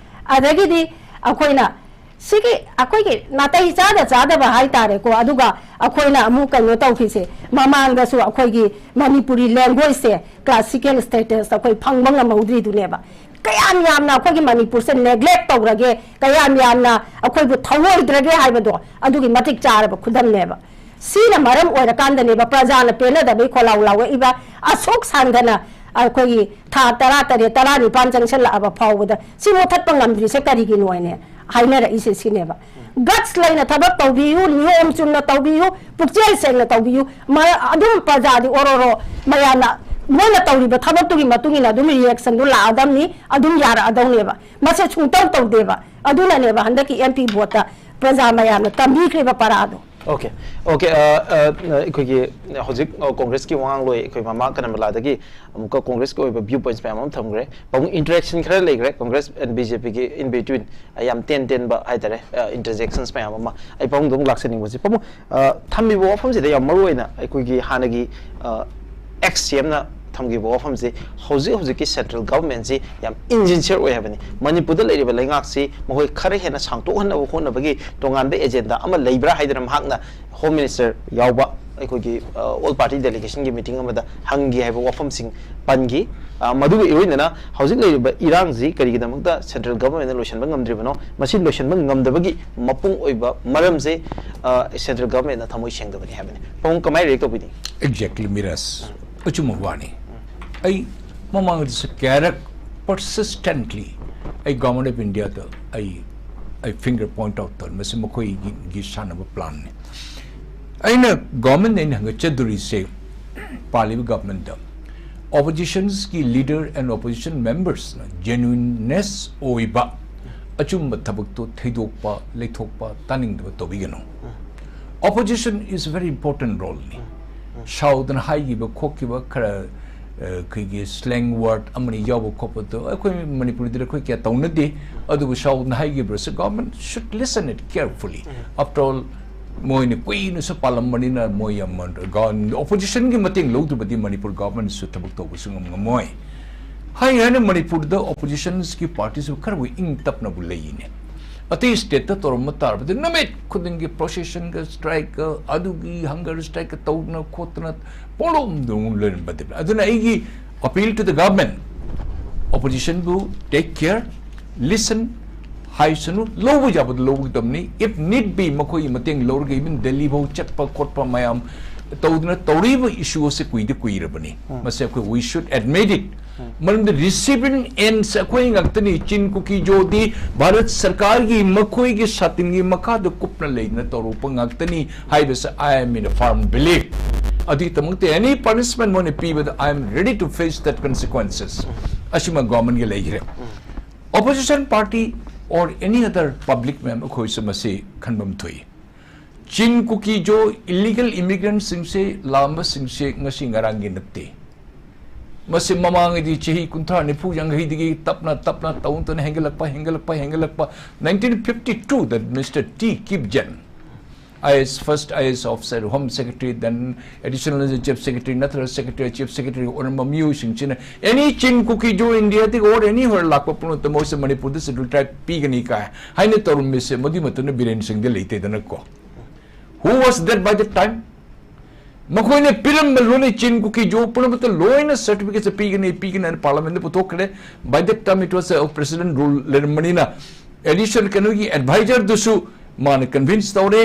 ꯑꯗꯒꯤꯗꯤ ꯑꯩꯈꯣꯏꯅ ꯁꯤꯒꯤ ꯑꯩꯈꯣꯏꯒꯤ ꯅꯥꯇꯩ ꯆꯥꯗ ꯆꯥꯗꯕ ꯍꯥꯏꯇꯥꯔꯦꯀꯣ꯫ ꯑꯗꯨꯒ ꯑꯩꯈꯣꯏꯅ ꯑꯃꯨꯛ ꯀꯩꯅꯣ ꯇꯧꯈꯤꯁꯦ, ꯃꯃꯥꯡꯗꯁꯨ ꯑꯩꯈꯣꯏꯒꯤ ꯃꯅꯤꯄꯨꯔꯤ language໶ꯁꯦ classical status ꯑꯩꯈꯣꯏ ꯐꯪꯕ ꯉꯝꯍꯧꯗ꯭ꯔꯤꯗꯨꯅꯦꯕ꯫ ꯀꯌꯥꯝ ꯌꯥꯝꯅ ꯑꯩꯈꯣꯏꯒꯤ ꯃꯅꯤꯄꯨꯔꯁꯦ neglect ꯇꯧꯔꯒꯦ, ꯀꯌꯥꯝ ꯌꯥꯝꯅ ꯑꯩꯈꯣꯏꯕꯨ ꯊꯧꯑꯣꯏꯗ꯭ꯔꯒꯦ ꯍꯥꯏꯕꯗꯣ ꯑꯗꯨꯒꯤ ꯃꯇꯤꯛ ꯆꯥꯔꯕ ꯈꯨꯗꯝꯅꯦꯕ꯫ ꯁꯤꯅ ꯃꯔꯝ ꯑꯣꯏꯔꯀꯥꯟꯗꯅꯦꯕ ꯄ꯭ꯔꯖꯥꯅ ꯄꯦꯟꯅꯗꯕꯩ ꯈꯣꯜꯂꯥꯎ ꯂꯥꯎꯔꯛꯏꯕ꯫ ꯑꯁꯨꯛ ꯁꯥꯡꯗꯅ ꯑꯩꯈꯣꯏꯒꯤ ꯊꯥ ꯇꯔꯥ ꯇꯔꯦꯠ, ꯇꯔꯥ ꯅꯤꯄꯥꯟ ꯆꯪꯁꯤꯜꯂꯛꯑꯕ ꯐꯥꯎꯕꯗ ꯁꯤ ꯃꯨꯊꯠꯄ ꯉꯝꯗ꯭ꯔꯤꯁꯦ ꯀꯔꯤꯒꯤꯅꯣ ꯍꯥꯏꯅ ꯍꯥꯏꯅꯔꯛꯏꯁꯦ ꯁꯤꯅꯦꯕ꯫ Guts ꯂꯩꯅ ꯊꯕꯛ ꯇꯧꯕꯤꯌꯨ, ꯅꯤꯌꯣꯝ ꯆꯨꯝꯅ ꯇꯧꯕꯤꯌꯨ, ꯄꯨꯛꯆꯦꯜ ꯁꯦꯡꯅ ꯇꯧꯕꯤꯌꯨ꯫ ꯃ-, ꯑꯗꯨꯝ ꯄ꯭ꯔꯖꯥꯗꯤ ꯑꯣꯔꯣꯔꯣ ꯃꯌꯥꯝꯅ ꯃꯣꯏꯅ ꯇꯧꯔꯤꯕ ꯊꯕꯛꯇꯨꯒꯤ ꯃꯇꯨꯡ ꯏꯟꯅ ꯑꯗꯨꯝ reactionꯗꯨ ꯂꯥꯛꯑꯗꯝꯅꯤ, ꯑꯗꯨꯝ ꯌꯥꯔꯛꯑꯗꯧꯅꯦꯕ꯫ ꯃꯁꯤ ꯁꯨꯡꯇꯧ ꯇꯧꯗꯦꯕ꯫ ꯑꯗꯨꯅꯅꯦꯕ ꯍꯟꯗꯛꯀꯤ ꯑꯦꯝ ꯄꯤ voteꯇ ꯄ꯭ꯔꯖꯥ ꯃꯌꯥꯝꯅ ꯇꯝꯕꯤꯈ꯭ꯔꯤꯕ ꯄꯔꯥꯗꯣ꯫ Okay, okay, ꯑ, ꯑ, ꯑꯩꯈꯣꯏꯒꯤ ꯍꯧꯖꯤꯛ, ꯑ, ꯀꯣꯡꯒ꯭ꯔꯦꯁꯀꯤ ꯋꯥꯉꯥꯡꯂꯣꯏ ꯑꯩꯈꯣꯏ ꯃꯃꯥ ꯀꯅꯃꯂꯥꯗꯒꯤ ꯑꯃꯨꯛꯀ ꯀꯣꯡꯒ꯭ꯔꯦꯁꯀꯤ ꯑꯣꯏꯕ view points ꯃꯌꯥꯝ ꯑꯃ ꯊꯝꯈ꯭ꯔꯦ꯫ ꯄꯥꯕꯨꯡ, interaction ꯈꯔ ꯂꯩꯈ꯭ꯔꯦ Congress and B J P ꯒꯤ in between, ꯑ, ꯌꯥꯝ ꯇꯦꯟ ꯇꯦꯟꯕ ꯍꯥꯏꯇꯥꯔꯦ, ꯑ, interjections ꯃꯌꯥꯝ ꯑꯃ ꯑꯩ ꯄꯥꯕꯨꯡꯗ ꯑꯃꯨꯛ ꯂꯥꯛꯆꯅꯤꯡꯕꯁꯦ꯫ ꯄꯥꯕꯨꯡ, ꯑ, ꯊꯝꯃꯤꯕ ꯋꯥꯐꯝꯁꯤꯗ ꯌꯥꯝ ꯃꯔꯨ ꯑꯣꯏꯅ ꯑꯩꯈꯣꯏꯒꯤ ꯍꯥꯟꯅꯒꯤ, ꯑ, ex C M ꯅ ꯊꯝꯈꯤꯕ ꯋꯥꯐꯝꯁꯤ, ꯍꯧꯖꯤꯛ ꯍꯧꯖꯤꯛꯀꯤ central governmentꯁꯤ ꯌꯥꯝ insincere ꯑꯣꯏ ꯍꯥꯏꯕꯅꯤ꯫ ꯃꯅꯤꯄꯨꯔꯗ ꯂꯩꯔꯤꯕ ꯂꯩꯉꯥꯛꯁꯤ ꯃꯈꯣꯏ ꯈꯔ ꯍꯦꯟꯅ ꯁꯥꯡꯇꯣꯛꯍꯟꯅꯕ ꯍꯣꯠꯅꯕꯒꯤ ꯇꯣꯉꯥꯟꯕ agenda ꯑꯃ ꯂꯩꯕ꯭ꯔꯥ ꯍꯥꯏꯗꯅ ꯃꯍꯥꯛꯅ Home Minister ꯌꯥꯎꯕ ꯑꯩꯈꯣꯏꯒꯤ, ꯑ, all party delegationꯒꯤ meeting ꯑꯃꯗ ꯍꯪꯈꯤ ꯍꯥꯏꯕ ꯋꯥꯐꯝꯁꯤꯡ ꯄꯟꯈꯤ꯫ ꯑ, ꯃꯗꯨꯒ ꯏꯔꯣꯏꯅꯅ ꯍꯧꯖꯤꯛ ꯂꯩꯔꯤꯕ ꯏꯔꯥꯡꯁꯤ ꯀꯔꯤꯒꯤꯗꯃꯛꯇ central governmentꯅ ꯂꯣꯏꯁꯤꯟꯕ ꯉꯝꯗ꯭ꯔꯤꯕꯅꯣ? ꯃꯁꯤ ꯂꯣꯏꯁꯤꯟꯕ ꯉꯝꯗꯕꯒꯤ ꯃꯄꯨꯡ ꯑꯣꯏꯕ ꯃꯔꯝꯁꯦ, ꯑ, central governmentꯅ ꯊꯃꯣꯏ ꯁꯦꯡꯗꯕꯅꯤ ꯍꯥꯏꯕꯅꯤ꯫ ꯄꯥꯕꯨꯡ ꯀꯃꯥꯏꯅ react ꯇꯧꯕꯤꯅꯤ? Exactly, ꯃꯤꯔꯥꯖ꯫ ꯑꯆꯨꯝꯕ ꯋꯥꯅꯤ꯫ ꯑꯩ ꯃꯃꯥꯡꯗꯁꯨ ꯀꯌꯥꯔꯛ persistently ꯑꯩ Government of Indiaꯗ ꯑꯩ, ꯑꯩ finger point out ꯇꯧꯔꯦ꯫ ꯃꯁꯤ ꯃꯈꯣꯏꯒꯤ, ꯒꯤ ꯁꯥꯟꯅꯕ planꯅꯤ꯫ ꯑꯩꯅ government ꯑꯩꯅ ꯍꯪꯒꯠꯆꯗꯣꯔꯤꯁꯦ, ꯄꯥꯜꯂꯤꯕ ꯒꯚꯔꯟꯃꯦꯟꯠꯇ ꯑꯣꯄꯣꯖꯤꯁꯟꯁꯀꯤ ꯂꯤꯗꯔ ꯑꯦꯟ ꯑꯣꯄꯣꯖꯤꯁꯟ ꯃꯦꯝꯕꯔꯁꯅ ꯖꯦꯅ꯭ꯌꯨꯏꯟꯅꯦꯁ ꯑꯣꯏꯕ ꯑꯆꯨꯝꯕ ꯊꯕꯛꯇꯣ ꯊꯩꯗꯣꯛꯄ, ꯂꯩꯊꯣꯛꯄ, ꯇꯥꯅꯤꯡꯗꯕ ꯇꯧꯕꯤꯒꯅꯨ꯫ Opposition is a very important roleꯅꯤ꯫ ꯁꯥꯎꯗꯅ ꯍꯥꯏꯈꯤꯕ ꯈꯣꯠꯈꯤꯕ ꯈꯔ, ꯑ, ꯑꯩꯈꯣꯏꯒꯤ ꯁ꯭ꯂꯦꯡ ꯋꯥꯔꯗ ꯑꯃꯅꯤ ꯌꯥꯎꯕ ꯈꯣꯠꯄꯗꯣ ꯑꯩꯈꯣꯏ ꯃꯅꯤꯄꯨꯔꯗꯗꯤ ꯑꯩꯈꯣꯏ ꯀꯌꯥ ꯇꯧꯅꯗꯦ꯫ ꯑꯗꯨꯕꯨ ꯁꯥꯎꯗꯅ ꯍꯥꯏꯈꯤꯕꯁꯨ government should listen it carefully꯫ After all, ꯃꯣꯏꯅ ꯀꯨꯏꯅꯁꯨ ꯄꯥꯜꯂꯝꯕꯅꯤꯅ ꯃꯣꯏ ꯌꯥꯝ, ꯒ-, ꯑꯣꯄꯣꯖꯤꯁꯟꯒꯤ ꯃꯇꯦꯡ ꯂꯧꯗ꯭ꯔꯕꯗꯤ ꯃꯅꯤꯄꯨꯔ ꯒꯚꯔꯟꯃꯦꯟꯠꯁꯨ ꯊꯕꯛ ꯇꯧꯕꯁꯨ ꯉꯝ-, ꯉꯝꯃꯣꯏ꯫ ꯍꯥꯏꯅ ꯍꯥꯏꯅ ꯃꯅꯤꯄꯨꯔꯗ ꯑꯣꯄꯣꯖꯤꯁꯟꯁꯀꯤ ꯄꯥꯔꯇꯤꯁꯨ ꯈꯔꯕꯨ ꯏꯪ ꯇꯞꯅꯕꯨ ꯂꯩꯌꯦꯅꯦ꯫ ꯑꯇꯩ ꯁ꯭ꯇꯦꯠꯇ ꯇꯧꯔꯝꯕ ꯇꯥꯔꯕꯗꯤ ꯅꯨꯃꯤꯠ ꯈꯨꯗꯤꯡꯒꯤ ꯄ꯭ꯔꯣꯁꯦꯁꯟꯒ ꯁ꯭ꯇ꯭ꯔꯥꯏꯛꯀ ꯑꯗꯨꯒꯤ ꯍꯪꯒꯔ ꯁ꯭ꯇ꯭ꯔꯥꯏꯛꯀ ꯇꯧꯗꯅ ꯈꯣꯠꯇꯅ ꯄꯣꯂꯣꯝꯗ ꯑꯃꯨꯛ ꯂꯩꯔꯝꯕꯗꯤ꯫ ꯑꯗꯨꯅ ꯑꯩꯒꯤ appeal to the government, ꯑꯣꯄꯣꯖꯤꯁꯟꯕꯨ take care, listen, ꯍꯥꯏꯁꯅꯨ, ꯂꯧꯕ ꯌꯥꯕꯗ ꯂꯧꯒꯗꯕꯅꯤ꯫ If need be, ꯃꯈꯣꯏꯒꯤ ꯃꯇꯦꯡ ꯂꯧꯔꯒ even ꯗꯦꯜꯂꯤ ꯐꯥꯎ ꯆꯠꯄ ꯈꯣꯠꯄ ꯃꯌꯥꯝ ꯇꯧꯗꯅ ꯇꯧꯔꯤꯕ issue ꯑꯁꯤ ꯀꯨꯏꯗꯤ ꯀꯨꯏꯔꯕꯅꯤ꯫ ꯃꯁꯤ ꯑꯩꯈꯣꯏ, we should admit it꯫ ꯃꯔꯝꯗꯤ ꯔꯤꯁꯤꯄꯤꯌꯦꯟꯠꯁ ꯑꯩꯈꯣꯏ ꯉꯥꯛꯇꯅꯤ꯫ ꯆꯤꯟ ꯀꯨꯀꯤ ꯖꯣꯗꯤ ꯚꯥꯔꯠ ꯁꯔꯀꯥꯔꯒꯤ ꯃꯈꯣꯏꯒꯤ ꯁꯥꯇꯤꯟꯒꯤ ꯃꯈꯥꯗ ꯀꯨꯞꯅ ꯂꯩꯗꯅ ꯇꯧꯔꯛꯄ ꯉꯥꯛꯇꯅꯤ ꯍꯥꯏꯕꯁꯦ I am in a firm belief꯫ ꯑꯗꯨꯒꯤꯗꯃꯛꯇ any punishment ꯃꯣꯏꯅ ꯄꯤꯕꯗ I am ready to face that consequences꯫ ꯑꯁꯤꯃ ꯒꯚꯔꯟꯃꯦꯟꯠꯀꯤ ꯂꯩꯈ꯭ꯔꯦ꯫ Opposition party or any other public ꯃꯌꯥꯝ ꯑꯩꯈꯣꯏꯁꯨ ꯃꯁꯤ ꯈꯟꯐꯝ ꯊꯣꯛꯏ꯫ ꯆꯤꯟ ꯀꯨꯀꯤ ꯖꯣ ꯏꯂꯤꯒꯦꯜ ꯏꯃꯤꯒ꯭ꯔꯦꯟꯠꯁꯤꯡꯁꯦ, ꯂꯥꯛꯑꯝꯕꯁꯤꯡꯁꯦ ꯉꯁꯤ ꯉꯔꯥꯡꯒꯤ ꯅꯠꯇꯦ꯫ ꯃꯁꯤ ꯃꯃꯥꯡꯉꯩꯗꯤ ꯆꯍꯤ ꯀꯨꯟꯊ꯭ꯔꯥ, ꯅꯤꯐꯨ, ꯌꯥꯡꯈꯩꯗꯒꯤ ꯇꯞꯅ ꯇꯞꯅ ꯇꯧꯗꯨꯅ ꯍꯦꯟꯒꯠꯂꯛꯄ, ꯍꯦꯟꯒꯠꯂꯛꯄ, ꯍꯦꯟꯒꯠꯂꯛꯄ꯫ Nineteen fifty two, that Mister T Kipgen, I A S, first I A S officer, Home Secretary, then Additional Chief Secretary, ꯅꯠꯇ꯭ꯔꯒ Secretary, Chief Secretary ꯑꯣꯏꯔꯝꯕ ꯃꯤꯑꯣꯏꯁꯤꯡꯁꯤꯅ any ꯆꯤꯟ ꯀꯨꯀꯤ ꯖꯣ ꯏꯟꯗꯤꯌꯥꯗꯒꯤ or anywhere ꯂꯥꯛꯄ ꯄꯨꯝꯅꯃꯛꯇ ꯃꯣꯏꯁꯦ ꯃꯅꯤꯄꯨꯔꯗ Scheduled Tribe ꯄꯤꯒꯅꯤ ꯀꯥꯏ ꯍꯥꯏꯅ ꯇꯧꯔꯝꯃꯤꯁꯦ, ꯃꯗꯨꯒꯤ ꯃꯇꯝꯗ ꯕꯤꯔꯦꯟ ꯁꯤꯡꯗꯤ ꯂꯩꯇꯦꯗꯅꯀꯣ꯫ Who was that by that time? ꯃꯈꯣꯏꯅ ꯄꯤꯔꯝꯕ ꯂꯣꯏꯅ ꯆꯤꯟ ꯀꯨꯀꯤ ꯖꯣ ꯄꯨꯝꯅꯃꯛꯇ ꯂꯣꯏꯅ certificate ꯄꯤꯒꯅꯤ, ꯄꯤꯒꯅꯤ ꯍꯥꯏꯅ ꯄꯥꯔꯂꯤꯌꯥꯃꯦꯟꯠꯇ ꯄꯨꯊꯣꯛꯈ꯭ꯔꯦ꯫ By that time it was a president rule ꯂꯩꯔꯝꯕꯅꯤꯅ, additional ꯀꯩꯅꯣꯒꯤ advisor ꯗꯨꯁꯨ ꯃꯥꯅ convince ꯇꯧꯔꯦ꯫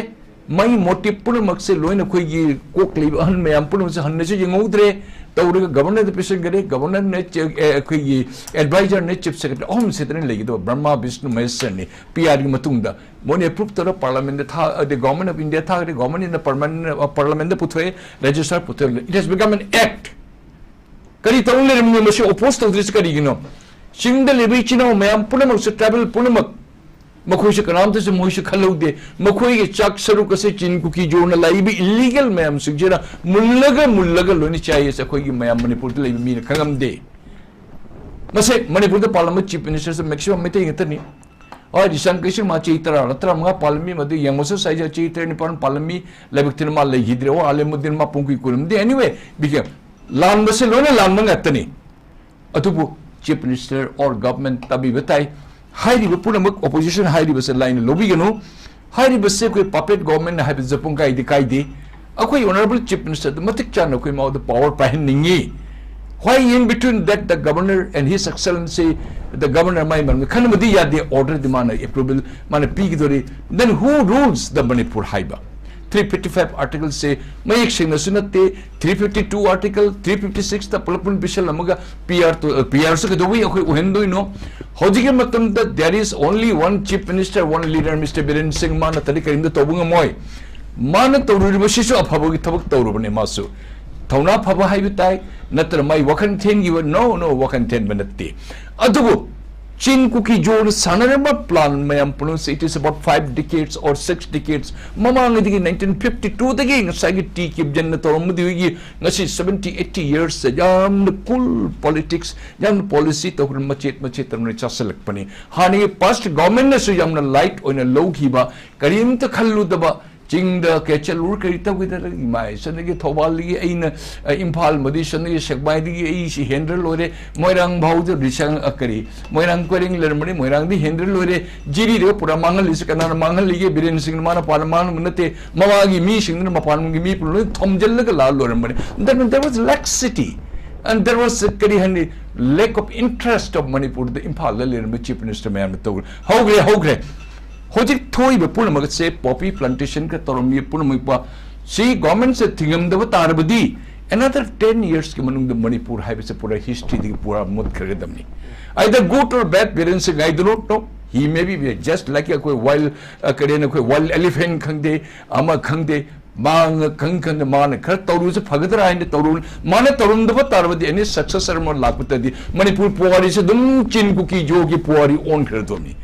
ꯃꯥꯒꯤ ꯃꯣꯇꯤꯚ ꯄꯨꯝꯅꯃꯛꯁꯦ ꯂꯣꯏꯅ ꯑꯩꯈꯣꯏꯒꯤ ꯀꯣꯛ ꯂꯩꯕ ꯑꯍꯟ ꯃꯌꯥꯝ ꯄꯨꯝꯅꯃꯛꯁꯦ ꯍꯟꯅꯁꯨ ꯌꯦꯡꯍꯧꯗ꯭ꯔꯦ꯫ ꯇꯧꯔꯒ ꯒꯕꯔꯅꯔꯗ ꯄꯤꯁꯤꯟꯈꯔꯦ꯫ ꯒꯕꯔꯅꯔꯅ ꯆꯦ-, ꯑꯦ, ꯑꯩꯈꯣꯏꯒꯤ ꯑꯦꯗꯚꯥꯏꯖꯔꯅ ꯆꯤꯐ ꯁꯦꯀ꯭ꯔꯦꯇꯔꯤ ꯑꯍꯨꯝ ꯁꯤꯗꯅ ꯂꯩꯒꯗꯕ ꯕ꯭ꯔꯍꯃ ꯕꯤꯁꯅꯨ ꯃꯍꯦꯁꯔꯅꯤ ꯄꯤ ꯑꯥꯔꯒꯤ ꯃꯇꯨꯡꯗ꯫ ꯃꯣꯏꯅ ꯑꯦꯄ꯭ꯔꯨꯞ ꯇꯧꯔ ꯄꯥꯔꯂꯥꯃꯦꯟꯗ ꯊꯥ-, ꯑꯗꯩ ꯒꯣꯚꯔꯃꯦꯟ ꯑꯣꯐ ꯏꯟꯗꯤꯌꯥ ꯊꯥꯈ꯭ꯔꯦ꯫ ꯒꯣꯚꯔꯃꯦꯟꯅ ꯄꯥꯔꯂꯥꯃꯦꯟꯗ ꯄꯨꯊꯣꯛꯑꯦ, register ꯄꯨꯊꯣꯛꯑꯦ꯫ It has become an act꯫ ꯀꯔꯤ ꯇꯧꯔ ꯂꯩꯔꯝꯃꯤꯅꯣ? ꯃꯁꯤ ꯑꯣꯄꯣꯖ ꯇꯧꯗ꯭ꯔꯤꯁꯤ ꯀꯔꯤꯒꯤꯅꯣ? ꯆꯤꯡꯗ ꯂꯩꯕ ꯏꯆꯤꯟ ꯏꯅꯥꯎ ꯃꯌꯥꯝ ꯄꯨꯝꯅꯃꯛꯁꯨ, ꯇ꯭ꯔꯥꯏꯕꯦꯜ ꯄꯨꯝꯅꯃꯛ, ꯃꯈꯣꯏꯁꯨ ꯀꯅꯥꯝꯇꯁꯨ ꯃꯣꯏꯁꯨ ꯈꯜꯍꯧꯗꯦ꯫ ꯃꯈꯣꯏꯒꯤ ꯆꯥꯛ ꯁꯔꯨꯛ ꯑꯁꯦ ꯆꯤꯟ ꯀꯨꯀꯤ ꯖꯣꯅ ꯂꯥꯛꯏꯕ ꯏꯂꯤꯒꯦꯜ ꯃꯌꯥꯝꯁꯤꯡꯁꯤꯅ ꯃꯨꯜꯂꯒ ꯃꯨꯜꯂꯒ ꯂꯣꯏꯅ ꯆꯥꯏ꯫ ꯑꯁꯦ ꯑꯩꯈꯣꯏꯒꯤ ꯃꯌꯥꯝ ꯃꯅꯤꯄꯨꯔꯗ ꯂꯩꯕ ꯃꯤꯅ ꯈꯪꯉꯝꯗꯦ꯫ ꯃꯁꯦ ꯃꯅꯤꯄꯨꯔꯗ ꯄꯥꯜꯂꯝꯕ ꯆꯤꯐ ꯃꯤꯅꯤꯁꯇꯔꯁꯦ ꯃꯦꯛꯁꯤꯃꯝ ꯃꯩꯇꯩ ꯉꯥꯛꯇꯅꯤ꯫ ꯍꯣꯏ, ꯔꯤꯁꯥꯡ ꯀꯩꯁꯤꯡ ꯃꯥ ꯆꯍꯤ ꯇꯔꯥ ꯇꯔꯥꯃꯉꯥ ꯄꯥꯜꯂꯝꯃꯤ, ꯃꯗꯨ ꯌꯦꯡꯕꯁꯨ ꯁꯥꯏꯖ ꯆꯍꯤ ꯇꯔꯦꯠ ꯅꯤꯄꯥꯜ ꯄꯥꯜꯂꯝꯃꯤ꯫ ꯂꯥꯏꯕꯛ ꯊꯤꯅ ꯃꯥ ꯂꯩꯈꯤꯗ꯭ꯔꯦ꯫ ꯑꯣ, ꯑꯥꯂꯦꯃꯨꯗꯤꯟ ꯃꯥ ꯄꯨꯡꯀꯨꯏ ꯀꯨꯏꯔꯝꯗꯦ꯫ Anyway, ꯕꯤꯀꯦ-, ꯂꯥꯟꯕꯁꯦ ꯂꯣꯏꯅ ꯂꯥꯟꯕ ꯉꯥꯛꯇꯅꯤ꯫ ꯑꯗꯨꯕꯨ ꯆꯤꯐ ꯃꯤꯅꯤꯁꯇꯔ ꯑꯣꯔ ꯒꯚꯔꯟꯃꯦꯟꯠ ꯇꯥꯕꯤꯕ ꯇꯥꯏ꯫ ꯍꯥꯏꯔꯤꯕ ꯄꯨꯝꯅꯃꯛ ꯑꯣꯄꯣꯖꯤꯁꯟ ꯍꯥꯏꯔꯤꯕꯁꯦ ꯂꯥꯏꯅ ꯂꯧꯕꯤꯒꯅꯨ꯫ ꯍꯥꯏꯔꯤꯕꯁꯦ ꯑꯩꯈꯣꯏ ꯄꯄꯦꯠ ꯒꯚꯔꯟꯃꯦꯟꯠꯅ ꯍꯥꯏꯕꯁꯦ ꯄꯨꯡ ꯀꯥꯏꯗꯤ ꯀꯥꯏꯗꯦ꯫ ꯑꯩꯈꯣꯏ ꯑꯣꯅꯔꯦꯕꯜ ꯆꯤꯐ ꯃꯤꯅꯤꯁꯇꯔꯗ ꯃꯇꯤꯛ ꯆꯥꯅ ꯑꯩꯈꯣꯏ ꯃꯉꯣꯟꯗ power ꯄꯥꯏꯍꯟꯅꯤꯡꯉꯤ꯫ Why in between that the governor and his excellency the governor ꯃꯥꯏ ꯃꯔꯝꯗ ꯈꯟꯅꯕꯗꯤ ꯌꯥꯗꯦ꯫ ꯑꯣꯔꯗꯔꯗꯤ ꯃꯥꯅ ꯑꯦꯄ꯭ꯔꯨꯕꯦꯜ ꯃꯥꯅ ꯄꯤꯒꯗꯧꯔꯤ꯫ Then who rules the Manipur ꯍꯥꯏꯕ ꯊ꯭ꯔꯤ ꯐꯤꯐꯇꯤ ꯐꯥꯏꯚ ꯑꯥꯔꯇꯤꯀꯜꯁꯦ ꯃꯌꯦꯛ ꯁꯦꯡꯅꯁꯨ ꯅꯠꯇꯦ꯫ Three fifty two article, three fifty ꯁꯤꯛꯁꯇ ꯄꯨꯂꯞ ꯄꯨꯟ ꯄꯤꯁꯜꯂꯝꯃꯒ ꯄꯤ ꯑꯥꯔ ꯇꯨ-, ꯄꯤ ꯑꯥꯔꯁꯨ ꯀꯩꯗꯧꯕꯩ ꯑꯩꯈꯣꯏ ꯑꯣꯏꯍꯟꯗꯣꯏꯅꯣ? ꯍꯧꯖꯤꯛꯀꯤ ꯃꯇꯝꯗ there is only one chief minister, one leader, mister Biren ꯁꯤꯡ, ꯃꯥ ꯅꯠꯇ꯭ꯔꯗꯤ ꯀꯔꯤꯝꯇ ꯇꯧꯕ ꯉꯝꯃꯣꯏ꯫ ꯃꯥꯅ ꯇꯧꯔꯨꯔꯤꯕꯁꯤꯁꯨ ꯑꯐꯕꯒꯤ ꯊꯕꯛ ꯇꯧꯔꯨꯕꯅꯦ꯫ ꯃꯥꯁꯨ ꯊꯧꯅꯥ ꯐꯕ ꯍꯥꯏꯕ ꯇꯥꯏ, ꯅꯠꯇ꯭ꯔ ꯃꯥꯏ ꯋꯥꯈꯜ ꯊꯦꯟꯈꯤꯕ? No, no, ꯋꯥꯈꯜ ꯊꯦꯟꯕ ꯅꯠꯇꯦ꯫ ꯑꯗꯨꯕꯨ ꯆꯤꯟ ꯀꯨꯀꯤ ꯖꯣꯅ ꯁꯥꯟꯅꯔꯝꯕ ꯄ꯭ꯂꯥꯟ ꯃꯌꯥꯝ ꯄꯨꯝꯅꯃꯛꯁꯦ, it is about five decades or six decades ꯃꯃꯥꯡꯗꯒꯤ, ꯅꯥꯏꯟꯇꯤꯟ ꯐꯤꯐꯇꯤ ꯇꯨꯗꯒꯤ ꯉꯁꯥꯏꯒꯤ ꯇꯤ ꯀꯤꯞꯖꯟꯅ ꯇꯧꯔꯝꯕꯗꯨꯒꯤ ꯉꯁꯤ ꯁꯕꯦꯟꯇꯤ ꯑꯩꯠꯇꯤ ꯌꯔꯁꯇ ꯌꯥꯝꯅ ꯀꯨꯜ ꯄꯣꯂꯤꯇꯤꯛꯁ, ꯌꯥꯝꯅ ꯄꯣꯂꯤꯁꯤ ꯇꯧꯈ꯭ꯔ ꯃꯆꯦꯠ ꯃꯆꯦꯠ ꯇꯧꯅ ꯆꯥꯁꯤꯜꯂꯛꯄꯅꯤ꯫ ꯍꯥꯟꯅꯒꯤ ꯄꯥꯁꯠ ꯒꯣꯚꯔꯟꯃꯦꯟꯠꯅꯁꯨ ꯌꯥꯝꯅ ꯂꯥꯏꯠ ꯑꯣꯏꯅ ꯂꯧꯈꯤꯕ, ꯀꯔꯤꯝꯇ ꯈꯜꯂꯨꯗꯕ, ꯆꯤꯡꯗ ꯀꯩ ꯆꯠꯂꯨꯔ ꯀꯔꯤ ꯇꯧꯒꯗ꯭ꯔꯥ? ꯏꯃꯥꯏ, ꯁꯣꯝꯗꯒꯤ ꯊꯧꯕꯥꯜꯗꯒꯤ ꯑꯩꯅ, ꯑ, ꯏꯝꯐꯥꯜ, ꯃꯗꯨꯏ ꯁꯣꯝꯗꯒꯤ ꯁꯦꯛꯃꯥꯏꯗꯒꯤ ꯑꯩꯁꯤ ꯍꯦꯟꯗ꯭ꯔ ꯂꯣꯏꯔꯦ, ꯃꯣꯏꯔꯥꯡ ꯐꯥꯎꯗ ꯔꯤꯁꯥꯡ, ꯑ, ꯀꯔꯤ, ꯃꯣꯏꯔꯥꯡ ꯀꯣꯏꯔꯦꯡ ꯂꯩꯔꯝꯕꯅꯤ, ꯃꯣꯏꯔꯥꯡꯗꯤ ꯍꯦꯟꯗ꯭ꯔ ꯂꯣꯏꯔꯦ꯫ ꯖꯤꯔꯤꯗꯒ ꯄꯨꯔꯥ ꯃꯥꯡꯍꯜꯂꯤꯁꯤ ꯀꯅꯥꯅ ꯃꯥꯡꯍꯜꯂꯤꯒꯦ? ꯕꯤꯔꯦꯟ ꯁꯤꯡꯅ ꯃꯥꯅ ꯄꯥꯅ ꯃꯥꯡꯍꯟꯕ ꯅꯠꯇꯦ, ꯃꯃꯥꯒꯤ ꯃꯤꯁꯤꯡꯗꯨꯅ ꯃꯄꯥꯟꯒꯤ ꯃꯤ ꯄꯨꯝꯅꯃꯛ ꯊꯣꯝꯖꯤꯜꯂꯒ ꯂꯥꯛꯑ ꯂꯣꯏꯔꯝꯕꯅꯤ꯫ Then there was laxity and there was, ꯀꯔꯤ ꯍꯥꯏꯅꯤ, lack of interest of ꯃꯅꯤꯄꯨꯔꯗ ꯏꯝꯐꯥꯜꯗ ꯂꯩꯔꯝꯕ ꯆꯤꯐ ꯃꯤꯅꯤꯁꯇꯔ ꯃꯌꯥꯝꯅ ꯇꯧꯈ꯭ꯔꯦ꯫ ꯍꯧꯈ꯭ꯔꯦ, ꯍꯧꯈ꯭ꯔꯦ꯫ ꯍꯧꯖꯤꯛ ꯊꯣꯛꯏꯕ ꯄꯨꯝꯅꯃꯛ ꯑꯁꯦ poppy plantation ꯀ ꯇꯧꯔꯝꯃꯤ ꯄꯨꯝꯅꯃꯛꯄ ꯁꯤ government ꯁꯦ ꯊꯤꯡꯉꯝꯗꯕ ꯇꯥꯔꯕꯗꯤ, another ten years ꯀꯤ ꯃꯅꯨꯡꯗ ꯃꯅꯤꯄꯨꯔ ꯍꯥꯏꯕꯁꯦ ꯄꯨꯔꯥ history ꯗꯒꯤ ꯄꯨꯔꯥ ꯃꯨꯠꯈ꯭ꯔꯒꯗꯕꯅꯤ꯫ Either good or bad, Biren ꯁꯤꯡ, I do not know. He may be just like ꯑꯩꯈꯣꯏ wild, ꯑ, ꯀꯔꯤ ꯍꯥꯏꯅ, ꯑꯩꯈꯣꯏ wild elephant ꯈꯪꯗꯦ, ꯑꯃ ꯈꯪꯗꯦ, ꯃꯥ ꯈꯪ ꯈꯪꯗ ꯃꯥꯅ ꯈꯔ ꯇꯧꯔꯨꯁꯦ ꯐꯒꯗ꯭ꯔꯥ ꯍꯥꯏꯅ ꯇꯧꯔꯨ꯫ ꯃꯥꯅ ꯇꯧꯔꯝꯗꯕ ꯇꯥꯔꯕꯗꯤ, any successor ꯑꯃ ꯂꯥꯛꯄ ꯇꯥꯔꯗꯤ, ꯃꯅꯤꯄꯨꯔ ꯄꯨꯋꯥꯔꯤꯁꯦ ꯑꯗꯨꯝ ꯆꯤꯟ ꯀꯨꯀꯤ ꯖꯣꯒꯤ ꯄꯨꯋꯥꯔꯤ ꯑꯣꯟꯈ꯭ꯔꯗꯕꯅꯤ꯫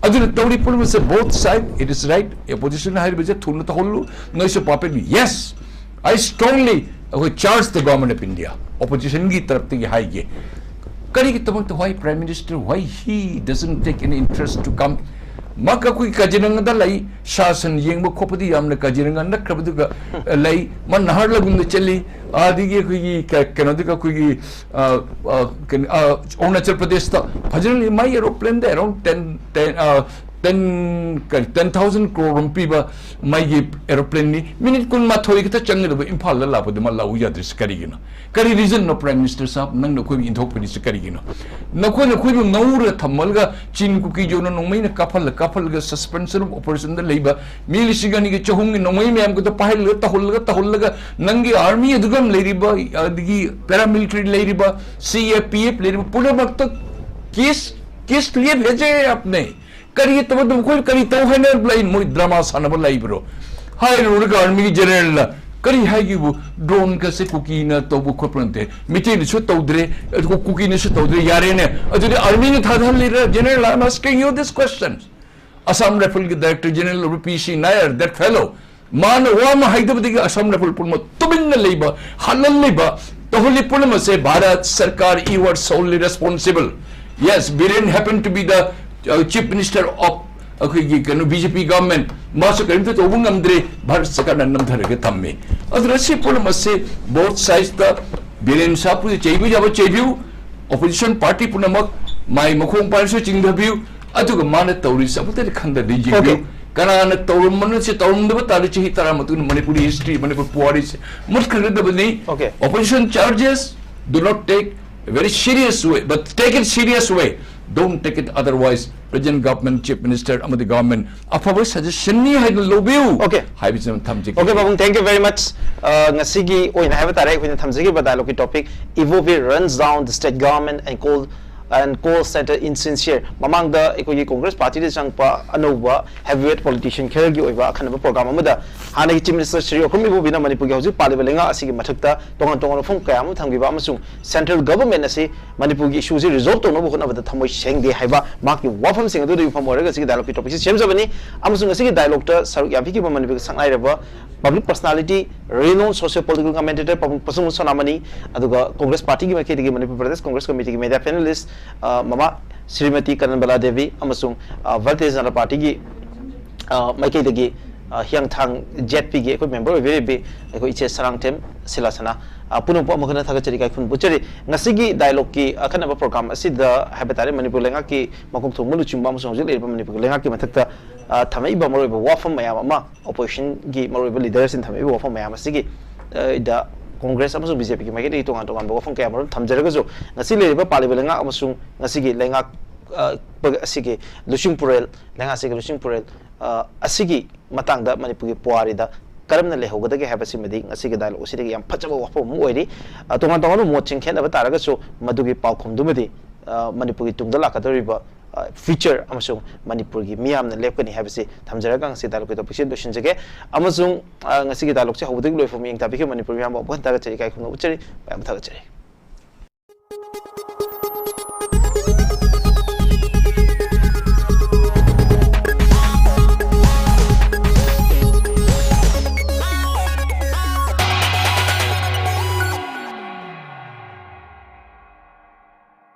ꯑꯗꯨꯅ ꯇꯧꯔꯤ ꯄꯨꯝꯅꯃꯛꯁꯦ, both side, it is right. Opposition ꯍꯥꯏꯔꯤꯕꯁꯦ ꯊꯨꯅ ꯇꯧꯍꯜꯂꯨ, ꯅꯣꯏꯁꯨ ꯄꯥꯄꯦꯠ꯫ Yes, I strongly, ꯑꯩꯈꯣꯏ charge the government of India, opposition ꯒꯤ ꯇꯔꯞꯇꯒꯤ ꯍꯥꯏꯒꯦ꯫ ꯀꯔꯤꯒꯤꯗꯃꯛꯇ, why Prime Minister, why he doesn't take any interest to come? ꯃꯥ ꯑꯩꯈꯣꯏ ꯀꯥꯖꯤꯔꯪꯒꯗ ꯂꯩ, ꯁꯥ ꯁꯟ ꯌꯦꯡꯕ ꯈꯣꯠꯄꯗꯤ ꯌꯥꯝꯅ ꯀꯥꯖꯤꯔꯪꯒ ꯅꯛꯈ꯭ꯔꯕꯗꯨꯒ, ꯑ, ꯂꯩ꯫ ꯃꯥ ꯅꯍꯥꯔꯂꯒꯨꯟꯗ ꯆꯠꯂꯤ, ꯑꯗꯒꯤ ꯑꯩꯈꯣꯏꯒꯤ ꯀ-, ꯀꯩꯅꯣꯗꯒ ꯑꯩꯈꯣꯏꯒꯤ, ꯑ, ꯑ, ꯀꯩꯅꯣ, ꯑ, ꯑꯔꯨꯅꯥꯆꯜ ꯄ꯭ꯔꯗꯦꯁꯇ ꯐꯖꯅ ꯂꯩ꯫ ꯃꯥꯏ aeroplane ꯗ around ten, ten, ꯑ, ten, ꯀꯔꯤ, ten thousand crore ꯔꯣꯝ ꯄꯤꯕ ꯃꯥꯒꯤ aeroplane ꯅꯤ꯫ Minute ꯀꯨꯟꯃꯥꯊꯣꯏ ꯈꯛꯇ ꯆꯪꯒꯗꯕ ꯏꯝꯐꯥꯜꯗ ꯂꯥꯛꯄꯗ ꯃꯥ ꯂꯥꯛꯎ ꯌꯥꯗ꯭ꯔꯤꯁꯤ ꯀꯔꯤꯒꯤꯅꯣ? ꯀꯔꯤ reason ꯅꯣ, Prime Minister ꯁꯥꯍꯕ, ꯅꯪꯅ ꯑꯩꯈꯣꯏꯕꯨ ꯏꯟꯊꯣꯛꯄꯤꯔꯤꯁꯤ ꯀꯔꯤꯒꯤꯅꯣ? ꯅꯈꯣꯏꯅ ꯑꯩꯈꯣꯏꯕꯨ ꯉꯧꯔꯒ ꯊꯝꯃꯒ ꯆꯤꯟ ꯀꯨꯀꯤ ꯖꯣꯅ ꯅꯣꯡꯃꯩꯅ ꯀꯥꯞꯍꯜꯂ ꯀꯥꯞꯍꯜꯂꯒ suspension of operation ꯗ ꯂꯩꯕ ꯃꯤ ꯂꯤꯁꯤꯡ ꯑꯅꯤꯒ ꯆꯍꯨꯝꯒꯤ ꯅꯣꯡꯃꯩ ꯃꯌꯥꯝꯒꯗꯣ ꯄꯥꯏꯍꯜꯂꯒ ꯇꯧꯍꯜꯂꯒ ꯇꯧꯍꯜꯂꯒ ꯅꯪꯒꯤ army ꯑꯗꯨꯒ ꯂꯩꯔꯤꯕ, ꯑꯗꯒꯤ paramilitary ꯂꯩꯔꯤꯕ, C A P F ꯂꯩꯔꯤꯕ ꯄꯨꯝꯅꯃꯛꯇ case, case ꯂꯦꯞ ꯍꯦꯖꯦ ꯑꯞꯅꯦ꯫ ꯀꯔꯤ ꯇꯧꯕ ꯑꯗꯨꯝ ꯑꯩꯈꯣꯏ ꯀꯔꯤ ꯇꯧ ꯍꯥꯏꯅ ꯂꯩ? ꯃꯣꯏ drama ꯁꯥꯟꯅꯕ ꯂꯩꯕ꯭ꯔꯣ? ꯍꯥꯏꯔꯨꯔꯒ army ꯒꯤ general ꯅ ꯀꯔꯤ ꯍꯥꯏꯈꯤꯕꯨ? Drone ꯀꯁꯦ ꯀꯨꯀꯤꯅ ꯇꯧꯕ ꯈꯣꯠꯄ ꯅꯠꯇꯦ, ꯃꯤꯇꯩꯅꯁꯨ ꯇꯧꯗ꯭ꯔꯦ, ꯑꯗꯨꯒ ꯀꯨꯀꯤꯅꯁꯨ ꯇꯧꯗ꯭ꯔꯦ, ꯌꯥꯔꯦꯅꯦ꯫ ꯑꯗꯨꯗꯤ army ꯅ ꯊꯥꯗꯍꯜꯂꯤꯔ? General, I am asking you this question. Assam Rifle ꯒꯤ Director General ꯑꯣꯏꯕ P C Nair, that fellow, ꯃꯥꯅ ꯋꯥ ꯑꯃ ꯍꯥꯏꯗꯕꯗꯒꯤ Assam Rifle ꯄꯨꯝꯅꯃꯛ ꯇꯨꯃꯤꯟꯅ ꯂꯩꯕ, ꯍꯥꯠꯍꯜꯂꯤꯕ, ꯇꯧꯍꯜꯂꯤ ꯄꯨꯝꯅꯃꯛꯁꯦ ꯚꯥꯔꯠ ꯁꯔꯀꯥꯔ, you are solely responsible. Yes, Biren happen to be the, uh, Chief Minister of ꯑꯩꯈꯣꯏꯒꯤ ꯀꯩꯅꯣ B J P government, ꯃꯥꯁꯨ ꯀꯔꯤꯝꯇ ꯇꯧꯕ ꯉꯝꯗ꯭ꯔꯦ, ꯚꯥꯔꯠ ꯁꯔꯀꯥꯔꯅ ꯅꯝꯊꯔꯒ ꯊꯝꯃꯤ꯫ ꯑꯗꯨꯅ ꯁꯤ ꯄꯨꯝꯅꯃꯛꯁꯦ both sides ꯇ ꯕꯤꯔꯦꯟ ꯁꯥꯍꯕꯄꯨ ꯆꯩꯕ ꯌꯥꯕ ꯆꯩꯕꯤꯌꯨ, opposition party ꯄꯨꯝꯅꯃꯛ ꯃꯥꯏ ꯃꯈꯣꯡ ꯄꯥꯏꯔꯁꯨ ꯆꯤꯡꯊꯕꯤꯌꯨ, ꯑꯗꯨꯒ ꯃꯥꯅ ꯇꯧꯔꯤꯁꯦ ꯑꯃꯨꯛꯇꯗꯤ ꯈꯟꯊꯗꯤ ꯌꯦꯡꯕꯤꯌꯨ꯫ Okay. ꯀꯅꯥꯅ ꯇꯧꯔꯝꯕꯅꯣ? ꯁꯤ ꯇꯧꯔꯝꯗꯕ ꯇꯥꯔꯗꯤ ꯆꯍꯤ ꯇꯔꯥ ꯃꯇꯨꯡꯗ Manipuri history, Manipur ꯄꯨꯋꯥꯔꯤꯁꯦ ꯃꯨꯠꯈ꯭ꯔꯒꯗꯕꯅꯤ꯫ Okay. Opposition charges, do not take a very serious way, but take it serious way. Don't take it otherwise. Present government, chief minister ꯑꯃꯗꯤ government ꯑꯐꯕ suggestion ꯅꯤ ꯍꯥꯏꯅ ꯂꯧꯕꯤꯌꯨ Okay. ꯍꯥꯏꯕꯁꯤꯃ ꯊꯝꯖꯒꯦ꯫ Okay, ꯄꯥꯕꯨꯡ, thank you very much. ꯑ, ꯉꯁꯤꯒꯤ ꯑꯣꯏꯅ ꯍꯥꯏꯕ ꯇꯥꯔꯦ, ꯑꯩꯈꯣꯏꯅ ꯊꯝꯖꯈꯤꯕ dialogue ꯀꯤ topic, Ibobi runs down the state government and call and call Centre insincere. ꯃꯃꯥꯡꯗ ꯑꯩꯈꯣꯏꯒꯤ Congress party ꯗ ꯆꯪꯉꯛꯄ ꯑꯅꯧꯕ heavyweight politician ꯈꯔꯒꯤ ꯑꯣꯏꯕ ꯑꯈꯟꯅꯕ program ꯑꯃꯗ ꯍꯥꯟꯅꯒꯤ Chief Minister ꯁ꯭ꯔꯤ ꯑꯣꯀ꯭ꯔꯝ ꯏꯕꯣꯕꯤꯅ ꯃꯅꯤꯄꯨꯔꯒꯤ ꯍꯧꯖꯤꯛ ꯄꯥꯜꯂꯤꯕ ꯂꯩꯉꯥꯛ ꯑꯁꯤꯒꯤ ꯃꯊꯛꯇ ꯇꯣꯉꯥꯟ ꯇꯣꯉꯥꯟꯕ ꯋꯥꯐꯝ ꯀꯌꯥ ꯑꯃ ꯊꯝꯈꯤꯕ ꯑꯃꯁꯨꯡ central government ꯑꯁꯤ ꯃꯅꯤꯄꯨꯔꯒꯤ issue ꯁꯤ resolve ꯇꯧꯅꯕ ꯍꯣꯠꯅꯕꯗ ꯊꯃꯣꯏ ꯁꯦꯡꯗꯦ ꯍꯥꯏꯕ ꯃꯍꯥꯛꯀꯤ ꯋꯥꯐꯝꯁꯤꯡ ꯑꯗꯨꯗ ꯌꯨꯝꯐꯝ ꯑꯣꯏꯔꯒ ꯉꯁꯤꯒꯤ dialogue ꯀꯤ topic ꯁꯤ ꯁꯦꯝꯖꯕꯅꯤ꯫ ꯑꯃꯁꯨꯡ ꯉꯁꯤꯒꯤ dialogue ꯇ ꯁꯔꯨꯛ ꯌꯥꯕꯤꯈꯤꯕ ꯃꯅꯤꯄꯨꯔꯒꯤ ꯁꯛꯅꯥꯏꯔꯕ public personality, renowned socio political commentator ꯄꯥꯕꯨꯡ ꯄꯁꯨꯡ ꯁꯣꯅꯥꯃꯅꯤ, ꯑꯗꯨꯒ Congress party ꯒꯤ ꯃꯥꯏꯀꯩꯗꯒꯤ Manipur Pradesh Congress Committee ꯒꯤ media panelist, ꯑ, ꯃꯃꯥ ꯁ꯭ꯔꯤꯃꯇꯤ ꯀꯅꯟꯕꯂꯥ ꯗꯦꯕꯤ ꯑꯃꯁꯨꯡ, ꯑ, Bharatiya Janata Party ꯒꯤ, ꯑ, ꯃꯥꯏꯀꯩꯗꯒꯤ, ꯑ, ꯍꯤꯌꯥꯡꯊꯥꯡ Z P ꯒꯤ ꯑꯩꯈꯣꯏ member ꯑꯣꯏꯕꯤꯔꯤꯕꯤ ꯑꯩꯈꯣꯏ ꯏꯆꯦ ꯁꯔꯥꯡꯊꯦꯝ ꯁꯤꯂꯥꯁꯅꯥ, ꯑ, ꯄꯨꯝꯅꯃꯛꯄꯨ ꯑꯃꯨꯛ ꯍꯟꯅ ꯊꯥꯒꯠꯆꯔꯤ, ꯏꯀꯥꯏ ꯈꯨꯝꯅꯕ ꯎꯠꯆꯔꯤ꯫ ꯉꯁꯤꯒꯤ dialogue ꯀꯤ ꯑꯈꯟꯅꯕ program ꯑꯁꯤꯗ ꯍꯥꯏꯕ ꯇꯥꯔꯦ, ꯃꯅꯤꯄꯨꯔ ꯂꯩꯉꯥꯛꯀꯤ ꯃꯀꯣꯛ ꯊꯣꯡꯕ ꯂꯨꯆꯤꯡꯕ ꯑꯃꯁꯨꯡ ꯍꯧꯖꯤꯛ ꯂꯩꯔꯤꯕ ꯃꯅꯤꯄꯨꯔꯒꯤ ꯂꯩꯉꯥꯛꯀꯤ ꯃꯊꯛꯇ, ꯑ, ꯊꯝꯃꯛꯏꯕ ꯃꯔꯨꯑꯣꯏꯕ ꯋꯥꯐꯝ ꯃꯌꯥꯝ ꯑꯃ, opposition ꯒꯤ ꯃꯔꯨꯑꯣꯏꯕ leader ꯁꯤꯡ ꯊꯝꯃꯛꯏꯕ ꯋꯥꯐꯝ ꯃꯌꯥꯝ ꯑꯁꯤꯒꯤ, ꯑ, ꯗ Congress ꯑꯃꯁꯨꯡ B J P ꯒꯤ ꯃꯥꯏꯀꯩꯗꯒꯤ ꯇꯣꯉꯥꯟ ꯇꯣꯉꯥꯟꯕ ꯋꯥꯐꯝ ꯀꯌꯥ ꯃꯔꯨꯝ ꯊꯝꯖꯔꯒꯁꯨ, ꯉꯁꯤ ꯂꯩꯔꯤꯕ ꯄꯥꯜꯂꯤꯕ ꯂꯩꯉꯥꯛ ꯑꯃꯁꯨꯡ ꯉꯁꯤꯒꯤ ꯂꯩꯉꯥꯛ, ꯑ, ꯄ-, ꯑꯁꯤꯒꯤ ꯂꯨꯆꯤꯡ ꯄꯨꯔꯦꯜ, ꯂꯩꯉꯥꯛ ꯑꯁꯤꯒꯤ ꯂꯨꯆꯤꯡ ꯄꯨꯔꯦꯜ, ꯑ, ꯑꯁꯤꯒꯤ ꯃꯇꯥꯡꯗ ꯃꯅꯤꯄꯨꯔꯒꯤ ꯄꯨꯋꯥꯔꯤꯗ ꯀꯔꯝꯅ ꯂꯩꯍꯧꯒꯗꯒꯦ ꯍꯥꯏꯕꯁꯤꯃꯗꯤ ꯉꯁꯤꯒꯤ dialogue ꯑꯁꯤꯗꯒꯤ ꯌꯥꯝ ꯐꯖꯕ ꯋꯥꯐꯝ ꯑꯃ ꯑꯣꯏꯔꯤ꯫ ꯑ, ꯇꯣꯉꯥꯟ ꯇꯣꯉꯥꯟꯕ ꯃꯣꯠꯁꯤꯡ ꯈꯦꯠꯅꯕ ꯇꯥꯔꯒꯁꯨ ꯃꯗꯨꯒꯤ ꯄꯥꯎꯈꯨꯝꯗꯨꯃꯗꯤ, ꯑ, ꯃꯅꯤꯄꯨꯔꯒꯤ ꯇꯨꯡꯗ ꯂꯥꯛꯀꯗꯧꯔꯤꯕ, ꯑ, future ꯑꯃꯁꯨꯡ ꯃꯅꯤꯄꯨꯔꯒꯤ ꯃꯤꯌꯥꯝꯅ ꯂꯦꯞꯀꯅꯤ ꯍꯥꯏꯕꯁꯤ ꯊꯝꯖꯔꯒ ꯉꯁꯤ dialogue ꯀꯤ topic ꯁꯤ ꯂꯣꯏꯁꯤꯟꯖꯒꯦ꯫ ꯑꯃꯁꯨꯡ, ꯑ, ꯉꯁꯤꯒꯤ dialogue ꯁꯤ ꯍꯧꯕꯗꯒꯤ ꯂꯣꯏꯐꯥꯎ ꯃꯤꯠꯌꯦꯡ ꯇꯥꯕꯤꯈꯤꯕ ꯃꯅꯤꯄꯨꯔ ꯃꯤꯌꯥꯝꯕꯨ ꯑꯃꯨꯛ ꯍꯟꯅ ꯊꯥꯒꯠꯆꯔꯤ, ꯏꯀꯥꯏ ꯈꯨꯝꯅꯕ ꯎꯠꯆꯔꯤ, ꯃꯌꯥꯝꯕꯨ ꯊꯥꯒꯠꯆꯔꯤ꯫